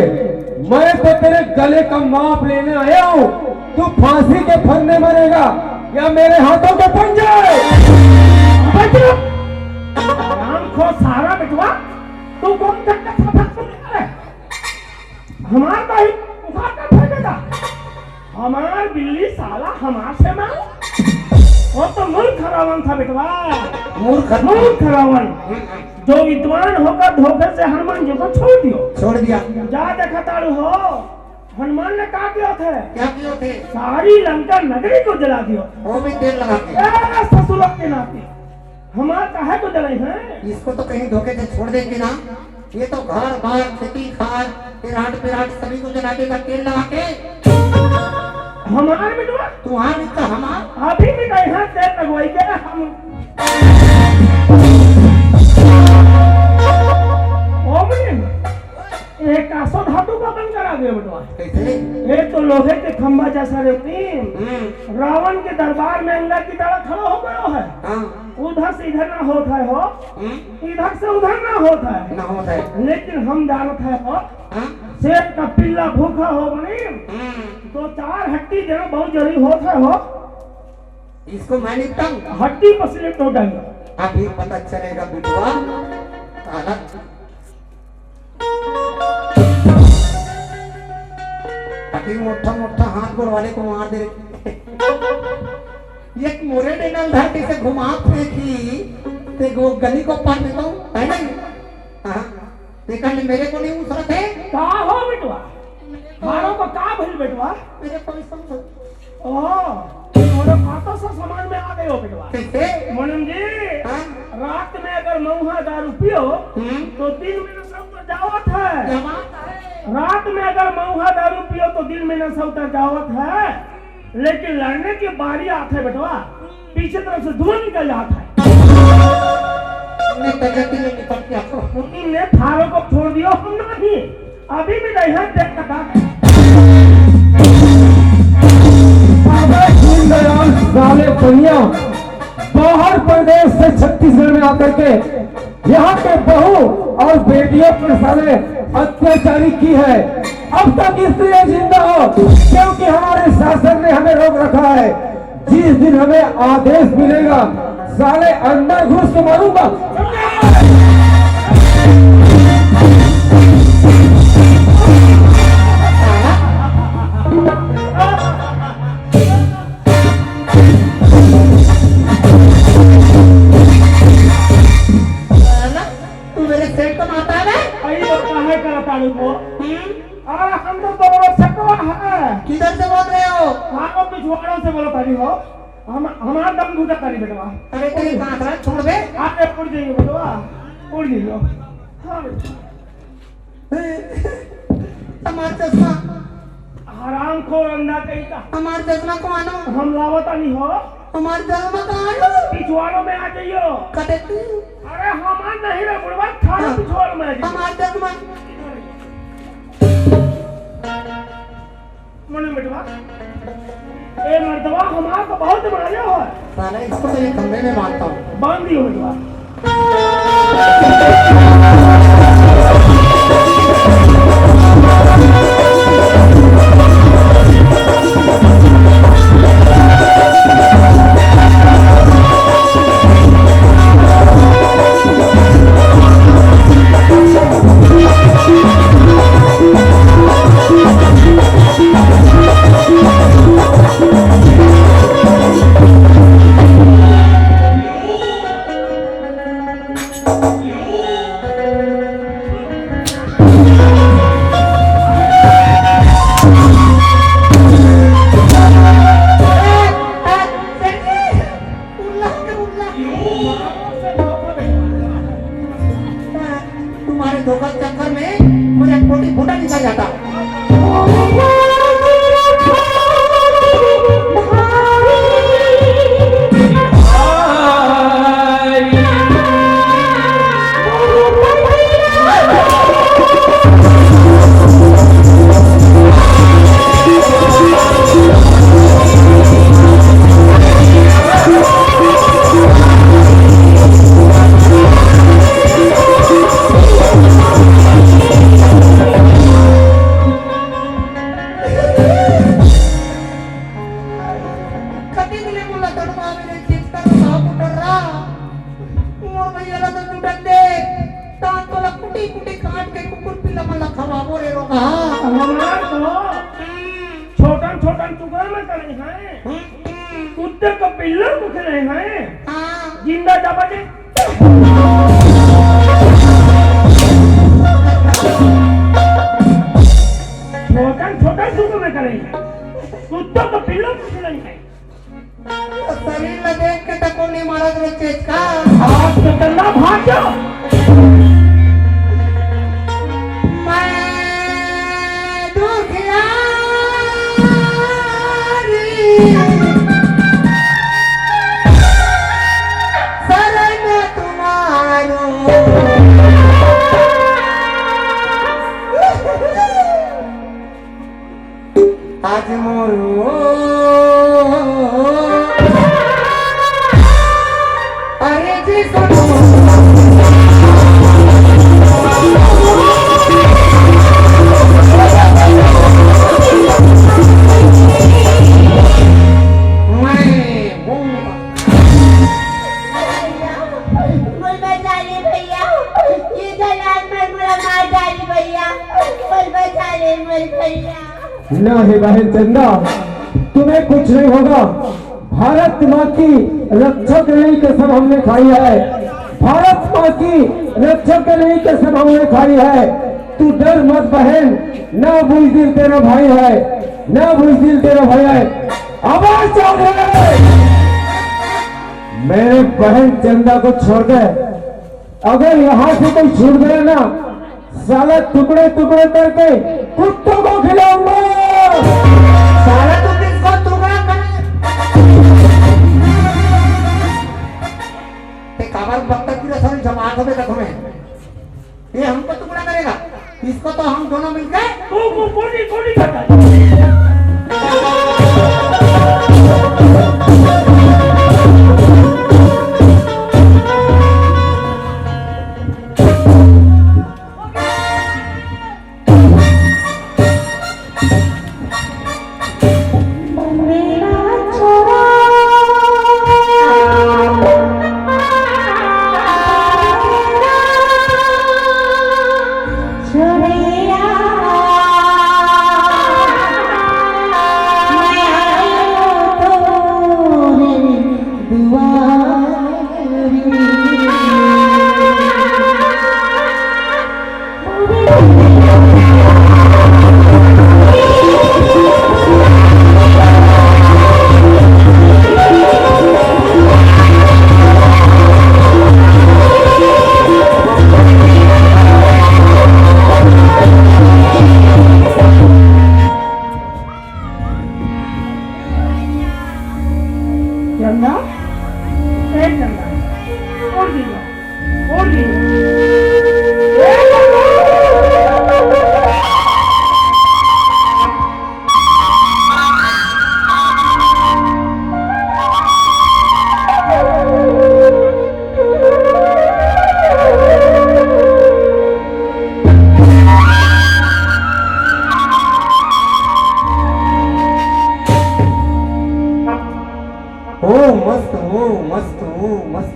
मैं तो तेरे गले का माप लेने आया हूँ। तू फांसी के फंदे मरेगा या मेरे हाथों के पंजे? अबे चुप! राम खो सारा बेटवा, तू कौन चक्कर फंसा है? हमार भाई उखाड़ कर फेंकेगा। हमार बिल्ली साला हमार से मांग। वो तो मूर्ख रावण था बेटवा। मूर्ख? मूर्ख रावण, जो विद्वान होकर धोखे से हनुमान जी को छोड़ दियो। छोड़ दिया। जा देखा ताड़ू हो, हनुमान ने का कियो थे? क्या कियो थे? सारी लंका नगरी को जला दियो। वो भी तेल लगा के। ए, ससुर के नाती। हमार काहे को जलाई है? इसको तो कहीं धोखे से छोड़ देंगे ना। ये तो घर बार, खेती खार, पिराट पिराट सभी को जला देगा तेल लगा के। हमार बेटवा? तुम्हार भी तो हमार। अभी भी नहीं है तेल लगवाई के हम। ओमनी, एक आसो धातु का बन करा दिया बेटवा। कैसे? ये तो लोहे के खंभा जैसा रे प्रेम। हम्म। रावण के दरबार में अंगद की तरह खड़ा हो गया है। हाँ। उधर से इधर ना होता है हो। हम्म। इधर से उधर ना होता है। ना होता है। लेकिन हम जानत है हो, हाँ? शेर का पिल्ला भूखा हो बनी, हम्म। दो चार हड्डी देना बहुत जरूरी होता है हो। इसको मैं निपटाऊं? हड्डी पसली टूटेगा। अभी पता चलेगा बिटवा। साला। अभी मोटा मोटा हाथ गोड़ वाले को मार दे। एक मोरे डेंगल धरती से घुमा फेंकी, ते वो गली को पार देता हूँ, है नहीं? हाँ, देखा नहीं, मेरे को नहीं उतरत है। का हो बेटवा? मारो को का भइल बेटवा? मेरे को नहीं समझ। ओ, तोरे बातों से समझ में आ गयो बेटवा। कैसे? मोनम जी, हाँ? रात में अगर मऊहा दारू पियो, हम्म। तो दिन में नशा उतर जावत है। क्या बात है? रात में अगर मऊहा दारू पियो, तो दिन में नशा उतर जावत है। लेकिन लड़ने की बारी आत है बेटवा, पीछे तरफ से धुआं निकल जाता है। मैं तैयारी में निपट गया। उन्हीं ने थारों को छोड़ दियो, हम नहीं। अभी भी नहीं है, देख का। अबे दीनदयाल साले बनिया, बाहर प्रदेश से छत्तीसगढ़ में आकर के यहाँ के बहू और बेटियों पर साले अत्याचारी की है। अब तक इसलिए जिंदा हो क्योंकि हमारे शासन ने हमें रोक रखा है। जिस दिन हमें आदेश मिलेगा, साले अंदर घुस के मारूंगा। अरे, हम तो दोनों छकवा है। किधर से बोल रहे हो? हाँ, वो पिछवाड़ों से बोला तारी हो। हम, हमार दम घुटा तारी बेटवा। अरे, तेरी कांकरा छोड़ दे। अरे, उड़ जाइए बेटवा, उड़ जाइए। हाँ बेटवा। हमार चश्मा। हरामखोर अंधा कहीं का। हमार चश्मा को आनो। हम लावत नहीं हो। हमार चश्मा को आनो। पिछवाड़ों में आ जाइयो। कटे तू। अरे हमार नहीं रे बुढ़वा, थारा हाँ। पिछवाड़ों में आ जाइयो। हमार चश्मा। मने बेटवा, ए मर्दवा, हमार तो बहुत मारे हो। साला, इसको तो ये कमरे में बांधता हूँ। बांध दियो बेटवा। तुम्हारे धोखा के चक्कर में मेरा कोटी फूटा निकल जाता। कति दिन ले मोला तड़पावे रे, चित्ता तो साफ उतर रहा। मोर भैया ला तो टूटन दे, तान तोला कुटी कुटी काट के कुकुर पिल्ला मन ला खवाबो रे रोगहा। हमार तो हम्म। छोटन छोटन टुकड़ा में करे हैं। हम्म। कुत्ते को पिल्ला को खिलाए हैं। हाँ। जिंदा दबा दे। छोटन छोटन टुकड़ा में करे हैं। कुत्तों को पिल्ला को खिलाए हैं। तो शरीर ला देख के टकोनी महाराज रे चेचका। आज तो टल्ला भाग जा। मैं दुखियारी शरण तुम्हारो। आज मोरो अरे जी सुनो। मैं हूँ। भैया, मोर बचा ले भैया, ये जलाल मर मोला मार डाली भैया, मोर बचा ले मोर भैया। नहीं बहन चंदा, तुम्हें कुछ नहीं होगा। भारत माँ की रक्षा करने की कसम हमने खाई है, भारत माँ की रक्षा करने की कसम हमने खाई है। तू डर मत बहन, ना बुजदिल तेरा भाई है, ना बुजदिल तेरा भाई है। आवाज चाल रही है। मेरे बहन चंदा को छोड़ दे, अगर यहाँ से कोई छूट गया ना, साला टुकड़े टुकड़े करके कुत्तों को खिलाऊंगा। साला तू किसको टुकड़ा कर? ते काबर बकता की सारी जमात हो बेटा तुम्हें? ये हमको टुकड़ा करेगा, इसको तो हम दोनों मिलकर वो, वो, वो नहीं, वो नहीं करता। होली। ओ मस्त, ओ मस्त, ओ मस्त।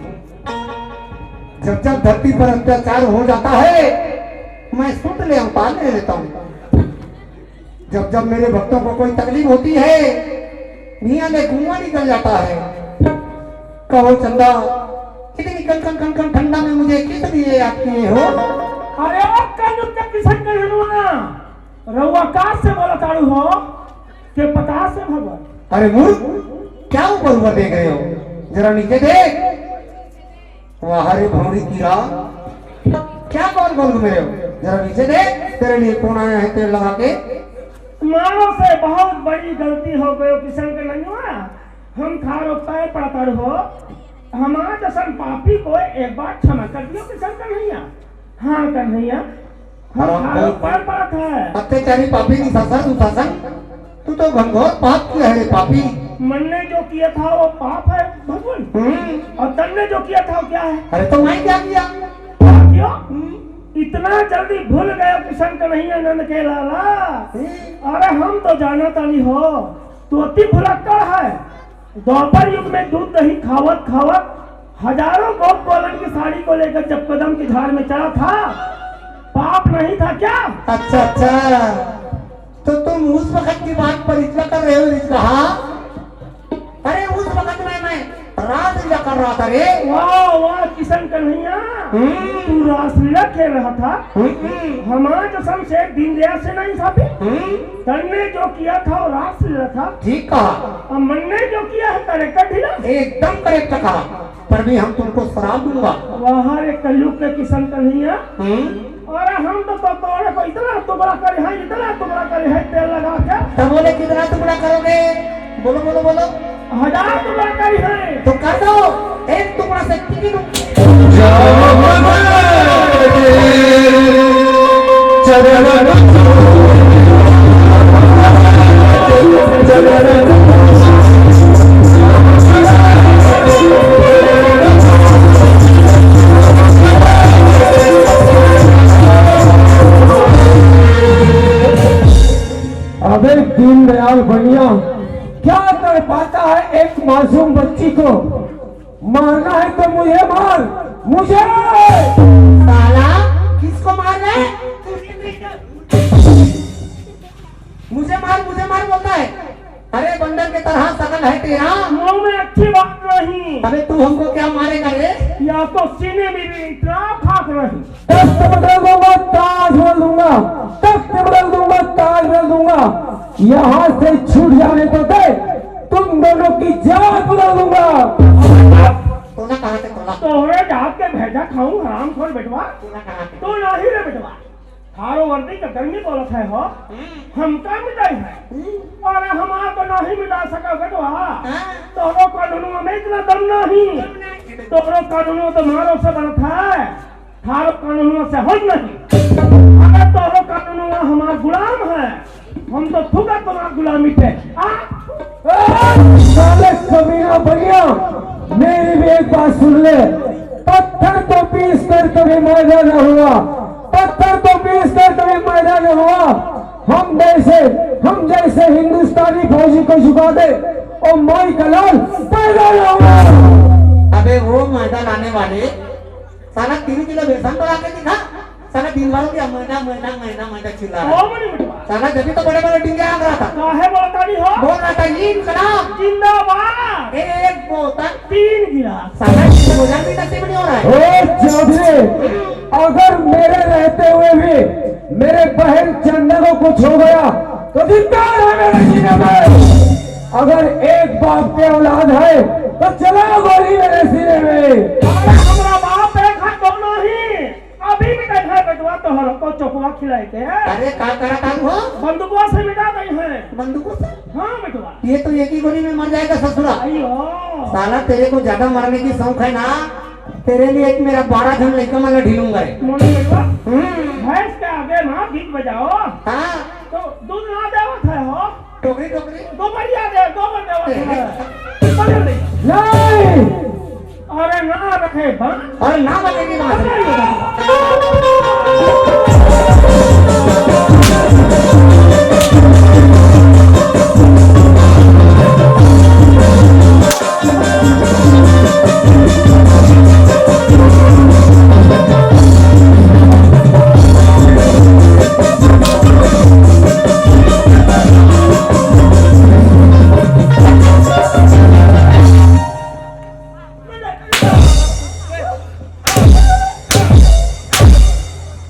जब जब धरती पर अत्याचार हो जाता है, मैं सुन ले, उतार ले लेता हूँ। जब जब मेरे भक्तों को कोई तकलीफ होती है, मियाँ ले कुआं निकल जाता है। कहो चंदा, इतनी कनकन कनकन ठंडा में मुझे किस लिए याद किए हो? अरे ओ कलयुग के किशन के हनुआ, रउआ का से बोला ताड़ू हो के पता से भगवान। अरे मूर्ख, क्या ऊपर ऊपर देख रहे हो? जरा नीचे देख। वाह रे भौरी कीरा, क्या गोल गोल घूम रहे हो? जरा नीचे देख, तेरे लिए कौन आया है तेल लगा के। मारो से बहुत बड़ी गलती हो गई किशन के ननुआ। हम थारो पैर पड़तर हो, हमार जैसन पापी को एक बार क्षमा कर दियो किशन कन्हैया। हाँ कन्हैया, हम हराम थारो खोर। पैर पड़त है। अत्याचारी पापी निशासन दुशासन, तू तो घनघोर पाप किया है रे पापी। मन ने जो किया था वो पाप है भगवान, हम्म। और तन ने जो किया था वो क्या है? अरे तो मैं क्या किया? क्या किया? हम्म। इतना जल्दी भूल गया किशन कन्हैया नंद के लाला। हम्म। अरे हम तो जाना तानी हो, तू अति भुलक्कड़ है। द्वापर युग में दूध दही खावत खावत हजारों गोप गोलन की साड़ी को लेकर जब कदम की झाड़ में चढ़ा था, पाप नहीं था क्या? अच्छा, अच्छा, तो तुम उस वक्त की बात पर इतना कर रहे हो, रिजकहा? अरे उस वक्त में मैं रासलीला कर रहा था रे। वाह वाह किशन कन्हैया, हम्म। तू रासलीला खेल रहा था। हम्म। हमारे कसम से दीनदयाल से नहीं साथी, हम्म। तन्ने जो किया था वो रासलीला था। ठीक कहा। और मन्ने जो किया है करेक्ट ढीला। एकदम करेक्ट कहा, पर भी हम तुमको श्राप दूंगा। वाह रे कलयुग के किशन कन्हैया। हम्म। अरे हम तो, तो तोरे को इतना टुकड़ा करे हैं, इतना टुकड़ा करे हैं तेल लगा के। तब बोले कितना टुकड़ा करोगे? बोलो, बोलो, बोलो। हजार टुकड़ा करे हैं। तो कर दो, एक टुकड़ा से टिकट। अबे दीनदयाल बनिया, क्या कर पाता है एक मासूम बच्ची को? मारना है तो मुझे मार, मुझे। साला, किसको मार रहा है? मुझे मार, मुझे मार बोलता है। अरे बंदर के तरह शकल है तेरा। मुंह में अच्छी बात नहीं। अबे तू हमको क्या मारेगा रे? या तो सीने में भी इतना खाक नहीं। तख्त बदल दूंगा, ताज बदल दूंगा, तख्त बदल दूंगा, ताज बदल दूंगा। यहाँ से छूट जाने तो दे, तुम दोनों की जात बदल दूंगा। तोला कहाँ से तोला? तोहरे जात के भेजा खाऊं हरामखोर बेटवा। तोला कहाँ से? तो नहीं रे बेटवा, थारो वर्दी का गर्मी बोलत है हो, हम्म। हमका मिटाई है। हम्म। अरे हमार तो नहीं मिटा सका बेटवा। हाँ। तोहरो कानूनों में इतना दम नहीं। दम नहीं। तोहरो कानूनों तो मारो से बनत है, थारो कानूनों से हम नहीं। अरे तोहरो कानूनों हमार गुलाम है, हम तो थूका तुम्हार गुलामी पे। आ? ए, साले कमीना बनिया, मेरी भी एक बात सुन ले। पत्थर तो पीस कर कभी मैदा न हुआ, पत्थर तो पीस कर कभी मैदा न हुआ। हम जैसे, हम जैसे हिंदुस्तानी फौजी को झुका दे, ओ माई का लाल पैदा न हुआ। अबे वो मैदा लाने वाले, साला तीन किलो बेसन तो लाके दिखा। साला दिन भर हो गया, मैदा, मैदा, मैदा, मैदा चिल्ला रहा है। ओ मनी बेटवा। साला जब भी तो बड़े बड़े डिंगे आ रहा था। काहे बोलता नहीं हो? बोल रहा था, "इनकलाब जिंदाबाद।" एक बोतल तीन गिलास। साला भोजन भी नसीब नहीं हो रहा है। ओ चौधरी, अगर मेरे रहते हुए भी मेरे बहन चंदा को कुछ हो गया तो धिक्कार है मेरे सीने में। अगर एक बाप के औलाद है तो चला गोली मेरे सीने में। अरे हमरा बाप एक हाथ दोनों ही। अभी भी देखा बेटवा तोहर को चोकवा खिलाए के है। अरे का करा तारू हो? बंदूकवा से मिटा गई है। बंदूकों से? हाँ बेटवा। ये तो एक ही गोली में मर जाएगा ससुरा। अयो। साला तेरे को ज्यादा मरने की शौक है ना, तेरे लिए एक मेरा बारह झन लइका मन ला ढीलूंगा रे। मोनू बेटवा, हम्म। भैंस के आगे ना बीच बजाओ। हाँ। तो दूध ना देवत है हो। टोकरी, टोकरी। गोबरिया दे, गोबर देवत है। पकड़ ले। नहीं। अरे ना रखे बा। अरे ना बजेगी बात। पकड़ ले।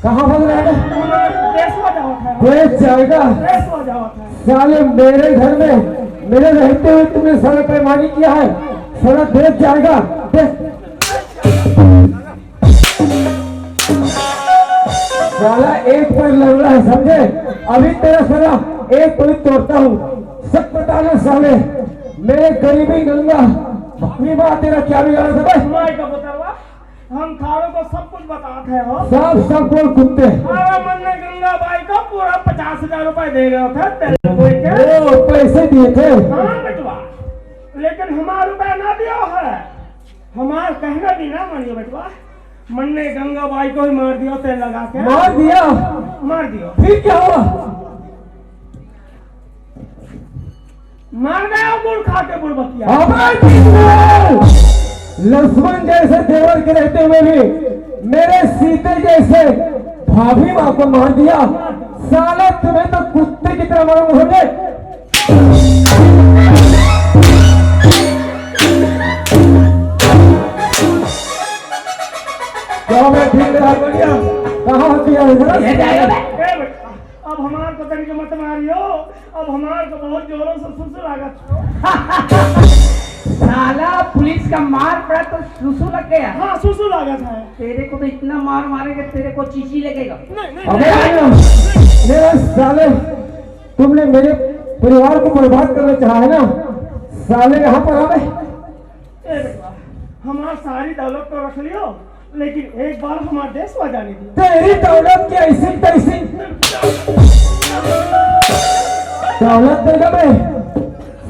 कहाँ भाग रहा है? देश में जाओ था। देश जाएगा। देश में जाओ था। साले, मेरे घर में मेरे रहते हुए तुमने साला बेईमानी किया है, साला देश जाएगा। देश साला एक पर लड़ रहा है, समझे? अभी तेरा साला एक पर तोड़ता हूँ। सब पता ना साले, मेरे गरीबी गंगा भाभी माँ तेरा क्या बिगाड़ा था बे? माय का बतरवा, हम थारों को सब कुछ बताते हैं हो। सब, सब बोल कुत्ते। अरे मन्ने गंगा बाई को पूरा पचास हजार रुपए दे रहे थे तेरे को क्या? ओ, पैसे दिए थे? हाँ बेटवा, लेकिन हमारा रुपया ना दिया है। हमार कहना भी ना मानियो बेटवा, मन्ने गंगा बाई को ही मार दियो तेल लगा के। मार दिया? मार दियो। फिर क्या हुआ? मार गया गुड़ खा के बुड़बकिया। अबे ठीक है। लक्ष्मण जैसे देवर के रहते हुए भी मेरे सीते जैसे भाभी माँ को मार दिया। साला तुम्हें तो कुत्ते की तरह मारूंगा, समझे? क्या मैं ठीक से हाथ बढ़िया? कहाँ हक दिया है जरा? ये जाएगा बे। ए बेटा, अब हमार को तरीके मत मारियो, अब हमार को बहुत जोरों से सुसु लागत। साला पुलिस का मार पड़ा तो सुसु लग गया। हाँ, सुसु लागत है। तेरे को तो इतना मार मारेंगे, तेरे को चीची लगेगा। नहीं, नहीं, अबे नहीं। आइयो, मेरे साले, तुमने मेरे परिवार को बर्बाद करना चाहा है ना? साले यहाँ पर आ बे। ए बेटवा, हमार सारी दौलत तो रख लियो, लेकिन एक बार हमार देश में जाने दियो। तेरी दौलत की ऐसी तैसी दौलत देगा बे।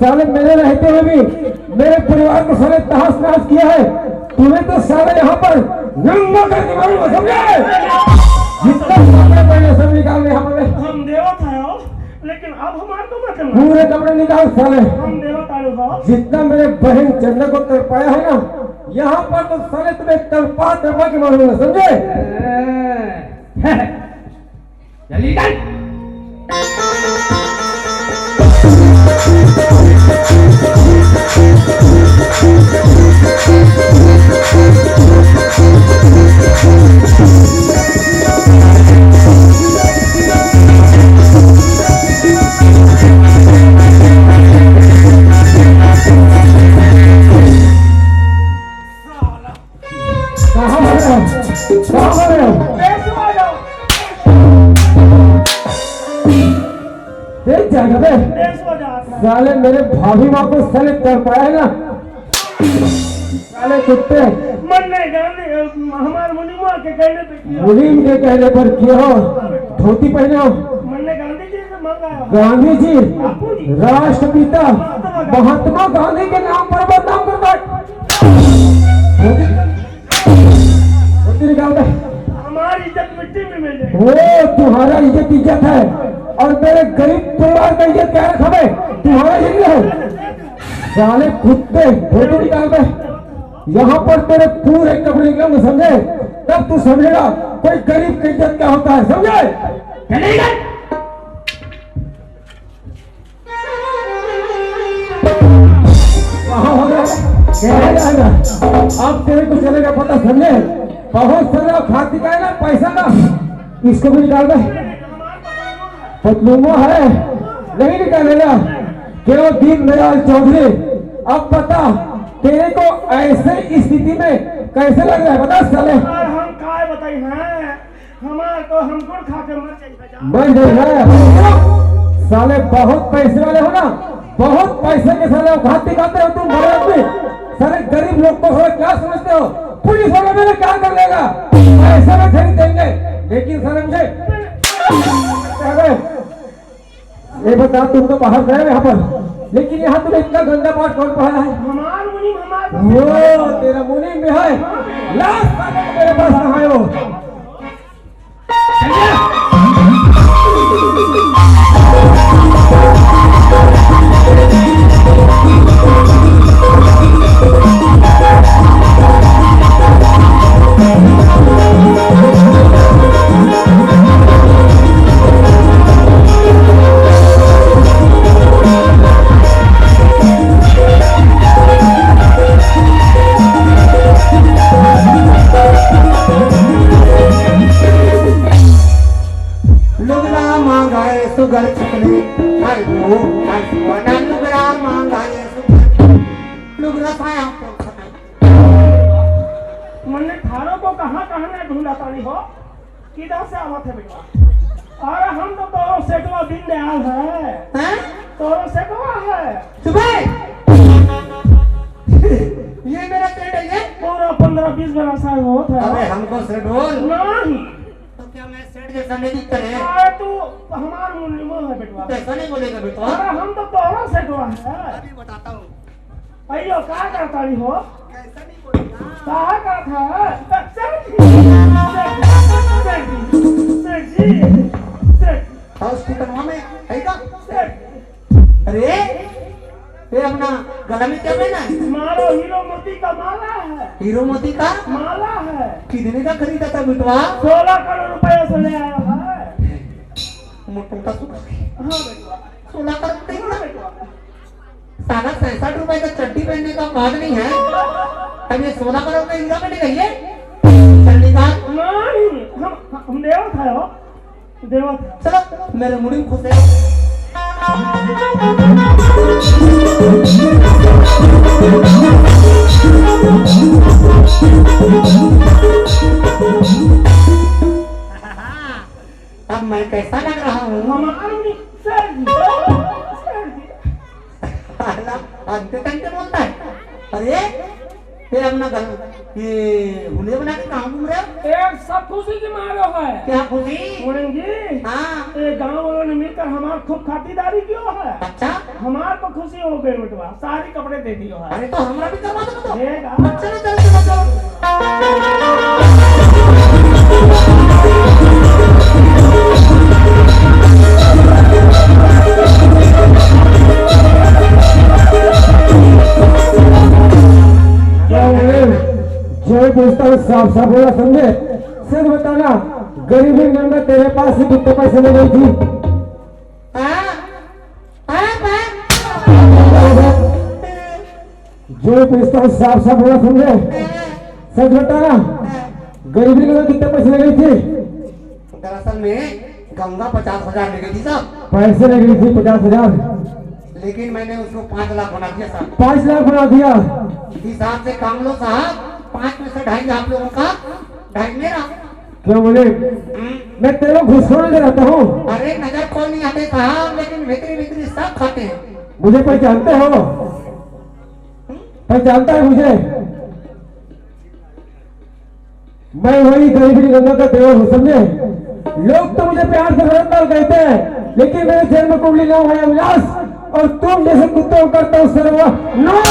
साले मेरे रहते हुए भी मेरे परिवार को साले तहस नहस किया है। तुम्हें तो साले यहाँ पर नंगा करके मारूंगा, समझे? जितना कपड़े पहने सब निकाल दे यहाँ पर। हम देवत है हो, लेकिन अब हमारे को मत मारो। पूरे कपड़े निकाल साले। हम देवत आलू हो। जितना मेरे बहन चंदा को तड़पाया है ना, यहाँ पर तो साले तुम्हें तड़पा तड़पा के मारूंगा, समझे? जल्दी चल। कहाँ भाग रहे हो? कहाँ भाग रहे हो? देश में आ जाओ। देश जाएगा बे? देश में जा। साले मेरे भाभी माँ को साले तड़पाया है ना? साले कुत्ते। मन नहीं गाने, हमारे मुनीमा के कहने पे किया। मुनीम के कहने पर किया हो? धोती पहने हो? मन ने गांधी जी से मांगा है। गांधी जी, बापू जी। राष्ट्रपिता महात्मा गांधी के नाम पर बदनाम करता है। धोती धोती निकाल दे। हमारी इज्जत मिट्टी में मिल जाए। वो तुम्हारा इज्जत इज्जत है और मेरे गरीब परिवार का इज्जत क्या रखा बे? तुम्हारा इज्जत है। साले कुत्ते, धोती निकाल दे। यहाँ पर तेरे पूरे कपड़े निकालूंगा, समझे? तब तू समझेगा कोई गरीब की इज्जत क्या होता है, समझे? चले गए। कहाँ हो गया? चला जाएगा। अब तेरे को चलेगा पता, समझे? बहुत सारा खाती का है ना पैसा का, इसको भी निकाल दे। पतलूनो है, नहीं निकालेगा। क्यों दीनदयाल चौधरी, अब बता, तेरे को ऐसे स्थिति में कैसे लग रहा है, बता साले। यार, हम काय बताई हैं, हमार तो हम गुड़ खा के मर जाइबे जा। मर जाइबे। साले बहुत पैसे वाले हो ना, बहुत पैसे के साले औकात दिखाते हो तुम बड़े आदमी। साले गरीब लोग को साले क्या समझते हो? पुलिस वाला मेरा क्या कर लेगा? पैसे में खरीद देंगे, लेकिन सर, मुझे, अरे, ये बता, तुम तो बाहर गए यहाँ पर, लेकिन यहाँ तुम्हें इतना गंदा पाठ कौन पढ़ा है? हमार मुनीम, हमार वो तेरा मुनीम भी है। लास्ट मेरे पास कहाँ है वो? लुगरा मांगा है सुगर छिपले, हर वो, हर वो ना लुगरा मांगा है सुगर, लुगरा पाया तो खतम। मन्ने थारो को कहाँ कहाँ ना ढूंढा तारी हो, किधर से आवत है बेटा? अरे हम तो तोरो सेठवा दीनदयाल है। हैं? तोरो सेठवा है। चुप है। ये मेरा सेठ है ये? पूरा पन्द्रह बीस बरस होत है। अबे हमको सेठ बोल। नहीं। तो क्या मैं सेठ जैसा नहीं दिखता है? अरे तू हमार मुनीम है बेटवा। तो ऐसा नहीं बोलेगा बेटवा। अरे हम तो तोरो सेठवा है। अभी बताता हूँ। अयो, का करता रही हो? कैसा नहीं बोलेगा? कहा का था? सेठ जी, सेठ जी, सेठ जी, सेठ जी। हॉस्पिटल में है का? सेठ जी। अरे, ये अपना गला में क्या पहना है? मारो हीरो मोती का माला है। हीरो मोती का? माला है। कितने का खरीदा था बिटवा? सोलह करोड़ रुपए से ले आया है। मोटू का सुख। हाँ बेटवा। सोलह करोड़ का हीरा? हाँ बेटवा। साला सैंसठ रुपए का चड्डी पहनने का औकात नहीं है, अब ये सोलह करोड़ का हीरा पहनेगा ये? चड्डी का? नहीं, हम, हम देवत है हो, देवत है। चलो, मेरे मुड़ी में खुश है। अब मैं कैसा लग रहा हूँ? हमारे सेठ जी, सेठ जी। साला अंते तंते बोलता है। अरे, ये अपना गल-, ये हुलिया बना के कहाँ घूम रहे हो? एक सब खुशी की मारो है। क्या खुशी? मोहन जी, हाँ। ये गांव वालों ने मिलकर हमार खूब खातिरदारी कियो है। अच्छा? हमार तो खुशी हो गई बेटवा, सारी कपड़े दे दियो है। अरे तो हमरा भी करवा दो तो। देगा। चलो, चलो, चलो, चलो। क्या बोले? जो भी पूछता हूँ, साफ साफ बोला, समझे? सच बताना, गरीबी नंगा तेरे पास से कितने पैसे ले गई थी? हाँ? हाँ, हाँ। जो भी पूछता हूँ, साफ साफ बोला, समझे? सच बताना, गरीबी नंगा कितने पैसे ले गई थी? दरअसल में गंगा पचास हजार ले गई थी साहब। पैसे ले गई थी पचास हजार। लेकिन मैंने उसको पाँच लाख बना दिया साहब। पाँच लाख बना दिया। हिसाब से काम लो साहब, पाँच में से ढाई आप लोगों का, ढाई मेरा। क्यों बोले? हम्म। मैं तेरे को घुसखोर नजर आता हूँ। अरे नजर कौन नहीं आते साहब, लेकिन भीतरी भीतरी सब खाते हैं। मुझे पहचानते हो? हम्म? पहचानता है मुझे? मैं वही गरीबी गंगा का देवर हूँ, समझे? लोग तो मुझे प्यार से रतन लाल कहते हैं, लेकिन मेरे जन्म कुंडली नाम है अविनाश, और तुम जैसे कुत्तों को करता हूँ सर्वनाश।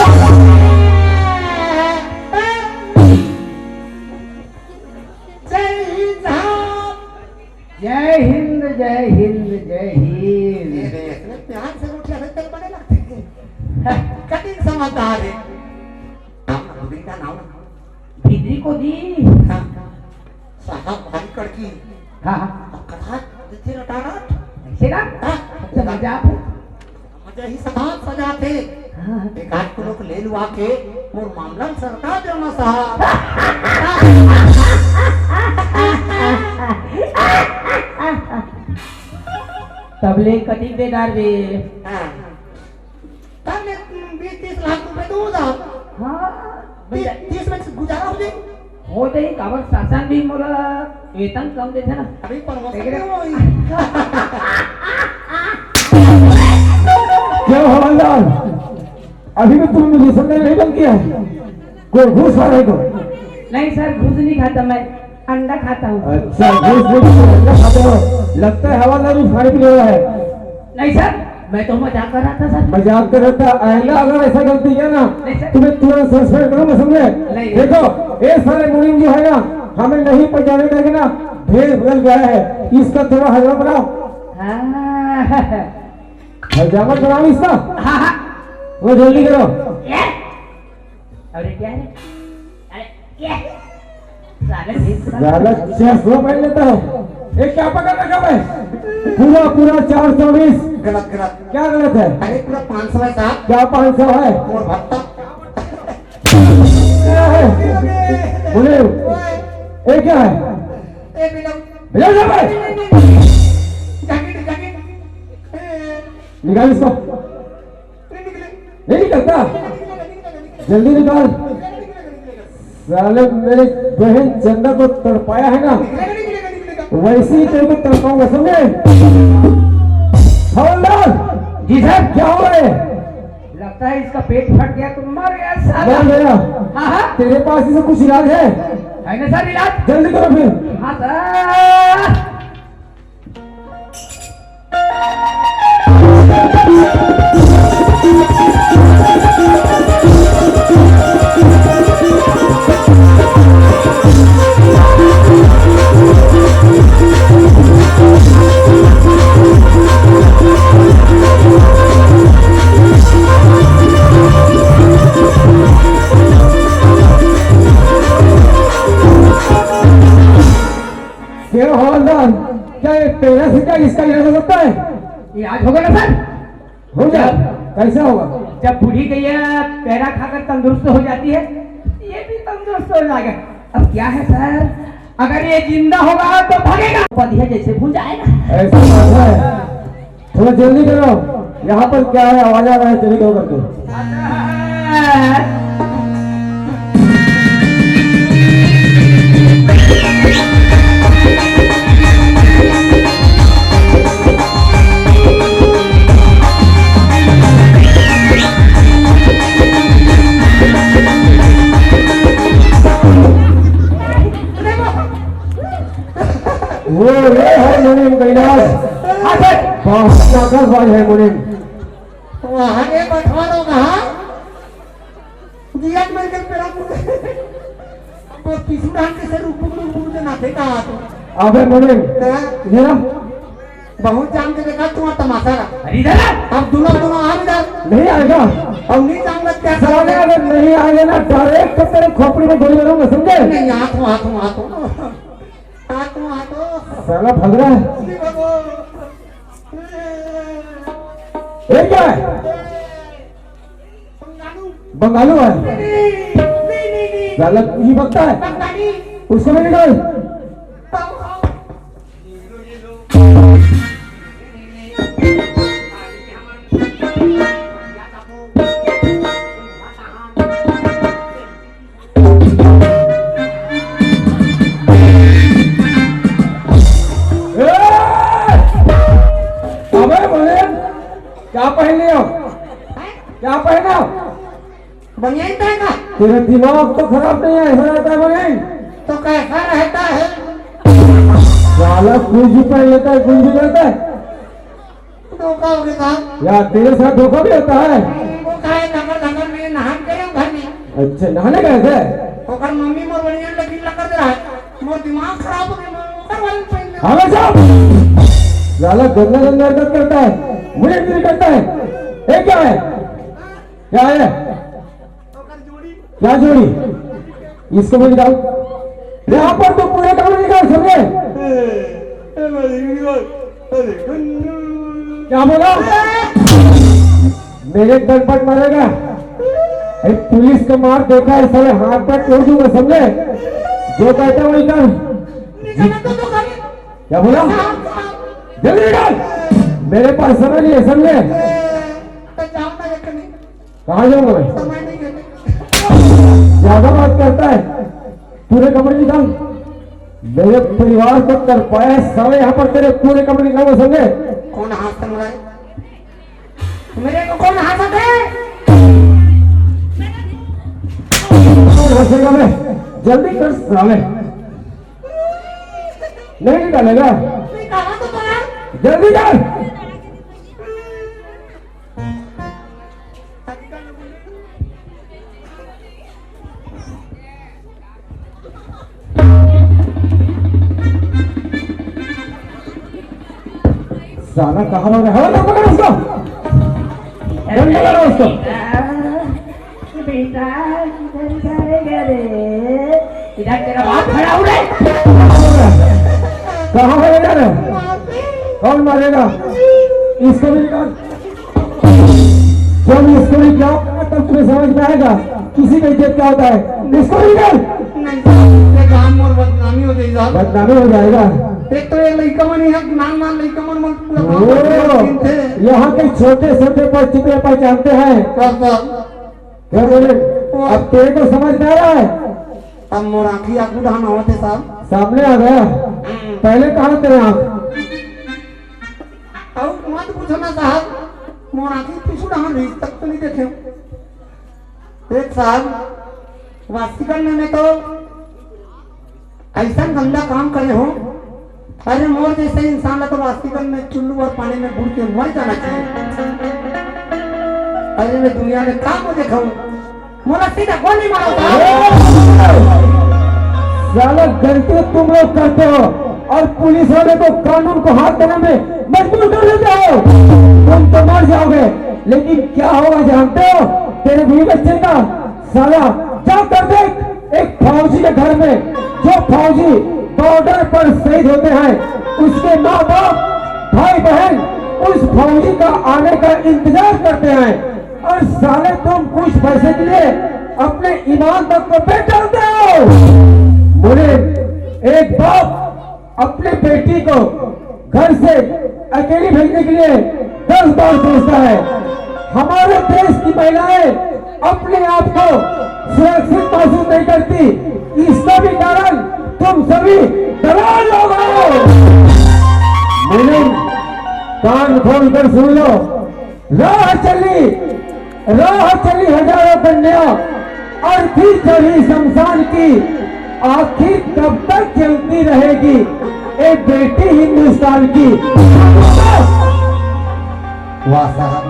जय हिंद साहब। जय हिंद, जय हिंद, जय हिंद। ये रे, इतने प्यार से रोटियां से तेल बने लगते हैं। कठिन समझदार है। नाम ना, भीतरी का नाम ना। भीतरी को दी। हाँ। साहब भारी कड़की। हाँ, हाँ। अब कथा देते रटारट। ऐसे ना? हाँ। तो मजा आप। मजा ही सदा सजा थे। हाँ। एक आध किलो को ले लुआ के मोर मामला सरकार देना साहब। तब ले कटिंग दे डार दे। हाँ। तब ले बीस तीस लाख रुपए तो हो जा। हाँ, तीस, भैया। तीस में गुजारा हो जाए। हो जाए, काबर शासन भी मोला वेतन कम देथे ना। अभी प्रमोशन देख रहे नहीं हो। क्या हवलदार, अभी भी तुम मुझे समझ नहीं बन किया है? कोई घूस आ रहे तो नहीं सर, घूस नहीं खाता मैं, अंडा खाता हूँ। अच्छा, घूस नहीं खाता, अंडा खाता हो। लगता है हवालदार भी खाने पीने वाला है। नहीं सर, मैं तो मजाक कर रहा था सर। मजाक कर रहा था। आइंदा अगर ऐसा गलती किया ना, नहीं सर। तुम्हें तुरंत सस्पेंड करूंगा, समझे? नहीं। देखो, ये सारे मुनीम जो है ना, हमें नहीं पहचाने करके ना, भेष बदल गया है, इसका थोड़ा हजामा बनाओ। हाँ। हजामा बनाओ इसका। हाँ, हाँ। वो जल्दी करो। ये? अरे क्या है? अरे क्या है? साले भेष बदल। साला छह सौ पहन लेता है। ये क्या पकड़ रखा है? पूरा, पूरा चार सौ बीस। गलत, गलत। क्या गलत है? अरे पूरा पाँच सौ है साहब। क्या पाँच सौ है? और भत्ता। क्या है? बोले, ये क्या है? ए, बिना। बिना जा भाई। Jacket, jacket. निकाल इसको। नहीं निकले। नहीं निकलता। जल्दी निकाल। साले, मेरे बहन चंदा को तड़पाया है ना, वैसे ही तेरे को तड़पाऊंगा, समझे? हवलदार। जी सर। क्या हो रहा है? लगता है इसका पेट फट गया तो मर गया साला। मर गया? हाँ, हाँ। तेरे पास इसे कुछ इलाज है? है ना सर इलाज? जल्दी करो फिर। हाँ सर। क्यों हवलदार, क्या ये पैरा से क्या इसका इलाज हो सकता है? इलाज होगा ना सर। हो जाए। जब कैसे होगा? जब बूढ़ी गैया पैरा खाकर तंदुरुस्त हो जाती है, ये भी तंदुरुस्त हो जाएगा। अब क्या है सर, अगर ये जिंदा होगा तो भागेगा, पतिया जैसे भून जाएगा। ऐसा बात है, थोड़ा जल्दी करो, यहाँ पर क्या है, आवाज आ रहा है, जल्दी करो करके। वो रे है मुनीम कैलाश। हाँ सर। बहुत ताकतवर है मुनीम। वहाँ रे बंटवारो कहाँ? जिया में के पेड़ा पूरे। अब पिछू डाल के सर ऊपर ऊपर के नाथे का हाथ। अबे मुनीम, हाँ? ये ना, बहुत जान के देखा तुम्हारा तमाशा का। अरे इधर आ। अब दूल्हा दूल्हा आ इधर। नहीं आएगा। अब नहीं जाऊंगा क्या साले, अगर नहीं आएगा ना, डायरेक्ट तो तेरे खोपड़ी में गोली मारूंगा, समझे? नहीं, हाथ में, हाथ में, हाथ में। हाथ में, हाथ में। साला भग रहा है। नहीं भगो। ये क्या है? बंगालू है। नहीं, नहीं, नहीं, नहीं। गलत ही बकता है। बंगाली। उसको भी निकाल। ए! अबे बोले, क्या पहन लिया? क्या पहना? बनियान पहना। तेरा दिमाग तो खराब नहीं है, ऐसा रहता है बनियान? तो कैसा रहता है? साला कुंजी पहन लेता है, कुंजी पहनता है। धोखा हो गया साहब। यार, तेरे साथ धोखा भी होता है? वो का है, धमर धमर में नहान करे घर में। अच्छा, नहाने गए थे? ओकर मम्मी मोर बनियान लगी लकर दे रहा है। मोर दिमाग खराब हो गया, मैं ओकर वाले पहन ले। हाँ भाई साहब, साला गंदा गंदा हरकत करता है, मुझे भी करता है। ये क्या है? क्या है? क्या जोड़ी? इसको भी निकाल। यहाँ पर तो पूरे कमरे निकाल, समझे? क्या बोला? मेरे दरपट मारेगा। अरे, पुलिस का मार देखा है, साले हाथ पैर तोड़ दूंगा, समझे? जो कहता है वही कर। क्या बोला? जल्दी निकाल। मेरे पास समय नहीं है, समझे? कहाँ जाऊंगा मैं? समय नहीं है। ज्यादा बात करता है। पूरे कमरे निकाल। मेरे परिवार को तरपाया है साले, यहाँ पर तेरे पूरे कमरे निकाल, समझे? कौन हाथ तंग रहा है? मेरे को कौन हाथ है? कौन हंसेगा मैं? जल्दी कर साले, नहीं निकालेगा। जल्दी कर। साला कहाँ भाग रहा है? पकड़ो उसको, डंडा लगाओ उसको। बेटा, किधर जाएगा रे? इधर तेरा बाप खड़ा हो रे। कहाँ भाग रहा है? कौन मारेगा? इसको भी निकाल। जब इसको भी क्या होगा, तब तुम्हें समझ में आएगा किसी का इज्जत क्या होता है। इसको भी निकाल। नहीं साहब, ये काम और बदनामी हो जाएगी साहब। बदनामी हो जाएगा। एक तो ये लड़का मन यहाँ नान नान लड़का मन मन पूरा गाँव में थे। यहाँ के छोटे छोटे बच्चे को पहचानते हैं। साहब, साहब। क्या बोले? अब तेरे को समझ में आ रहा है? अब मोर आँखी आगू डहान आवत हे साहब। सामने आ गया। पहले कहाँ तेरे आँख? अब मत पूछो ना साहब, मोर आँखी पीछू डहान रही तक तो नहीं देखे। एक साहब, वास्तिकन में मैं तो ऐसा गंदा काम करे हो। अरे मोर जैसे इंसान ला तो वास्तिकन में चुल्लू और पानी में बुड़ के मर जाना चाहिए। अरे मैं दुनिया में काम को देखा हूँ, मोला सीधा गोली मारो साहब। साला, गलती तुम लोग करते हो और पुलिस वाले को कानून को हाथ देने में मजबूर कर देते हो। तुम तो मर जाओगे, लेकिन क्या होगा जानते हो? तेरे बीवी बच्चे का साला, जाकर देख, एक फौजी के घर में, जो फौजी बॉर्डर पर शहीद होते हैं, उसके माँ बाप, भाई बहन उस फौजी का आने का इंतजार करते हैं। और साले, तुम कुछ पैसे के लिए अपने ईमान तक को बेच डालते हो। बोले, एक बाप अपने बेटी को घर से अकेली भेजने के लिए दस बार सोचता है। हमारे देश की महिलाएं अपने आप को सुरक्षित महसूस नहीं करती, इसका भी कारण तुम सभी दलाल लोग हो। मैंने कान खोलकर सुन लो, राह चली, राह चली हजारों कन्या, अर्थी चढ़ी शमशान की, आखिर कब तक चलती रहेगी एक बेटी हिंदुस्तान की। वाह साहब,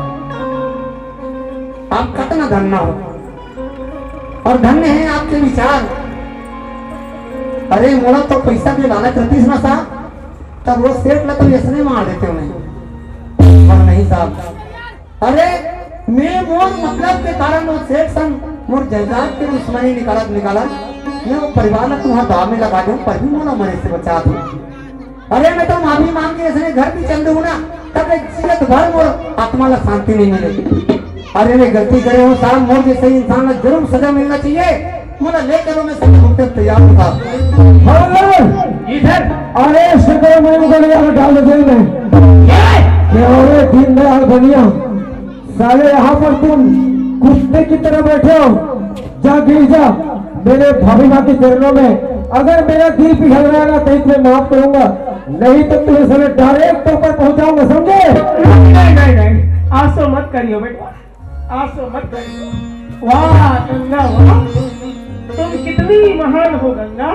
आप कतना धन्य हो और धन्य है आपके विचार। अरे मोला तो पैसा के लालच रहतीस ना साहब, तब वो सेठ ला तो ऐसने मार देते हो नहीं, पर नहीं साहब। अरे मैं मोर मतलब के कारण वो सेठ संग मोर जायदाद के दुश्मनी निकालत निकालत मैं वो परिवार ला तुम्हार दाव में लगा दूं, पर भी मोला मरे से बचा दूं। अरे मैं तो माफी मांग के इसने घर भी चल दूं ना, तब मैं जियत भर मोर आत्मा ला शांति नहीं मिले। अरे मैं गलती करे हूँ साहब, मोर जैसे इंसान ला जरूर सजा मिलना चाहिए। मोला ले चलो, मैं सजा भुगते तैयार हूँ साहब। हवलदार, इधर। अरे शुक्र मैं उनको ले जाकर डाल दो जेल में। क्या? क्या हो रे दीनदयाल बनिया? साले यहाँ पर तुम कुत्ते की तरह बैठे हो। जा गिर जा, मेरे भाभी माँ के चरणों में। अगर मेरा दिल पिघल रहा है ना तो तुम्हें माफ करूंगा, नहीं तो तुम्हें साले डायरेक्ट ऊपर पहुंचाऊंगा, समझे? नहीं, नहीं, नहीं, ऐसो मत करियो बेटा, ऐसो मत करियो। वाह गंगा वाह, तुम कितनी महान हो गंगा,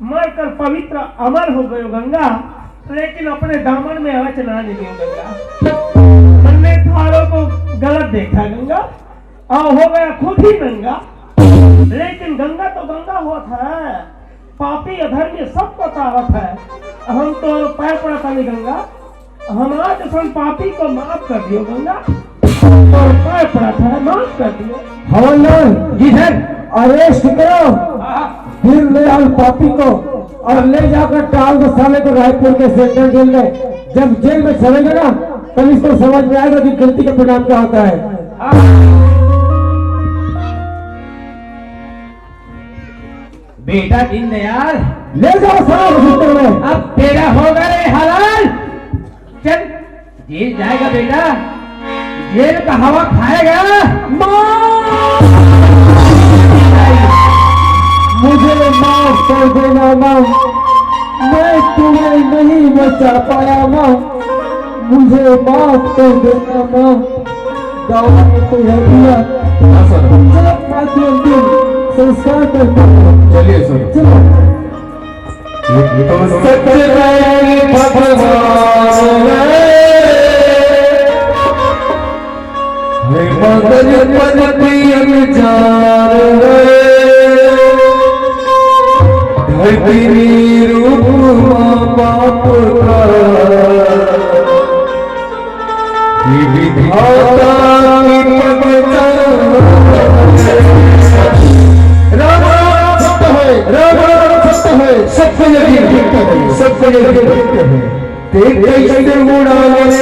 मरकर पवित्र अमर हो गयो गंगा, लेकिन अपने दामन में आँच ना लियो गंगा। हमने थारों को गलत देखा गंगा, और हो गया खुद ही नंगा। लेकिन गंगा तो गंगा होत है, पापी अधर्मी सबको तावत है। हम तो पैर पड़त हनी गंगा, हमार जैसन पापी को माफ कर दियो गंगा, और पैर पड़त है, माफ कर दियो। हवलदार, जी सर। अरेस्ट करो दीनदयाल पापी को और ले जाकर डाल दो साले को रायपुर के सेंट्रल जेल में। जब जेल में चलेगा ना, तब इसको समझ में आएगा कि गलती का परिणाम क्या होता है। बेटा दीनदयाल, ले जाओ साहब हॉस्पिटल में। अब तेरा होगा रे हलाल। चल, जेल जाएगा बेटा, जेल का हवा खाएगा। माँ, मुझे माफ कर देना माँ, मैं तुम्हें नहीं बचा पाया माँ, मुझे माफ कर देना माँ। गाँव में कोई है भैया? हाँ सर। चलो, पाँच मिनट दिन। संस्कार करते हैं। चलिए सर। चलो। तो सच में भगवान है, है मगन पन पियन जान है, धरती रूप माँ बाप का। ये विधाता की पहचान। राम राम सत्य है, राम राम सत्य है, सबको यकीन है, सबको यकीन है। ते कैसे उड़ाने